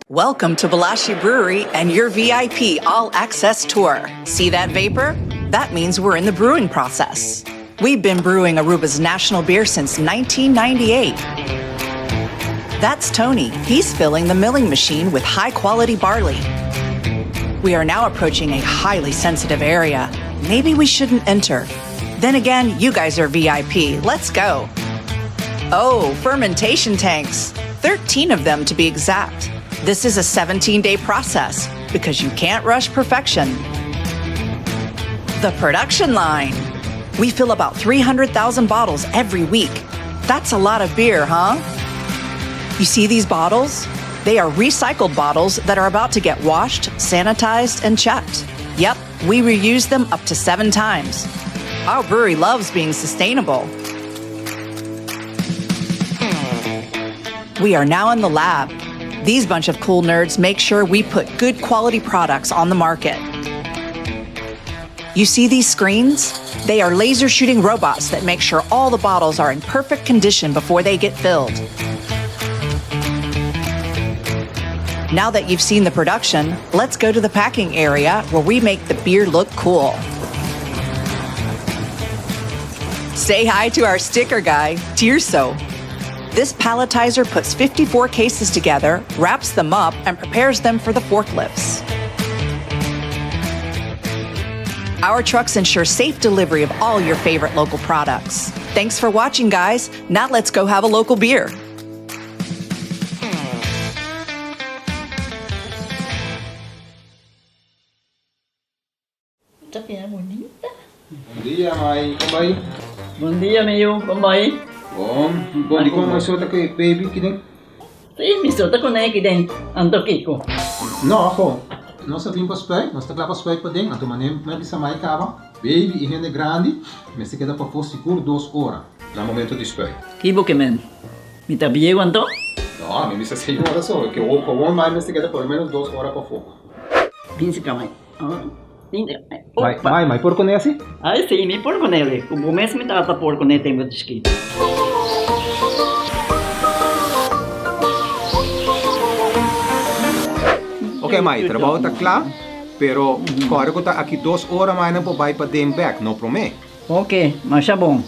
Welcome to Balashi Brewery and your VIP all access tour. See that vapor? That means we're in the brewing process. We've been brewing Aruba's national beer since 1998. That's Tony. He's filling the milling machine with high quality barley. We are now approaching a highly sensitive area. Maybe we shouldn't enter. Then again, you guys are VIP. Let's go. Oh, fermentation tanks. 13 of them to be exact. This is a 17 day process because you can't rush perfection. The production line. We fill about 300,000 bottles every week. That's a lot of beer, huh? You see these bottles? They are recycled bottles that are about to get washed, sanitized, and checked. Yep, we reuse them up to seven times. Our brewery loves being sustainable. We are now in the lab. These bunch of cool nerds make sure we put good quality products on the market. You see these screens? They are laser shooting robots that make sure all the bottles are in perfect condition before they get filled. Now that you've seen the production, let's go to the packing area where we make the beer look cool. Say hi to our sticker guy, Tirso. This palletizer puts 54 cases together, wraps them up, and prepares them for the forklifts. Our trucks ensure safe delivery of all your favorite local products. Thanks for watching, guys. Now let's go have a local beer. Ta bira bunita. Bon dia, mai. Kon bai? Bon dia, mi yu. Kon bai? Bon. Bon, dikon mai so ta ku e baby kiden? Si, mi so ta ku ne kiden. Anto kiko? No, aho. Nos a bin pa spuit. Nos ta kla pa spuit paden. Anto manera mi a bisa mai kaba, baby i hende grandi mester keda pafó sigur dos ora na momento di spuit. Ki bo ke men? Mi ta bieu anto? No, mi bisa seis ora so. Ke gewoon mai mester keda por lo menos dos ora pafó. Bin si ka mai. Mai, mai, mai por kuné asi? Ai si, mi por kuné li. Ku bo mes mi tata por kuné tempu di chikitu. Ok mai, trabou ta kla, pero kòrda ku ta aki dos ora mai nan por bai paden bèk, no promé. Ok, masha bon.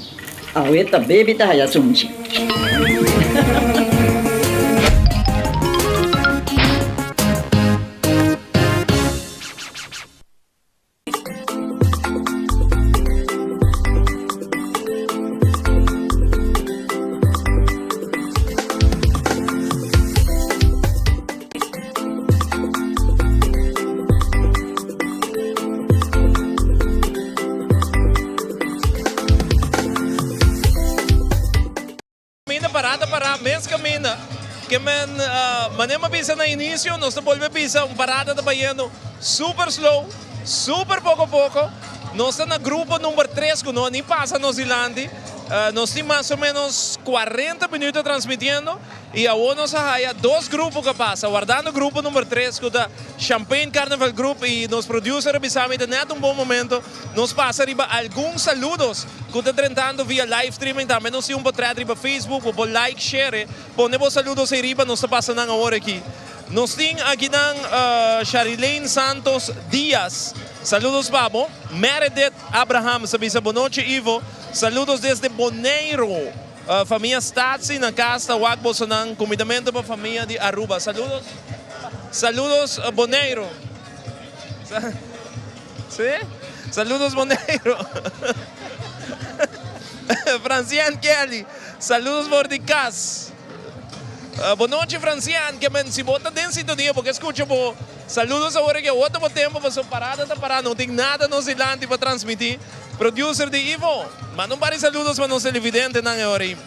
Awe ta baby ta haya sunchi. Caminda pará ta pará mes caminda ke men manera mi a bisa na inicio nos ta bolbe bisa un parada ta bayendo super slow super poco poco nos ta na grupo number tres cu no a ni pasa nos dilanti nos tin mas o menos cuarenta minuto transmitiendo Y awor nos a haya dos grupo cu a pasa, wardando grupo number tres cu ta Champagne Carnival Group y nos producer a bisa mi ta net un bon momento nos pasa riba algun saludos cu ta drentando via live streaming tambe nos tin un potret riba Facebook bo por like, share, pone bo saludos ey riba nos ta pasa nan awor aki. Nos tin akinan Sharilene Santos Diaz, saludos pa bo, Meredith Abrahams a bisa bonochi Ivo, saludos desde Boneiro. Famia Statie na cas ta wak bosonan cumidamento pa famia di Aruba saludos saludos Boneiro si saludos Boneiro Francian Kelly saludos for di cas bonochi Francian ke men si bo ta den sintonia bo ke scucha bo saludos awor aki awor ta bo tempo pasobra parada ta para no tin nada nos dilanti pa transmiti. Producer di Ivo, manda un par di saludos pa nos televidentenan e ora ei.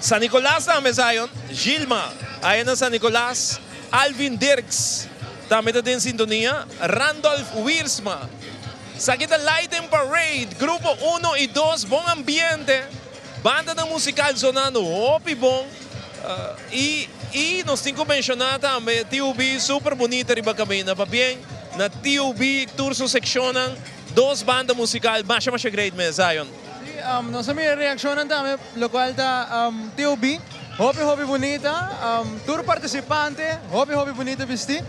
San Nicolas tambe Zion, Gilma aya na San Nicolas, Alvin Dirks tambe ta den sintonia, Randolph Wiersma. Esaki ta Lighting Parade, grupo uno y dos, bon ambiente, bandanan musical sonando hopi bon y y nos tin cu menciona tambe TUB super bunita riba caminda, pabien na TUB tur su seccionnan. Dos banda musical masha masha great mes, Zion. Sí, nos a mira reaccionnan tambe, locual ta TOB, hopi hopi bunita, tur participante hopi hopi bunita bisti.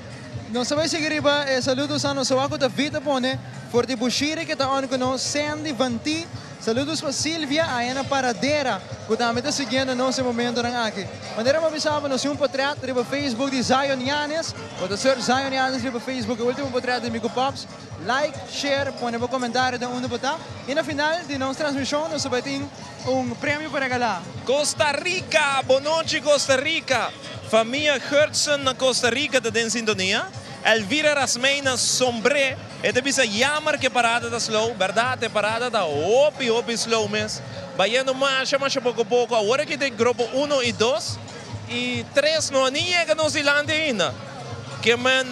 Nos ta bay sigui riba e saludo sa nos a wak cu David a pone for di Bushiri ke ta on cu nos, Sandy Van Tee. Saludos pa Silvia aya na Paradera ku tambe ta siguiendo nos e momentonan aki. Manera mi a bisa bo nos tin un potret riba Facebook di Zion Yanes. Bo ta search Zion Yanes riba Facebook e ultimo potret di mi ku Pops. Like, share, pone bo komentario den unda bo ta. I na final di nos transmishon nos ta bai tin un premio pa regalá. Costa Rica, Bonochi Costa Rica. Famia Gertsen na Costa Rica ta den sintonia. Elvira Rasmey na Sombré. E ta bisa jammer ku e parada ta slow. Bèrdat e parada ta hopi hopi slow mes. Bayendo masha masha poko poko. Awor aki ta e grupo uno i dos i tres no a ni yega nos dilanti ainda. Ke men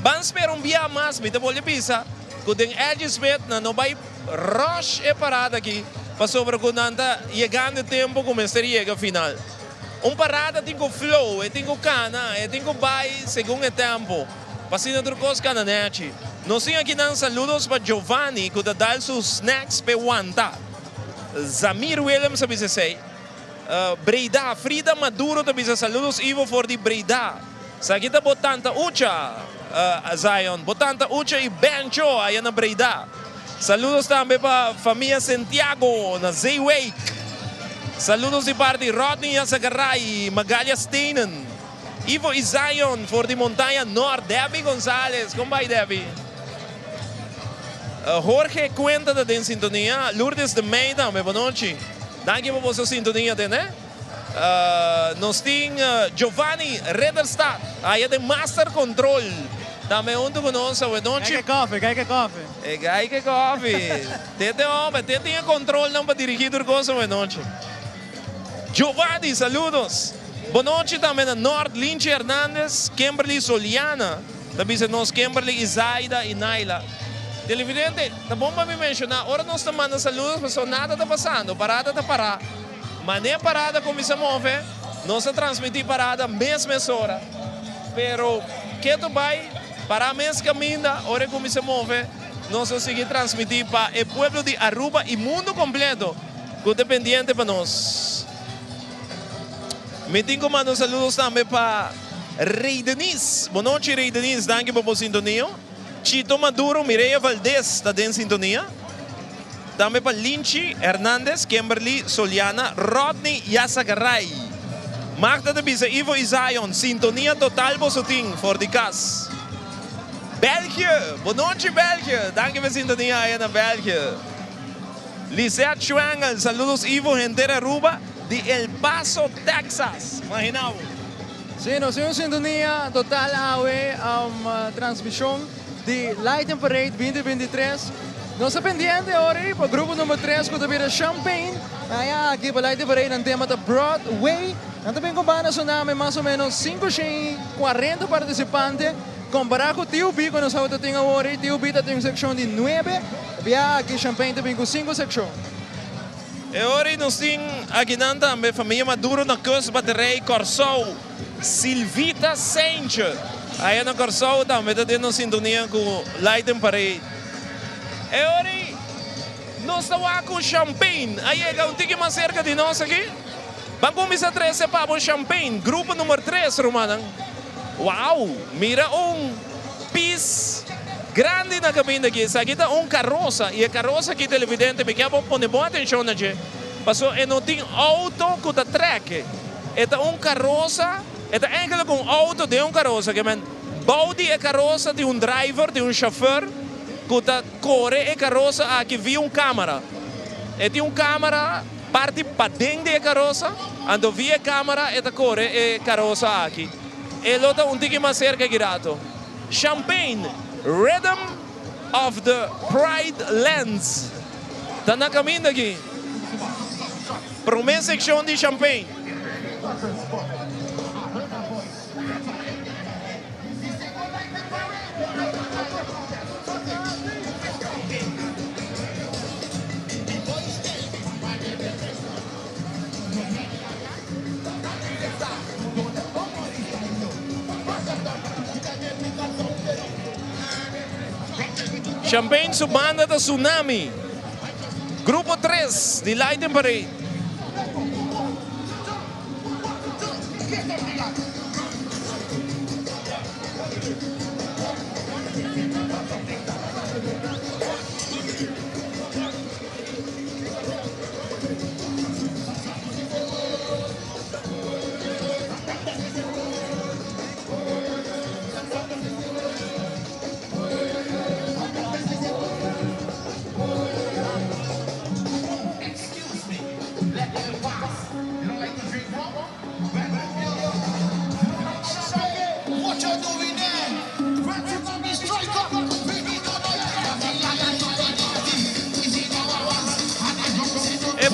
ban spera un bia mas. Mi ta bolbe bisa ku den Edgy Smith nan no bai rush e parada aki pasobra ku nan ta yegando e tempo ku mester yega final. Un parada tin ku flow, e tin ku kana, e tin ku bai segun e tempo. Pa asina tur kos kana nechi. Nos tin akinan saludos pa Giovanni ku ta dal su snacks p'e wanta. Zamir Willems a bisa esei. Breda, Frida Maduro ta bisa saludos Ivo for di Breda. Esaki ta bo tanta Ucha, Zion. Bo tanta Ucha i Bencho aya na Breda. Saludos tambe pa famia Sentiago na Zeewijk. Saludos di parti Rodney Yassagaray, Magalia Steenen. Ivo y Zion for di Montaña Nort, Debbie Gonzalez, con bay Debbie? Jorge Cuenta ta den sintonia, Lourdes de Mey tambe, bonochi. Danki pa boso sintonia tene. Nos tin Giovanni Ridderstad aya den Master Control tambe hunto cu nos awe nochi. Gai ke koffie, gai ke koffie. E gai ke koffie. Te te homber, te tin e controlnan pa dirigi tur cos awe nochi. Giovanni, saludos. Bonochi tambe na Nort, Linchi Hernandez, Kimberly Soliana ta bisa nos Kimberly y Zaida y Naila. Televidente, ta bon pa mi menciona, ora nos ta manda saludos pasobra nada ta pasando, parada ta para. Mane parada cuminsa move, nos ta transmiti parada mes mesora. Pero keto bay, para mes caminda, ora e cuminsa move, nos ta sigui transmiti pa e pueblo di Aruba y mundo completo cu ta pendiente pa nos. Mi tin ku manda un saludos tambe pa Rey Denise. Bon nochi Rey Denise, danki pa bo sintonia. Chito Maduro, Mireya Valdez ta den sintonia. Tambe pa Linchi Hernandez, Kimberly Soliana, Rodney Yasagaray. Magda ta bisa Ivo y Zion, sintonia total boso tin for di kas. België, bon nochi België, danki pa e sintonia aya na België. Lisette Schwengel, Saludos Ivo henter Aruba di El Paso, Texas. Imagina bo. Sí, nos tin un sintonia total awe, transmision di Lighting Parade 2023. Nos ta pendiente awor ei pa grupo number 3 cu ta bira Champagne. Aya aki pa Lighting Parade nan tema ta Broadway. Nan ta bin cu banda soname mas o menos 540 participante. Kompará ku TUB ku nos auto tin awor ei, TUB ta tin un sekshon di nuebe, bia aki Champagne ta bin ku sinku sekshon. E ora ei nos tin akinan tambe famia Maduro na Kust Baterij Kòrsou, Silvita Seintje aya na Kòrsou tambe ta den nos sintonia ku Lighting Parade. E ora ei nos ta wak ku Champagne a yega un tiki mas serka di nos aki. Ban kuminsá trese pa bo Champagne, grupo number tres rumannan. Wow! Mira un pis grandi na caminda aki. Esaki ta un carosa y e carosa aki televidente mi kier bo pone bon atencion na dje paso e no tin auto cu ta trek e. E ta un carosa, e ta eigenlijk un auto den un carosa ke men bou di e carosa tin un driver, tin un chauffeur cu ta core e carosa aki via un camera. E tin un camera Parti paden di e karosa, anto via e kamera e ta kore e karosa aki. E lo ta un tiki mas serka aki rato. Champagne, Rhythm of the Pride Lands ta na kaminda aki. Prome sekshon di Champagne. Champagne su banda ta Tsunami. Grupo 3 di Lighting Parade.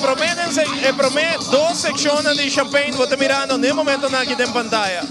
promé den e promé dos sekshonnan di Champagne bo ta mirando n'e momentonan aki den pantaya.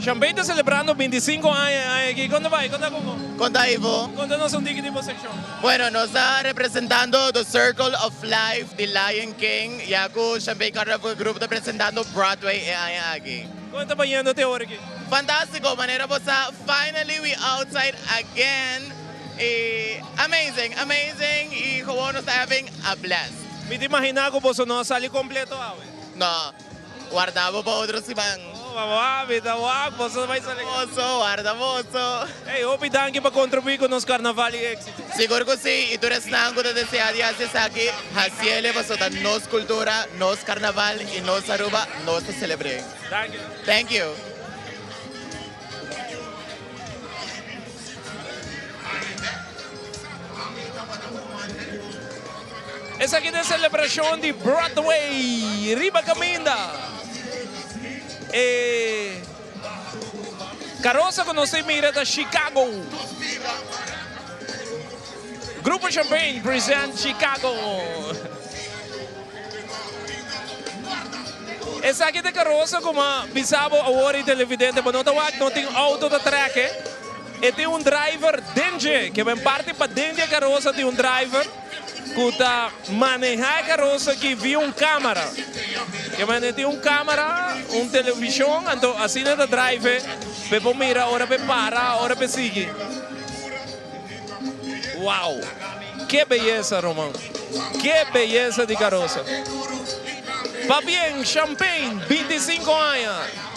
Chambein ta celebrando 25 aña e aña aki. Con ta bay? Con ta como? Con ta Ivo? Conta nos un tiki di bo seccion. Bueno, nos ta representando The Circle of Life di Lion King, ya cu Chambein Carnival Group ta presentando Broadway e aña aki. Con ta bayendo te ora aki? Fantastico, manera bo sa, finally we outside again y amazing, amazing y gewoon nos ta having a blast. Mi ta imagina cu boso no a sali completo awe. No, warda bo pa otro siman. Oh, wak, mi ta wak, boso ta bai sali. Boso, warda boso. Hey, hopi danki pa contribui cu nos carnaval y exito. Sigur cu si, y tur esnan cu ta desea di haci esaki, haciele pasobra ta nos cultura, nos carnaval y nos Aruba, nos ta celebre. Danki. Thank you. Esaki ta e celebracion di Broadway riba caminda. E carosa cu nos ta mira ta Chicago. Grupo Champagne present Chicago. Esaki ta karosa ku a bisa bo awor y televidente bo no ta wak no tin auto ta trek e. E tin un driver den dje ke ben parti paden di e karosa tin un driver ku ta maneha e karosa aki via un kamera. Ke men e tin un kamera un televishon anto asina e ta drive e pa e por mira ora pa e para ora pa e sigui. Wow! Ke beyesa Roman! Ke beyesa di karosa! Pabien Champagne 25 aña!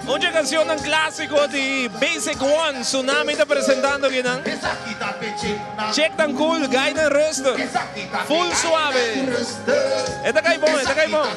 Un dje cancionnan clasico di Basic One, Tsunami ta presentando akinan. Check tan cool, guy nan rustig, full suave. E ta cay bon, e ta cay bon.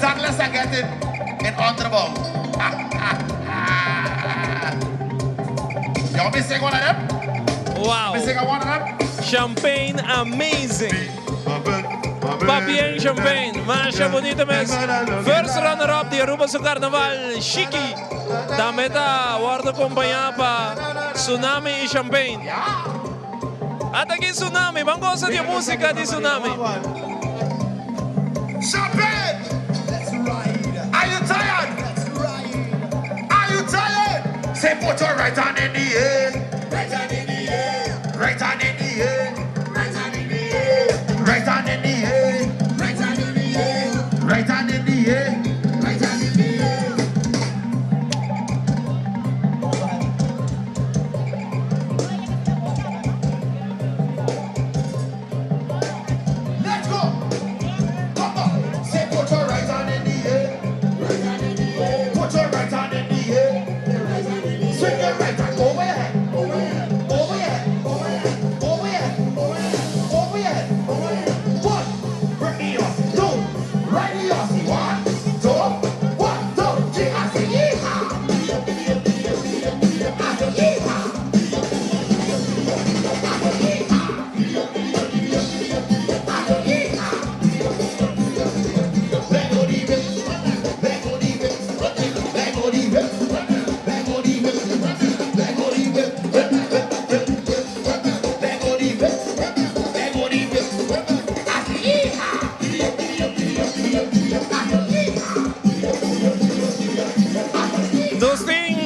Douglas are getting in onderbouw. You want me to sing one of them? Wow. Me sing one of them? Champagne amazing. Pabien Champagne, masha bunita mes. First runner up di Aruba su Carnaval, Shiki. Tambe ta wordo acompaña pa Tsunami y Champagne. Ata aki Tsunami, ban goza di e musica di Tsunami. Champagne! Are you tired? Are you tired? Say put your right hand in the air. Right hand in the air. Right hand in the air. Right hand in the air. Right hand in the air. Right hand in the air. Right hand in the air. Right hand in the air. Let's go. Come on. Say put your right hand in the air. Right hand in the air. Put your right hand in the air. Swing your right hand over your head. Over your head. Over your head. Over your head. Over your head. Over your head. One. Right knee off. Two. Right knee off. One. Two. One, two, three. I say yeehaw. I say yeehaw. I say yeehaw. I say yeehaw. Let go the whip. Let go the whip. Let go the whip. Let go the whip. Let go the whip. Whip, whip, whip, whip. Let go the whip. Let go the whip. I say yeehaw. I say yeehaw. Nos tin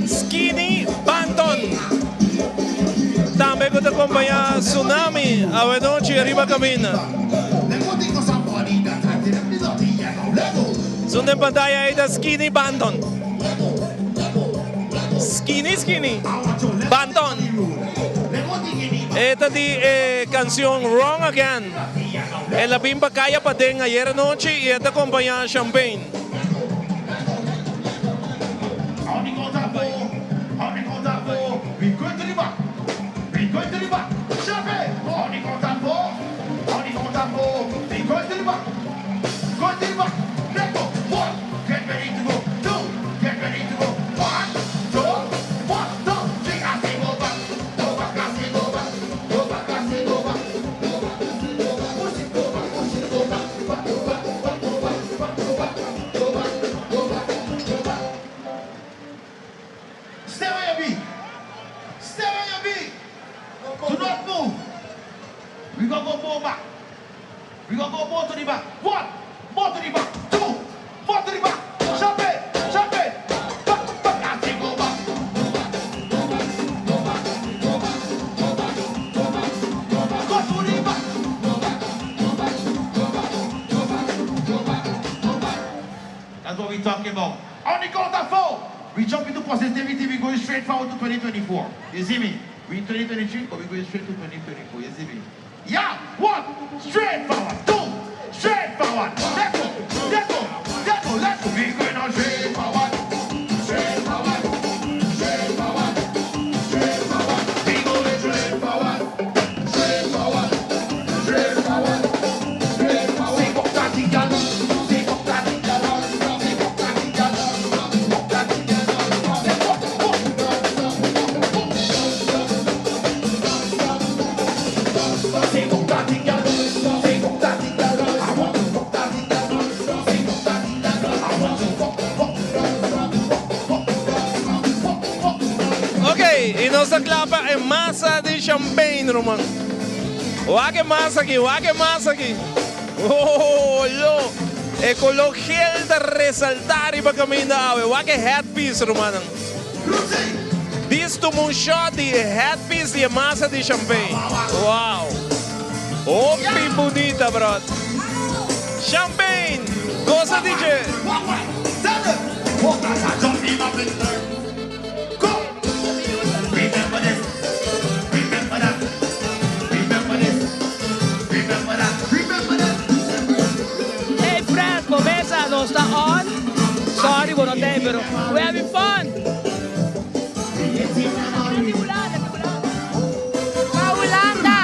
Skinny Banton. Tambe cu ta acompaña Tsunami awe nochi riba caminda. Esun den pantaya ey ta Skinny Banton. Skinny Skinny Banton. E ta di e cancion Wrong Again. El a bin pa Caya Paden ayer anochi y e ta acompaña Champagne. On the count of four, on the count of four, we going to the back. We going to the back. Champagne. On the count of four, on the count of four, we going to the back. Going to the back. Let's go. One, get ready to go. Two, get ready to go. One, two, one, two, three. I say go back. Go back, I say go back. Go back, I say go back. Go back, I say go back. Push it, go back, push it, go back. Back, go back, back, go back, back, go back. Go back, go back, go back. Stay where you be. Stay where you be. Do not move. We gonna go more back. We gonna go more to the back. One, more to the back. Two, more to the back. Champagne, champagne. Back, back, I say go back. Go back, go back, go back, go back, go back, go back, go back. Go to the back. Go back, go back, go back, go back, go back, go back. That's what we talking about. On the count of four, we jump into positivity. We going straight forward to 2024. You see me? We in 2023, but we going straight to 2024. You see me? Yeah, one, straight forward, two, straight forward. Let's go, let's go, let's go, let's go. We going on straight forward, straight forward, straight forward, straight forward. We going straight forward, straight forward, straight forward, straight forward. Say fuck that thing, girl. Say fuck that thing, girl. Say fuck that thing, girl. Fuck that thing, girl. Say fuck, fuck, fuck, Say fuck that thing, girl. Say fuck that thing, girl. I want to fuck that thing, girl. Say fuck that thing, girl. I want to fuck, fuck, fuck, fuck, fuck, fuck. Ok, y nos a clapa e masa di champagne, ruman. Wak e masa aki, wak e masa aki. Oh, lo. E color geel ta resalta riba caminda awe. Wak e headpiece, ruman. Bisto un shot di headpiece di masa di champagne. Wow. Hopi bunita, bro. Champagne. Goza DJ. Go! Remember this. Remember that. Remember this. Remember that. Remember that. Hey Fred, Comesa, nos ta on. Sorry, bo no tin, pero we're having fun. Pa Hulanda!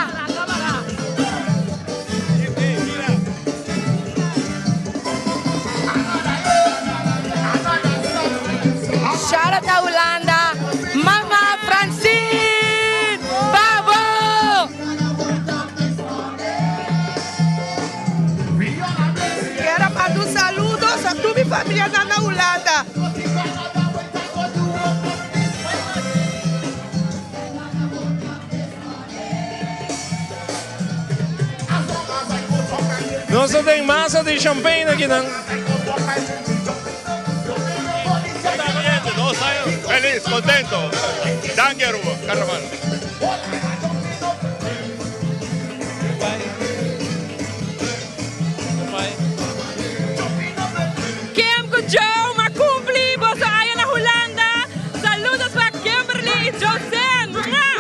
komunidat na Hulanda, Mama Francine! Babo! Kier a manda un saludos a tur mi familianan na Hulanda. Nos ta den masa di champagne aki nan. Feliz, contento. Danki Aruba, Carnaval. Kim ku Joe ma cumpli boso aya na Hulanda. Saludos pa Kimberly y Josen. Mua!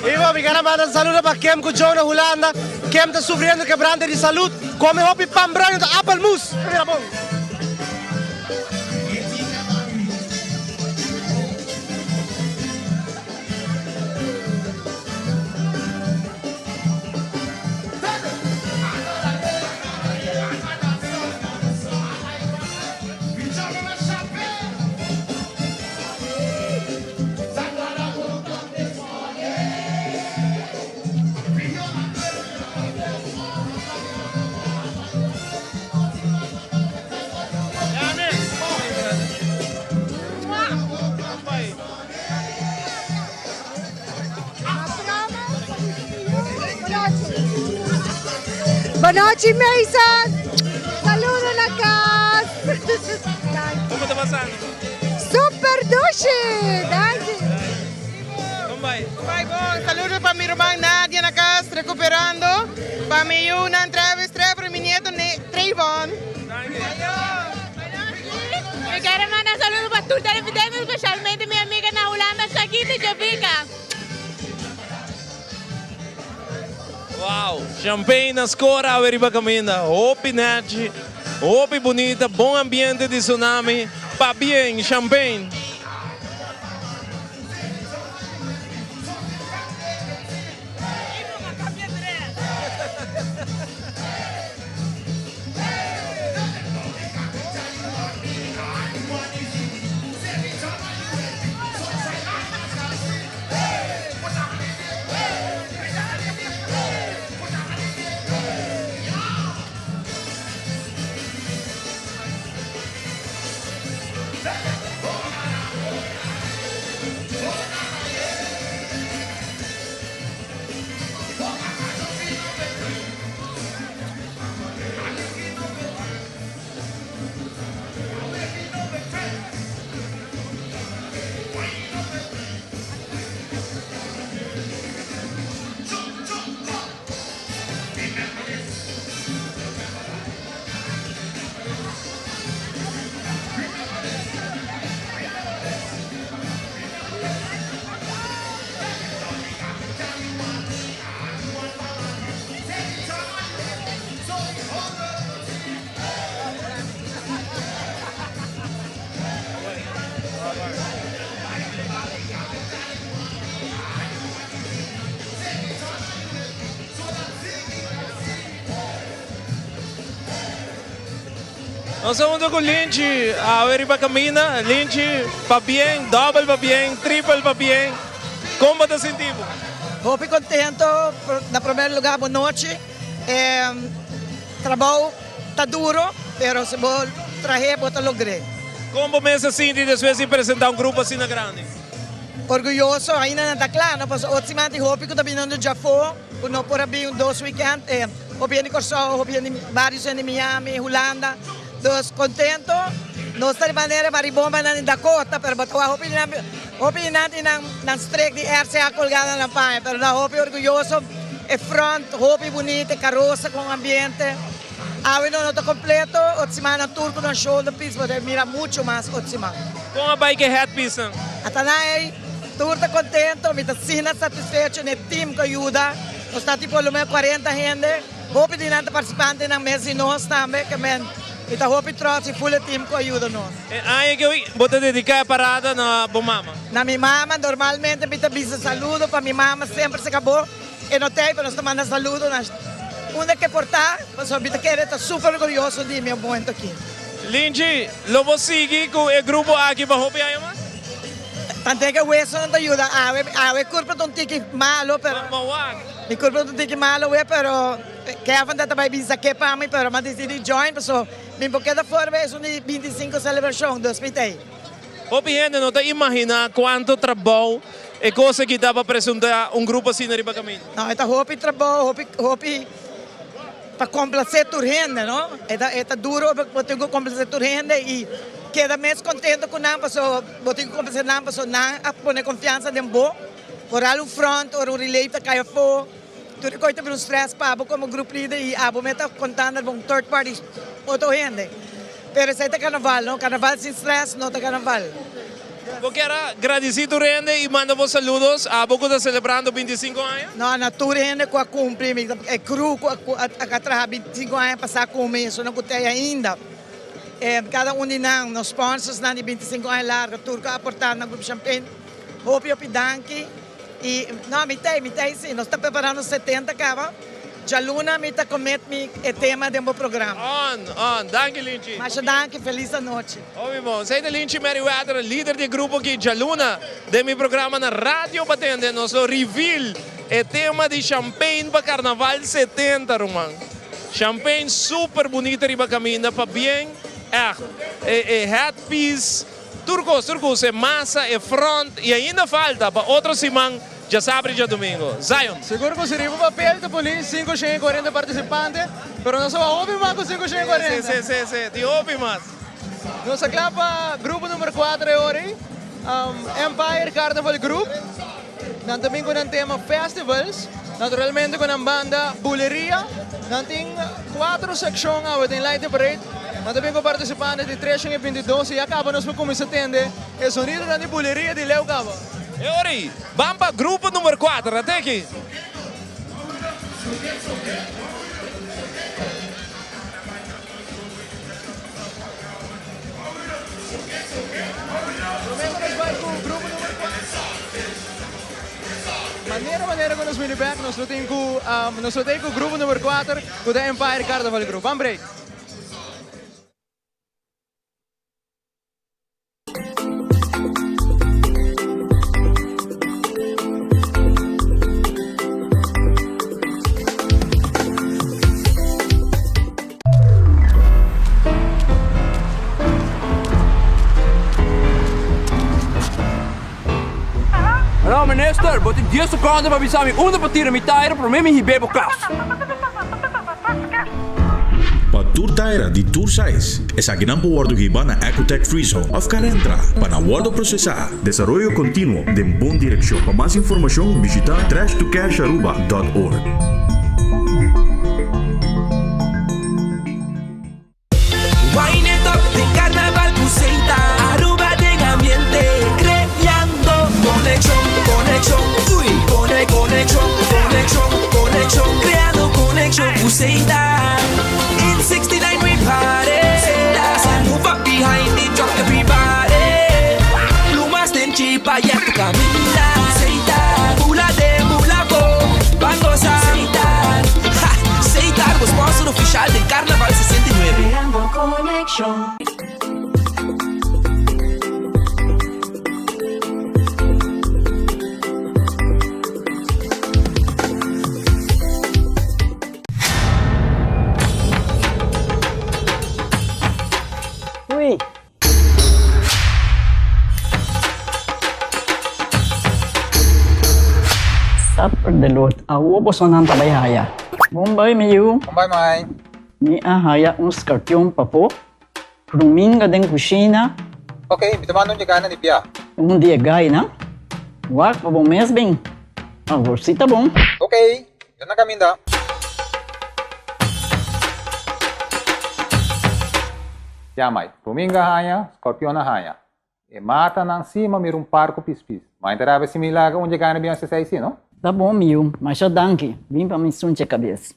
Ivo, mi gana manda un saludo pa Kim ku Joe na Hulanda. Kim ta sufriendo kebrante di salud. Come hopi pan bruin ta appelmoes. Mira bon. Bonochi Mason! Saludo na cas! Como ta pasando? Super dushi! Danki! Con bai? Bai bon, saludo pa mi ruman Nadia na cas recuperando, pa mi yunan Travis, Trevor y mi nieto Trayvon. Mi quiere manda saludo pa tur televidente, especialmente mi amiga na Hulanda, Shakita Javika. Wow, champagne na score awe riba caminda. Hopi nechi, hopi bunita, bon ambiente di Tsunami. Pabien, champagne. Nos ta hunto cu Linchi awe riba camina. Linchi, pabien, dobel pabien, tripel pabien. Con bo ta sinti bo? Hopi contento, na primer lugar bon nochi. E trabou ta duro, pero si bo trahe bo ta logr'é. Con bo mes a sinti despues di presenta un grupo asina grandi? Orguyoso, ainda nan ta cla, no? Pasobra otro siman tin hopi cu ta bini djafo. Ku no por a bin un dos weekend e hopi hende di Kòrsou, hopi hende varios hende di Miami, Hulanda. Dus kontento. Nos ta di manera maribombanan di Dakota pero bo ta wak hopi di nan hopi di nan tin nan nan strek di RCA kolgá na nan paña pero nan hopi orguyoso. E front hopi bunita, e karosa kon ambiente. Awe no no ta kompleto, otro siman nan tur ku nan shoulder piece bo ta mira mucho mas otro siman. Kon a bai ku e headpiece nan? Ata nan ei. Tur ta contento, mi ta asina satisfecho n'e team cu a yuda. Nos ta tin por lo menos cuarenta hende, hopi di nan ta participantenan mes di nos tambe, ke men mi ta hopi trots y full e team cu a yuda nos. E aña aki bo ta dedica e parada na bo mama? Na mi mama, normalmente mi ta bisa saludo pa mi mama semper se cabo e no t'ey pero nos ta manda saludo na. Unda ke por ta, pasobra mi ta kere ta super orguyoso di mi e momento aki. Linchi, lo bo sigui ku e grupo aki pa hopi aña mas? Tanten ke wesonan ta yuda awe, awe kurpa ta un tiki malo pero mi kurpa ta un tiki malo awe pero Kevin ta bai bisa ke pa mi pero mi a disidi join paso mi por keda for be esun di 25 selebrashon dus mi ta ei. Hopi hende no ta imaginá kuantu trabou e kos aki ta pa presentá un grupo asina riba kaminda. No, e ta hopi trabou, hopi, hopi pa komplasé tur hende, no? E ta, e ta duro bo tin ku komplasé tur hende i keda mes kontento ku nan paso bo tin ku komplasé nan paso nan a pone konfiansa den bo. Foral un front ora un relay ta kai afó, tur e kos ta bira un stress pa bo komo group leader i abo mes ta kontando riba un third party otro hende. Pero esei ta carnaval, no? Carnaval sin stress no ta carnaval. Bo kier a gradici tur hende y manda bo saludos abo cu ta celebrando 25 aña? No, na tur hende cu a cumpli, mi ta e crew cu a a traha 25 aña pasa cu mi, esunnan cu t'ey ainda. E cada un di nan, nos sponsorsnan di 25 aña largo, tur cu a aporta na Grupo Champagne, hopi hopi danki. Y no, mi t'ey, mi t'ey si. Nos ta preparando 70 caba. Djaluna mi ta commit mi e tema den bo programa. On, on. Danki Linchi. Masha danki, feliz anochi. Hopi bon. Esey ta Linchi Merryweather, lider di e grupo aki djaluna den mi programa na Radio Batende. Nos lo reveal e tema di champagne pa Carnaval 70, ruman. Champagne super bunita riba caminda, pabien echt. E e headpiece, tur cos, tur cos, e masa, e front y ainda falta pa otro siman. Djasabra y djadomingo. Zion. Sigur cu si riba papel ta poni 540 participante, pero nos a wak hopi mas cu 540. Si, si, si, si, tin hopi mas. Nos a cla pa grupo number 4 e ora ey, Empire Carnival Group. Nan ta bin cu nan tema Festivals, naturalmente cu nan banda Buleria. Nan tin 4 seccion awe den Lighting Parade. Nan ta bin cu participante di 322 y ya caba nos por cuminsa tende e sonidonan di Buleria di leu caba. E ora ei, ban pa grupo number kuater, ate aki. Prome ku nos bai ku grupo number kuater. Manera manera ku nos bini bek nos lo tin ku nos lo tin ku grupo number kuater ku ta Empire Carnival Group. Ban break. Hallo minister, bo tin dies seconde pa bisa mi unda pa tira mi taira prome mi hib'é bo cas. Pa tur taira di tur size, esakinan por wordo hiba na Ecotec Free Zone of Carentra pa nan wordo procesa. Desaroyo continuo den bon direccion. Pa mas informacion bishita trashtocasharuba dot org. Wine it up den carnaval cu Seita Aruba den ambiente creando conexion, conexion, uy Cone, conexion, conexion, conexion Creando conexion cu Seita In 69 we party Seita So move up behind the truck everybody Plumas den chipa ya tu caminda Seita Bula den bula bo Ban goza Seita Ha! Seita bo sponsor oficial den Carnaval 69. Creando conexion. Ui! Supper de lot. Awo bosonan ta bai haya. Bon bai mi yu. Bon bai mai. Mi a haya un skarpion papo. Ruminga den kushina. Ok, mi ta manda un yegana di bia. Un di e gainan. Wak pa bo mes bin. Awor si ta bon. Ok, mi ta na kaminda. Ya mai, ruminga haña, skorpion a haña. E matanan si ma mira un par ku pispis. Ma e ta rabia si mi laga un dje gana bion sesei si, no? Ta bon mi yu, masha danki. Bin pa mi sunche kabes.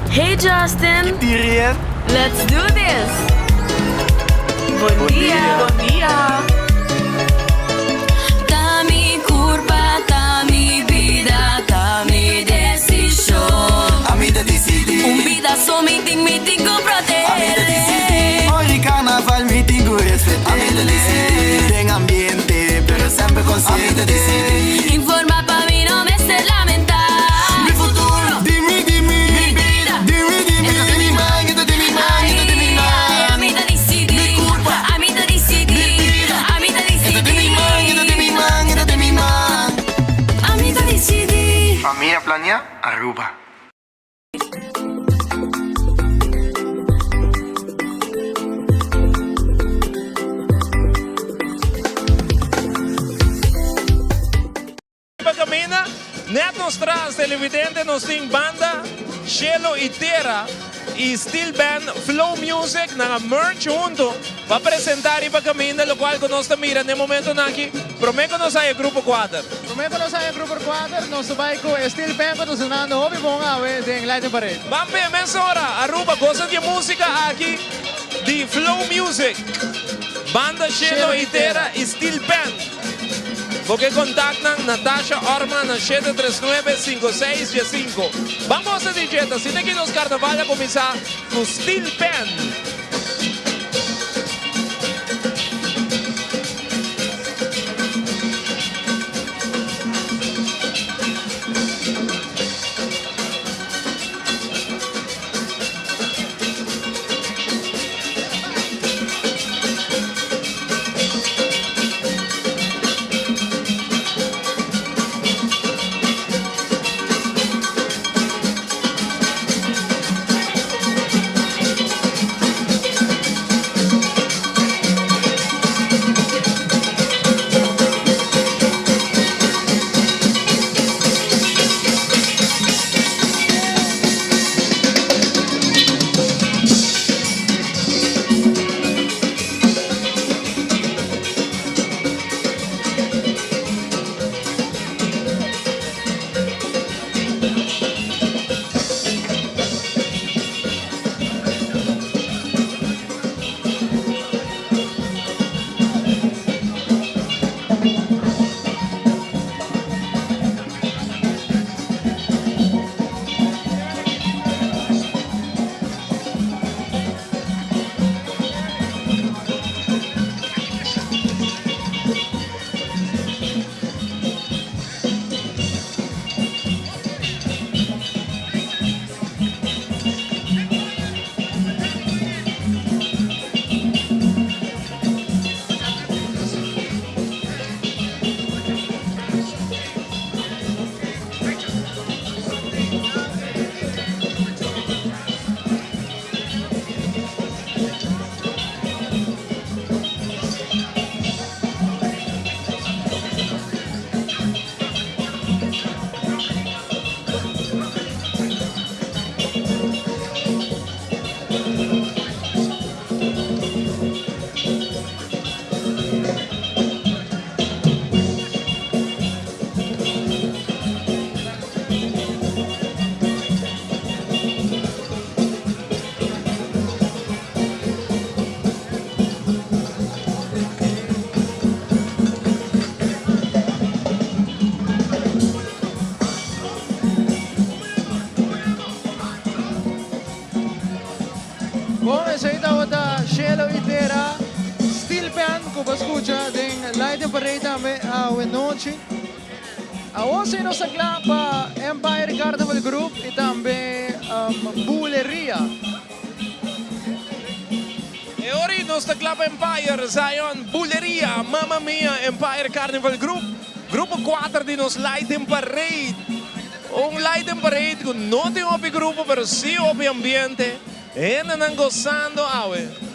Hey Justin! Let's do this! Bon dia! Bon dia! Ta mi curpa, ta mi bida, ta mi decision. Ami ta dicidi. Un bida so mi tin, mi tin cu protege. Ami ta dicidi. Ora carnaval mi tin cu respeta. Ami ta dicidi. Den ambiente, pero semper consciente. Ami ta dicidi. Informa pa mi no mester lamenta. Mi futuro, di mi, di mi. Mi bida, di mi, di mi. E ta den mi man, e ta den mi man, e ta den mi man. Ami ta dicidi. Mi curpa, Ami ta dicidi. Mi bida, Ami ta E ta den mi dicidi. man, e ta den mi man, e ta den mi man. Ami ta dicidi. Famia Planea Aruba. Riba caminda, net nos tras televidente nos tin banda Cielo y Tierra y steel band Flow Music nan a merge hunto pa presenta riba caminda locual cu nos ta mira n'e momentonan aki prome cu nos haya Grupo Cuater. Prome cu nos haya Grupo Cuater nos ta bay cu e steel band cu ta sonando hopi bon awe den Lighting Parade. Ban p'e mesora Aruba goza di e musica aki di Flow Music, banda Cielo y Tierra y steel band. Bo ke kontaktnan Natasha Orman na 739 56 15. Ban gosa di dje, ta asina ki nos karnaval a kuminsá ku Steel Pen. Bon, esei tabata Shelo y Tera Steel Band cu bo a scucha den Lighting Parade tambe awe nochi. Awor si nos ta cla pa Empire Carnival Group y tambe Buleria. E ora y nos ta cla pa Empire, Zion, Buleria, Mamma Mia, Empire Carnival Group, Grupo 4 di nos Lighting Parade. Un Lighting Parade cu no tin hopi grupo pero si hopi ambiente, hendenan gozando awe.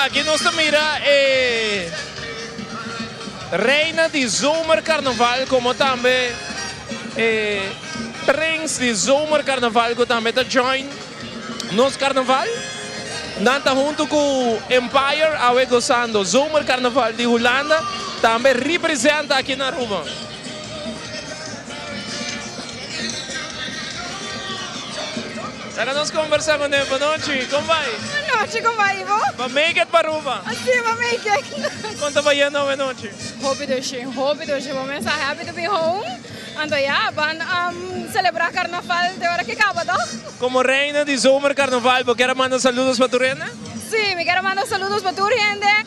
Aki nos ta mira e reina di zomercarnaval como tambe e prins di zomercarnaval cu tambe ta join nos carnaval. Nan ta hunto cu Empire awe gozando zomercarnaval di Hulanda tambe representa aki na Aruba. Laga nos conversa cu ne. Bonochi, con bay? Bonochi, con bay Ivo? Bo make it pa Aruba? Si, bo make it. Con ta bayendo awe nochi? Hopi dushi, hopi dushi. Bo mes ta happy to be home. Anto ya, ban celebra carnaval te ora ki caba, toch? Como reina di zomer carnaval, bo kier a manda saludos pa tur hende? Si, mi kier a manda saludos pa tur hende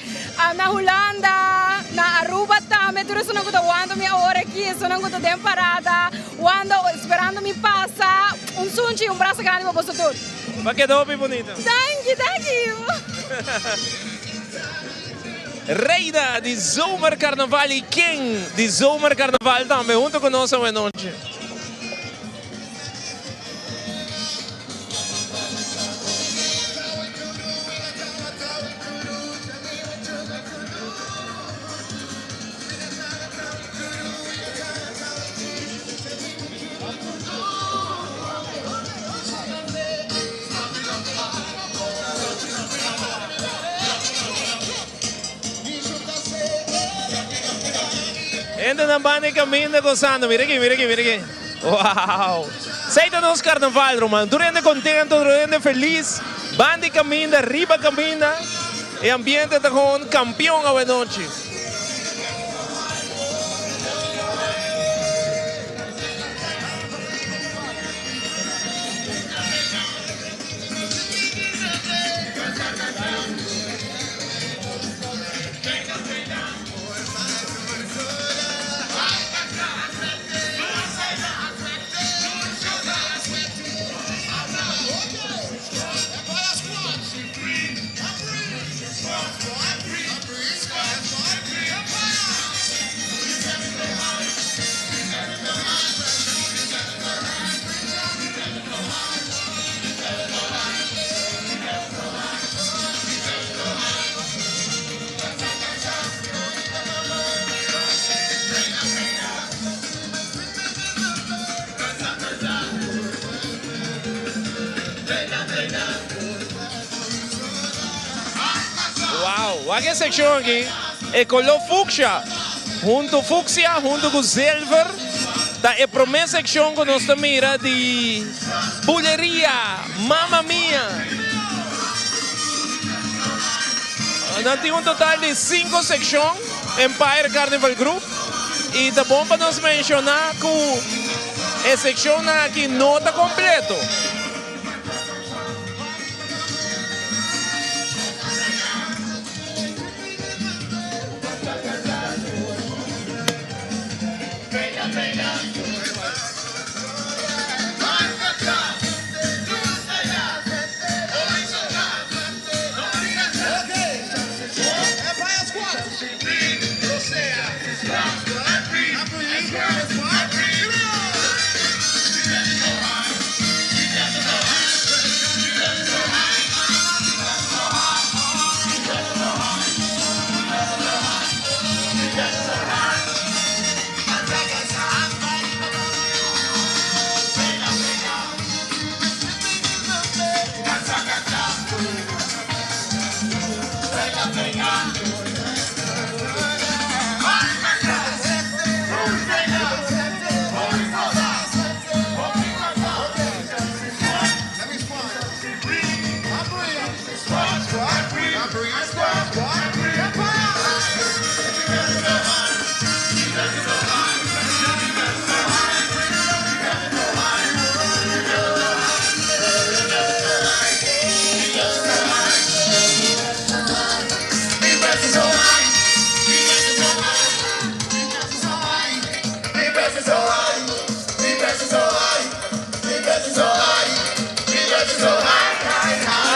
na Hulanda, na Aruba tambe, tur esunnan cu ta wanta mi awor aki, esunnan cu ta den parada. Wanda esperando mi pasa un sunchi y un brasa grandi pa boso tur. Bo a keda hopi bunita. Danki, danki Ivo. Reina di Zomer Carnaval y King di Zomer Carnaval tambe hunto cu nos awenochi. Hendenan banda e caminda gozando. Mira aki, mira aki, mira aki. Wow! Esey ta nos carnaval, ruman. Tur hende contento, tur hende feliz. Banda e caminda, riba caminda. E ambiente ta gewoon campeon awenochi. Wow, wak e seccion aki, e color fucsia hunto fucsia hunto cu zilver ta e prome seccion cu nos ta mira di buleria, mama mia! Nan tin un total di cinco seccion, Empire Carnival Group, y ta bon pa nos menciona cu e seccionnan aki no ta completo.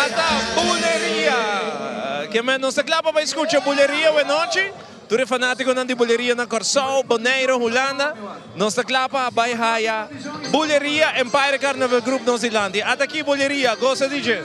Ata Buleria! Ke men nos ta kla pa bai skucha Buleria wenochi. Tur e fanatikonan di Buleria na Kòrsou, Boneiru, Hulanda, nos ta kla pa bai haya Buleria Empire Carnival Group nos dilanti. Ata aki Buleria, gosa di dje!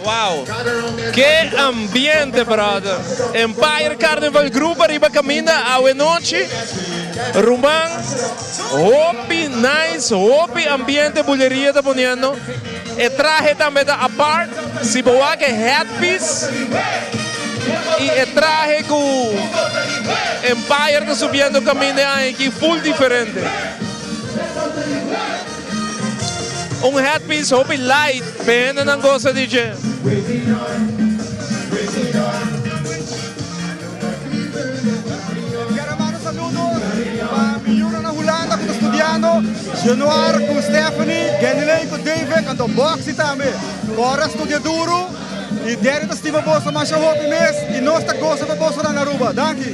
Wow! Ke ambiente brother! Empire Carnival Group ariba caminda awe nochi. Ruman, hopi nice, hopi ambiente buleria ta poniendo. E trahe tambe ta apart. Si bo wak e headpiece y e trahe cu Empire ta subiendo caminda e aña aki full diferente. Un headpiece hopi light p'e hendenan gosa di dje. Kier a manda saludos pa mi yunan na Hulanda ku ta studiando, Januar ku Stephanie, Geneley ku David, anto Boxy tambe. Kòrda studia duru i Daddy ta stima boso masha hopi mes i nos ta gosa pa boso nan na Aruba. Danki.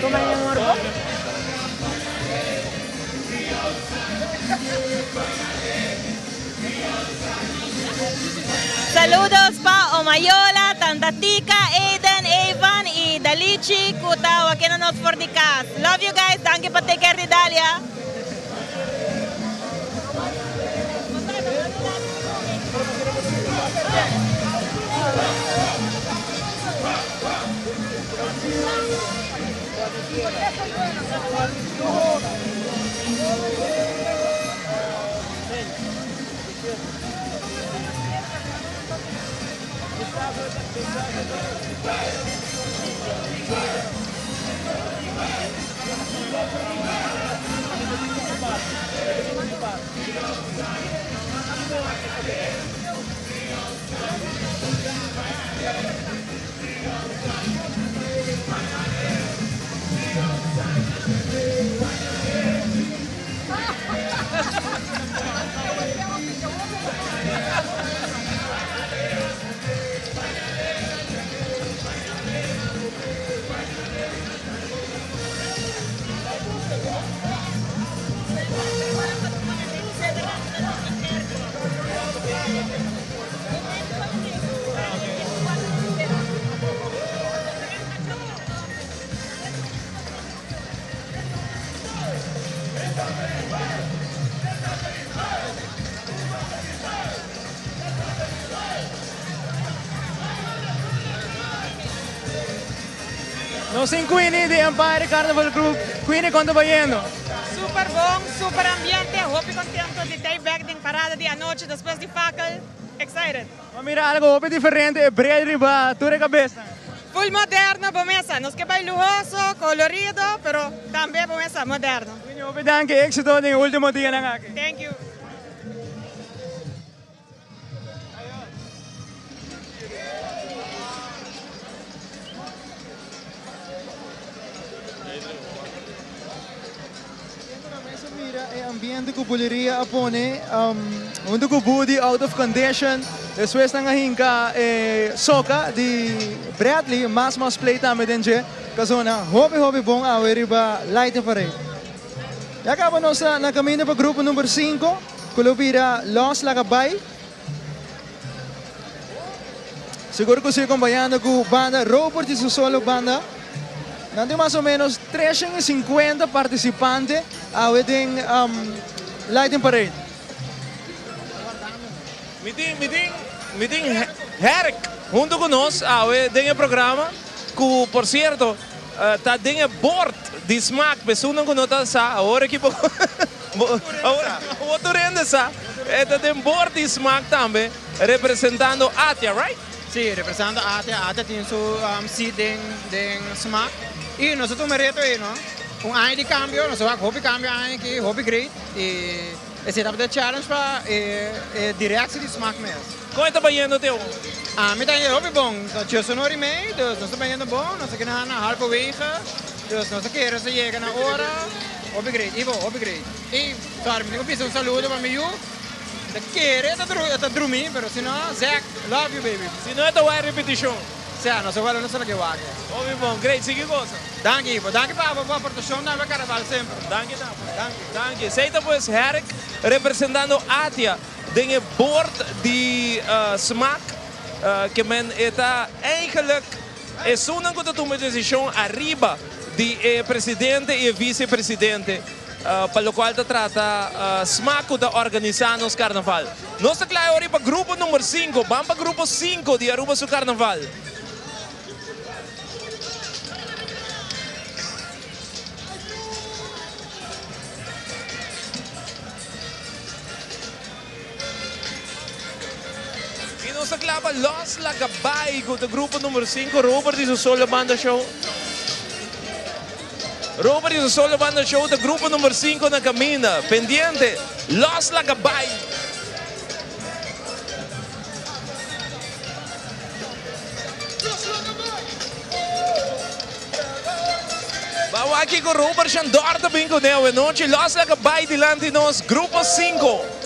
Toma mi amor bo. Saludos pa Omayola, Tanta Tika, Aiden, Evan y Dalichi cu ta wakendo nos for di cas. Love you guys, danki pa take care di Dalia. Nos tin Queenie di Empire Carnival Group. Queenie, con ta bayendo? Super bon, super ambiente, hopi contento di ta back den parada di anochi despues di fakkel. Excited. Bo mira algo hopi diferente, e bril riba tur e cabesnan. Full moderno bo mesa. Nos ke bai luhoso, colorido, pero tambe bo mesa moderno. Queenie, hopi danki, exito den e ultimo dianan aki. Thank you. Mira e ambiente cu Buleria a pone hunto cu Budi out of condition. Despues nan a hinca e soca di Bradley, mas mas play tambe den dje. Casona hopi hopi bon awe riba Lighting Parade. Ya caba nos ta na caminda pa grupo number cinco cu lo bira Los Laga Bay. Sigur cu sigue acompañando cu banda Robert y su solo banda. Nan tin mas o menos 350 participante awe den Lighting Parade. Mi tin, mi tin, mi tin Herk hunto cu nos awe den e programa cu por cierto ta den e board di Smaak. P'esunnan cu no ta sa awor aki bo awor awor tur hende sa e ta den board di Smaak tambe representando Atia, right? Sí, representando Atia. Atia tin su seat den den Smaak y nos a tuma e reto ey no. Un aña di cambio, nos a wak hopi cambio aña aki, hopi great y. Esei tabata e challenge pa e directie di Smaak mes. Kon e ta bayendo te awor? Ami ta yendo hopi bon. Ta djesun ora i mei, dus nos ta bayendo bon. Nos a keda na halverwege, dus nos a kere sa yega na ora. Hopi great, Ivo, hopi great. I, sorry, mi tin ku bisa un saludo pa mi yu. Mi ta kere e ta drumi, pero si no, Zack, love you baby. Si no e ta wak repetishon. Sea, nos a wak nos a loke wak. Hopi bon, great, sigui gosa. Danki Ivo, danki pa bo aportacion tambe Carnaval semper. Danki Napo. Danki. Danki. Esey ta pues Herk representando Atia den e board di Smaak ke men e ta eigenlijk esunnan ku ta tuma e decision ariba di e presidente y e vice presidente pa locual ta trata Smaak ku ta organisa nos Carnaval. Nos ta kla e ora pa grupo number cinco. Ban pa grupo cinco di Aruba su Carnaval. Y nos ta kla pa Los Laga Bai cu ta grupo numero cinco. Robert y su solo banda show. Robert y su solo banda show ta grupo numero cinco na caminda. Pendiente, Los Laga Bai. Bawa aki ku Robert Shandor ta bin kuné awe nochi. Los laga bai dilanti nos Grupo 5.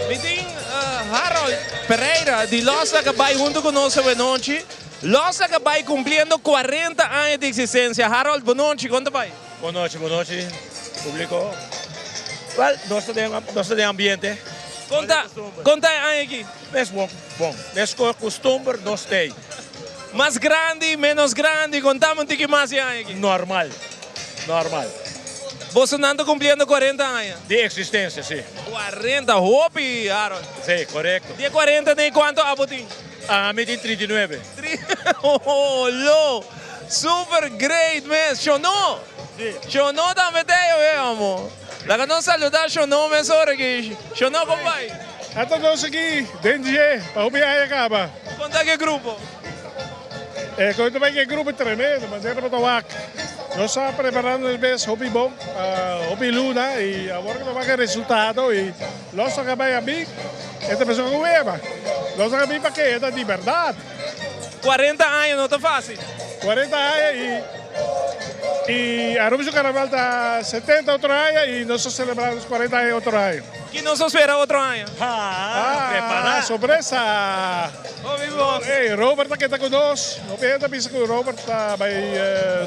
Mi tin Harold Pereira di Los Laga Bai hunto cu nos awe nochi. Los Laga Bai cumpliendo 40 aña di existencia. Harold, bo nochi, con ta bai? Bon nochi, bon nochi publico. Wel, nos ta den, nos ta den ambiente. Con ta, con ta e aña aki? Mes bon, bon. Mes cu custumber nos t'ey. Mas grandi, menos grandi, contame un tiki mas e aña aki. Normal, normal. Bosonan ta cumpliendo 40 aña? Di existencia, si. 40, hopi, Harold. Si, corecto. Di e 40 den cuanto abo tin? Ami tin 39. Oh, lo! Super great mes! Shono! Shono tambe ta ei awe, amo. Laga nos saluda Shono mesora aki. Shono, kon bai? Ata nos aki den dje pa hopi aña kaba. Kon ta ku e grupo? E kon ta bai ku e grupo tremendo, manera bo ta wak. Nos a prepara nos mes hopi bon pa hopi luna i awor ku ta wak e resultado i los a bai a bin e ta persona ku weba. Los a bin pa keda di bèrdat. 40 aña no ta fácil. 40 aña y y Aruba su carnaval ta 70 otro aña y nos ta celebra nos 40 aña otro aña. Ki nos ta spera otro aña? Ah, prepara. Sorpresa. Hopi bon. Hey, Robert ta keda cu nos. Hopi hende ta bisa cu Robert ta bay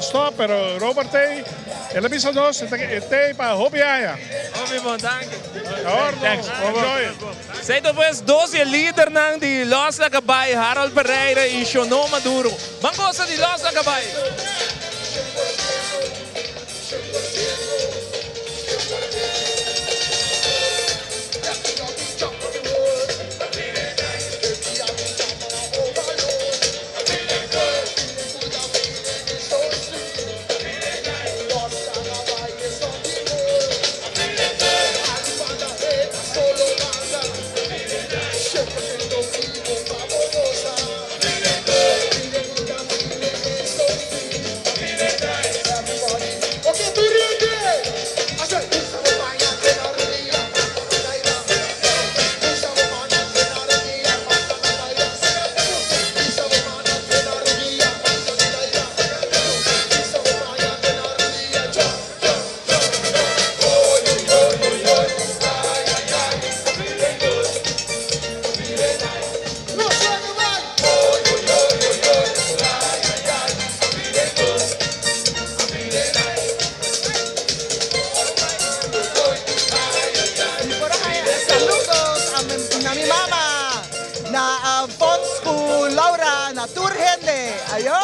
stop, pero Robert tey, el a bisa nos, e tey pa hopi aña. Hopi bon, danki. Thanks, enjoy. Esei ta pues dos di e lidernan di Los Laga Bai, Harold Pereira y Shono Maduro. Ban gosa di Los Laga Bai! Saludos na mi mama, na Fons cu Laura, na tur hende. Ayo!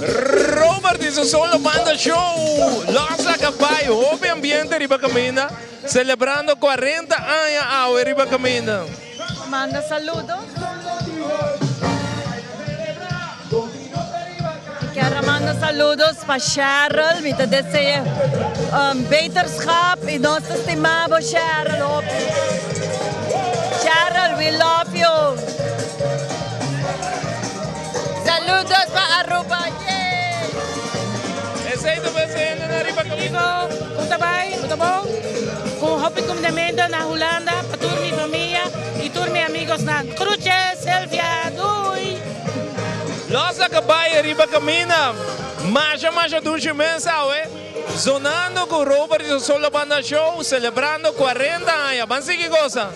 Robert y su solo banda show. Los a caballo, hopi ambiente riba caminda, celebrando 40 aña awe riba caminda. Manda saludo. Mi kier a manda saludos pa Cheryl, mi ta desea um, beterschap y nos ta stima bo Cheryl hopi. Cheryl, we love you. Saludos pa Aruba, yay! Esey ta bes hende na riba caminda. Con ta bay? Bo ta bon? Cu hopi cumindamento na Hulanda pa tur mi famia y tur mi amigosnan. Groetjes, Sylvia! Doei! Los a cabay riba camina. Masha masha dushi mes awe. Zonando cu Robert y su solo banda show celebrando 40 aña. Ban sigui goza.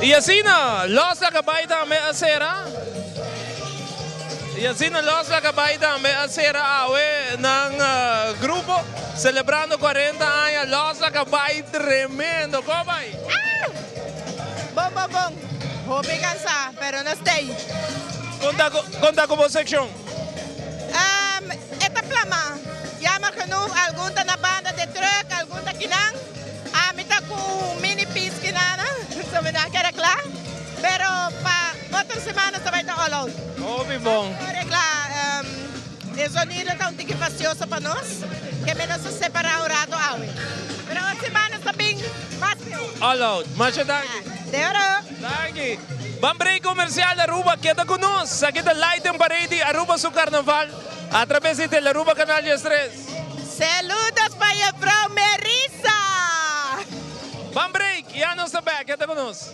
Y asina Los a cabay tambe a cera. Y asina Los a cabay tambe a cera awe nan grupo celebrando 40 aña. Los a cabay tremendo. Con bay? Bon bon bon. Hopi cansa, pero nos t'ey. Conta conta cu bo seccion. Um, e ta plama. Jammer genoeg, algun ta na banda de truck, algun ta kinan. Ami ta cu un mini piece kinana, so mi no a keda cla. Pero pa otro siman nos ta bay ta all out. Hopi bon. Regla, um, e zonido ta un tiki fastioso pa nos, ke mi nos a separa un rato awe. Pero otro siman nos ta bin mas mihor. All out. Masha danki. De oro. Danki. Ban break comercial Aruba keda cu nos. Aki ta Lighten Parade di Aruba su carnaval a traves di Telearuba Canal 13. Saludos pa juffrouw Merissa. Ban break, ya nos ta back, keda cu nos.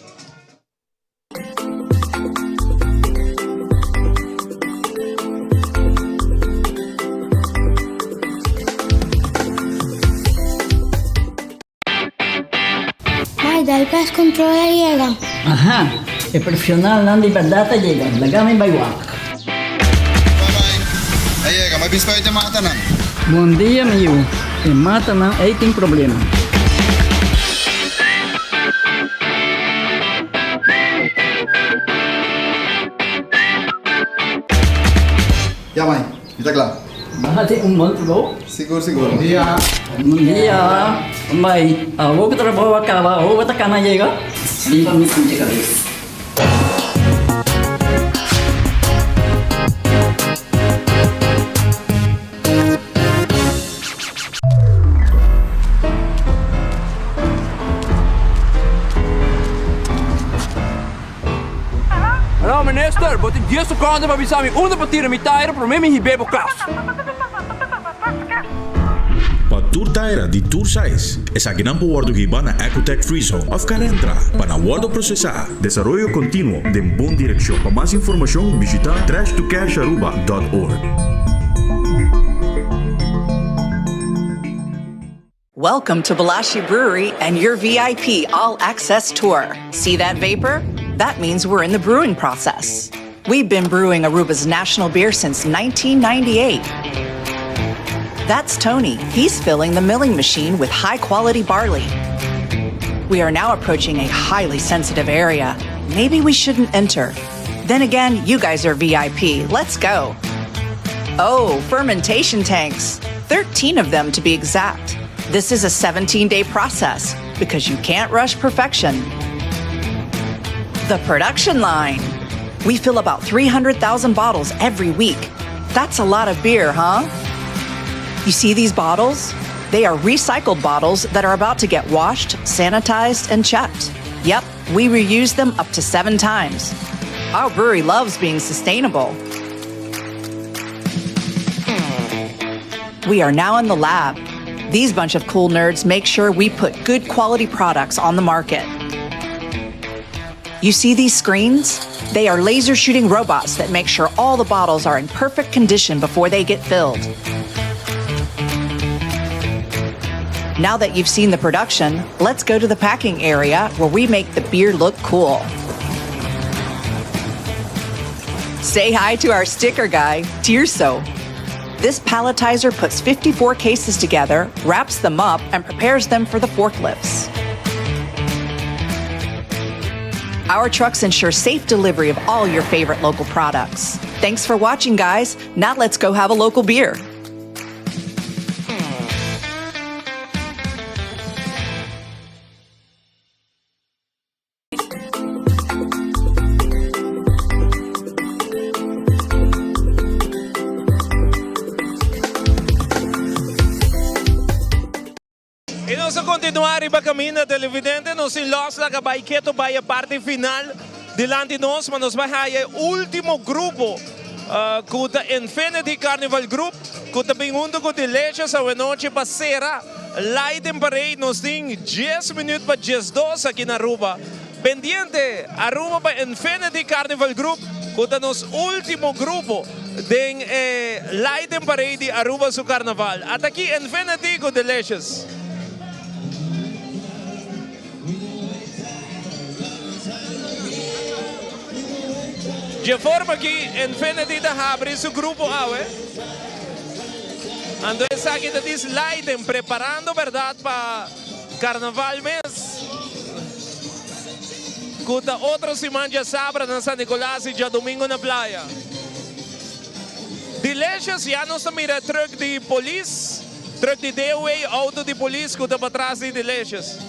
Mai, dal pest control a yega. Aha, e profesionalnan di berdad a yega, laga mi bai wak. A yega, ma bispa e matanan. Bon dia mi yu, e matanan ei tin problema. Ya mai, mi ta kla. Bo hasi un bon trabou? Sigur, sigur. Bon dia. Bon dia. Mai, awor ku trabou a kaba, awor bo ta kana yega? Bin pa mi pincha kabes. Hallo minister, bo tin dies seconde pa bisa mi unda pa tira mi taira prome mi hib'é bo cas. Pa tur taira di tur size, esakinan por wordo hiba na Ecotec Free Zone of Calentra pa nan wordo procesa. Desaroyo continuo den bon direccion. Pa mas informacion bishita trashtocasharuba dot org. Welcome to Balashi Brewery and your VIP all access tour. See that vapor? That means we're in the brewing process. We've been brewing Aruba's national beer since 1998. That's Tony. He's filling the milling machine with high quality barley. We are now approaching a highly sensitive area. Maybe we shouldn't enter. Then again, you guys are VIP. Let's go. Oh, fermentation tanks. 13 of them to be exact. This is a 17 day process because you can't rush perfection. The production line. We fill about 300,000 bottles every week. That's a lot of beer, huh? You see these bottles? They are recycled bottles that are about to get washed, sanitized, and checked. Yep, we reuse them up to seven times. Our brewery loves being sustainable. We are now in the lab. These bunch of cool nerds make sure we put good quality products on the market. You see these screens? They are laser shooting robots that make sure all the bottles are in perfect condition before they get filled. Now that you've seen the production, let's go to the packing area where we make the beer look cool. Say hi to our sticker guy, Tirso. This palletizer puts 54 cases together, wraps them up, and prepares them for the forklifts. Our trucks ensure safe delivery of all your favorite local products. Thanks for watching, guys. Now let's go have a local beer. Y nos a continua riba caminda televidente, nos tin los laga bay keto bay e parti final dilanti nos, ma nos bay haya e ultimo grupo cu ta Infinity Carnival Group cu ta bin hunto cu Delicious awenochi pa cera Lighting Parade. Nos tin dies minuut pa 12 aki na Aruba. Pendiente Aruba pa Infinity Carnival Group cu ta nos ultimo grupo den e Lighting Parade di Aruba su Carnaval. Ata aki Infinity cu Delicious. Dje forma aki Infinity ta habri su grupo awe. Anto esaki ta dis Lighting preparando berdad pa Carnaval mes cu ta otro siman djasabra na San Nicolas y djadomingo na Playa. Delicious ya nos ta mira truck di polis, truck di DOA, auto di polis cu ta patras di Delicious.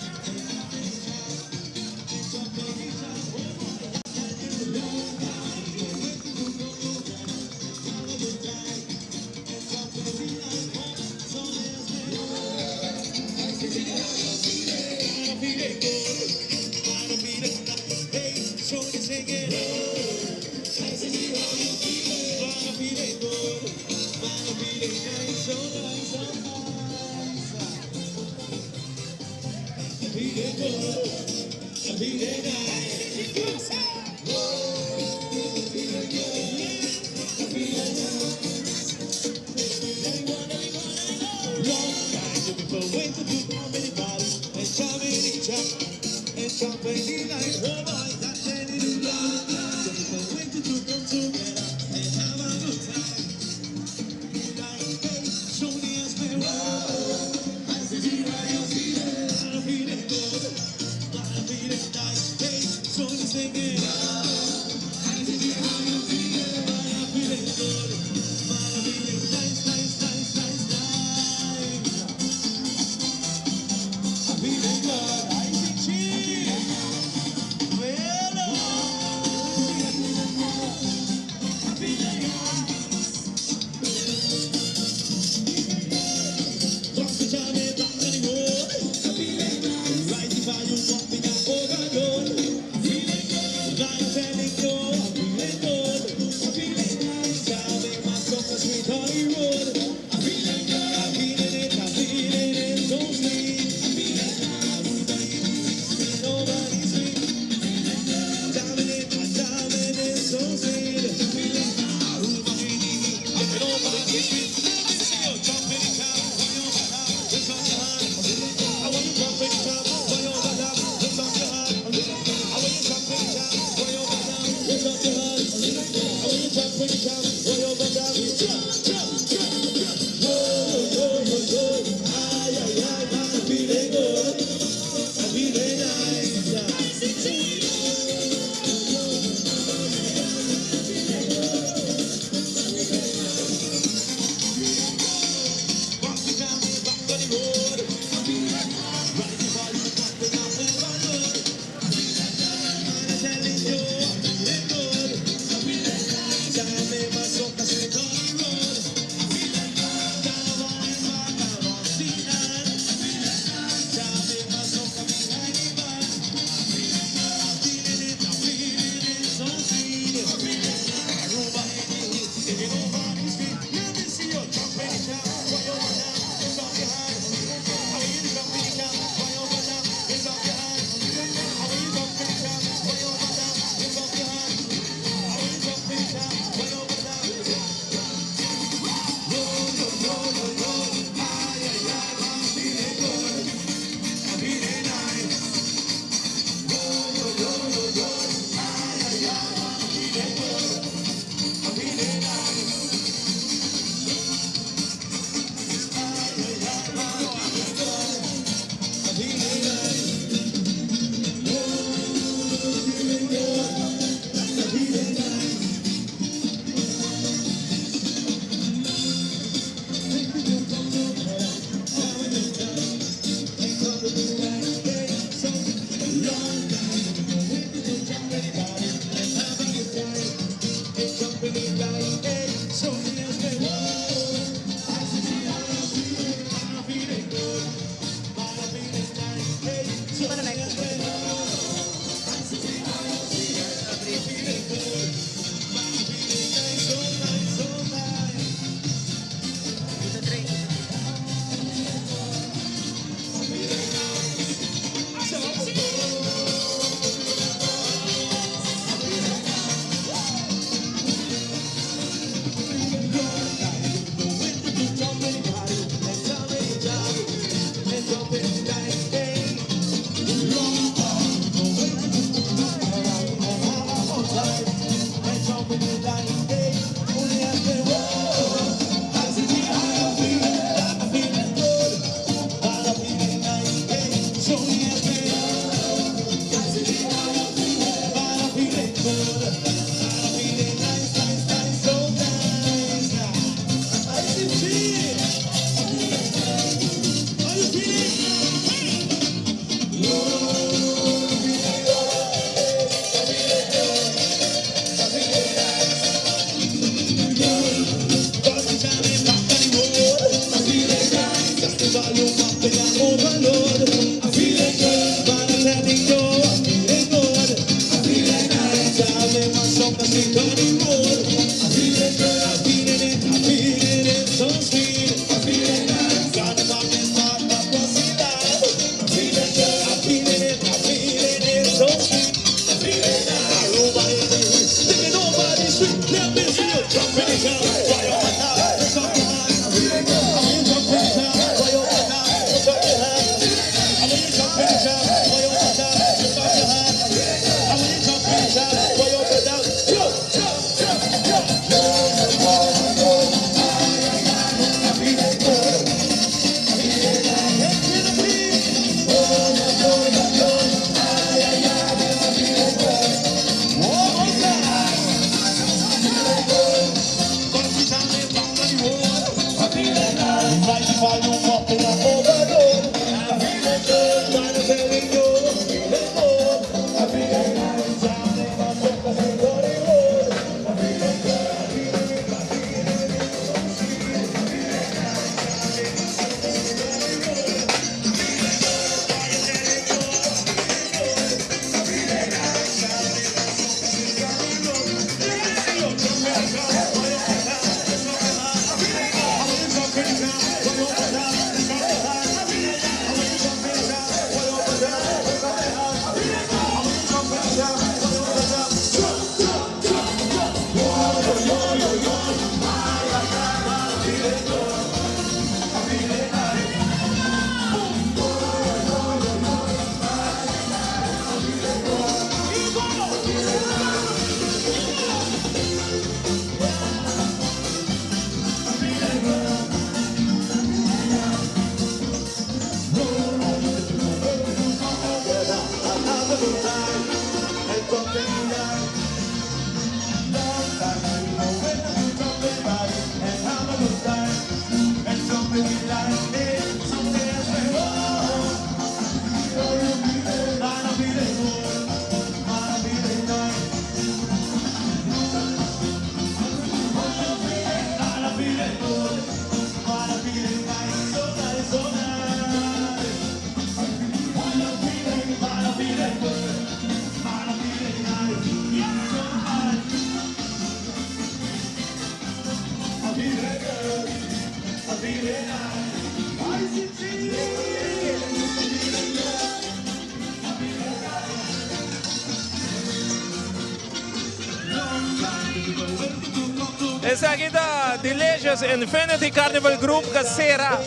Esaki ta Delicious Infinity Carnival Group ka sera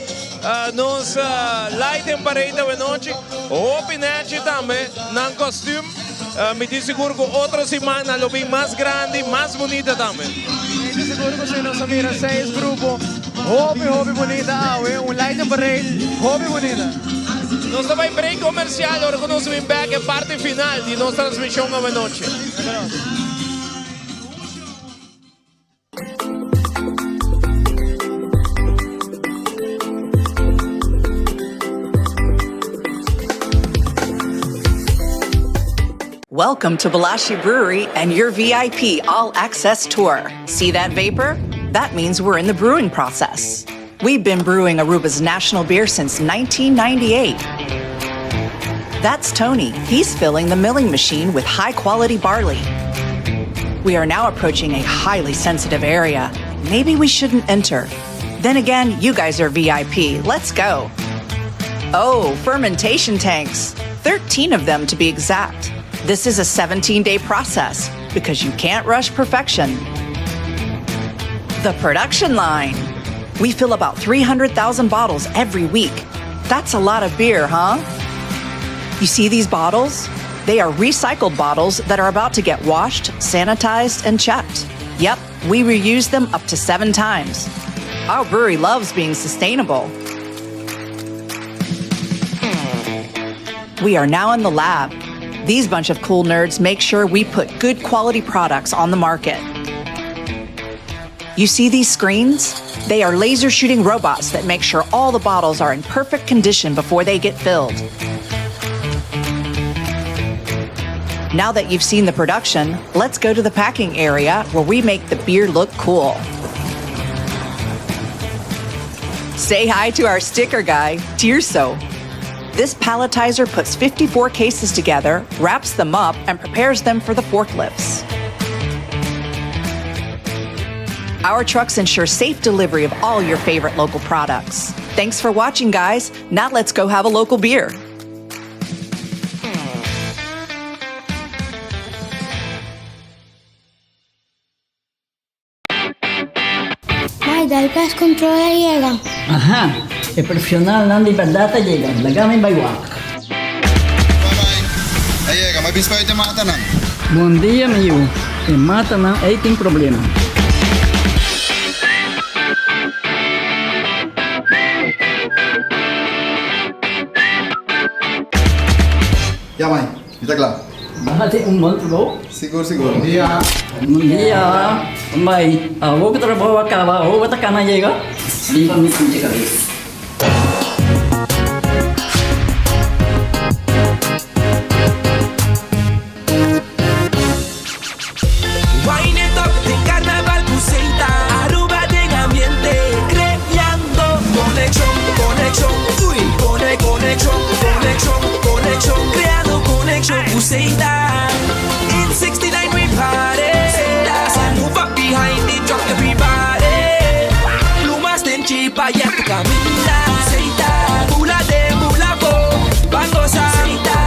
nos Lighting Parade awenochi. Hopi nechi tambe nan kostuum. Mi tin sigur ku otro siman nan lo bin mas grandi, mas bunita tambe. Mi tin sigur ku si nos a mira seis grupo hopi hopi bunita awe, un Lighting Parade hopi bunita. Nos ta bai break comercial ora ku nos bin bek e parti final di nos transmision awenochi. Welcome to Balashi Brewery and your VIP All Access Tour. See that vapor? That means we're in the brewing process. We've been brewing Aruba's national beer since 1998. That's Tony. He's filling the milling machine with high quality barley. We are now approaching a highly sensitive area. Maybe we shouldn't enter. Then again, you guys are VIP. Let's go. Oh, fermentation tanks. 13 of them to be exact. This is a 17 day process because you can't rush perfection. The production line. We fill about 300,000 bottles every week. That's a lot of beer, huh? You see these bottles? They are recycled bottles that are about to get washed, sanitized, and checked. Yep, we reuse them up to seven times. Our brewery loves being sustainable. We are now in the lab. These bunch of cool nerds make sure we put good quality products on the market. You see these screens? They are laser shooting robots that make sure all the bottles are in perfect condition before they get filled. Now that you've seen the production, let's go to the packing area where we make the beer look cool. Say hi to our sticker guy, Tirso. This palletizer puts 54 cases together, wraps them up, and prepares them for the forklifts. Our trucks ensure safe delivery of all your favorite local products. Thanks for watching, guys. Now let's go have a local beer. Mai, dal pest control a yega. Aha, e profesionalnan di berdad a yega, laga mi bai wak. A yega, ma bispa e matanan. Bon dia mi yu, e matanan ei tin problema. Ya mai, mi ta kla. Bo hasi un bon trabou. Sigur sigur. Bon dia. Bon dia. Mai, awor ku trabou a kaba, awor bo ta kana yega? Bin pa mi sinti kabes. Wine it up den carnaval cu Seita Aruba den ambiente creando conexion, conexion, uy Cone, conexion, conexion, conexion Creando conexion cu Seita In 69 we party Seita move up behind the truck everybody Plumas den chipa ya tu caminda Seita bula den bula bo Ban goza Seita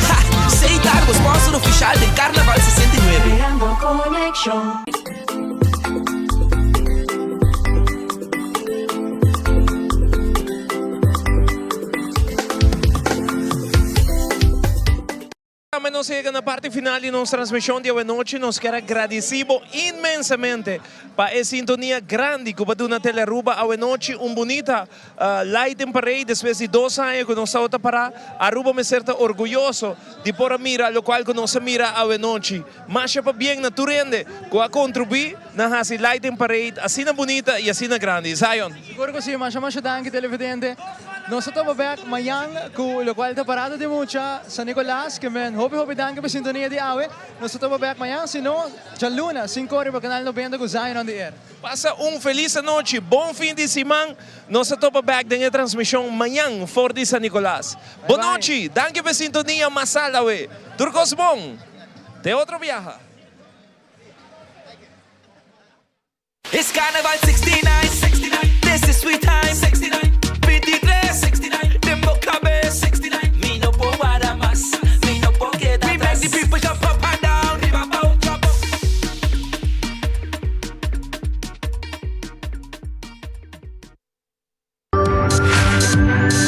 Ha! Seita bo sponsor oficial den Carnaval 69. Creando conexion. Tambe nos a yega na parti final di nos transmision di awenochi. Nos kier a gradici bo inmensamente pa e sintonia grandi cu bo a duna Telearuba awenochi. Un bunita Lighting Parade despues di dos aña cu nos tabata para. Aruba mester ta orguyoso di por a mira locual cu nos a mira awenochi. Masha pabien na tur hende cu a contribui na haci Lighting Parade asina bunita y asina grandi. Zion. Sigur cu si, masha masha danki televidente. Nos ta topa bek mañan cu locual ta parada di mucha San Nicolas. Ke men hopi hopi danki pa sintonia di awe. Nos ta topa bek mañan, si no, djaluna, sink'or riba Canal 90 cu Zion on the Air. Pasa un felis anochi, bon fin di siman. Nos ta topa bek den e transmision mañan for di San Nicolas. Bon nochi, danki pa e sintonia masal awe. Tur cos bon. Te otro biaha. It's Carnaval 69, 69, this is sweet time, 69, 23, 69, den bo cabes, 69, mi no por warda mas.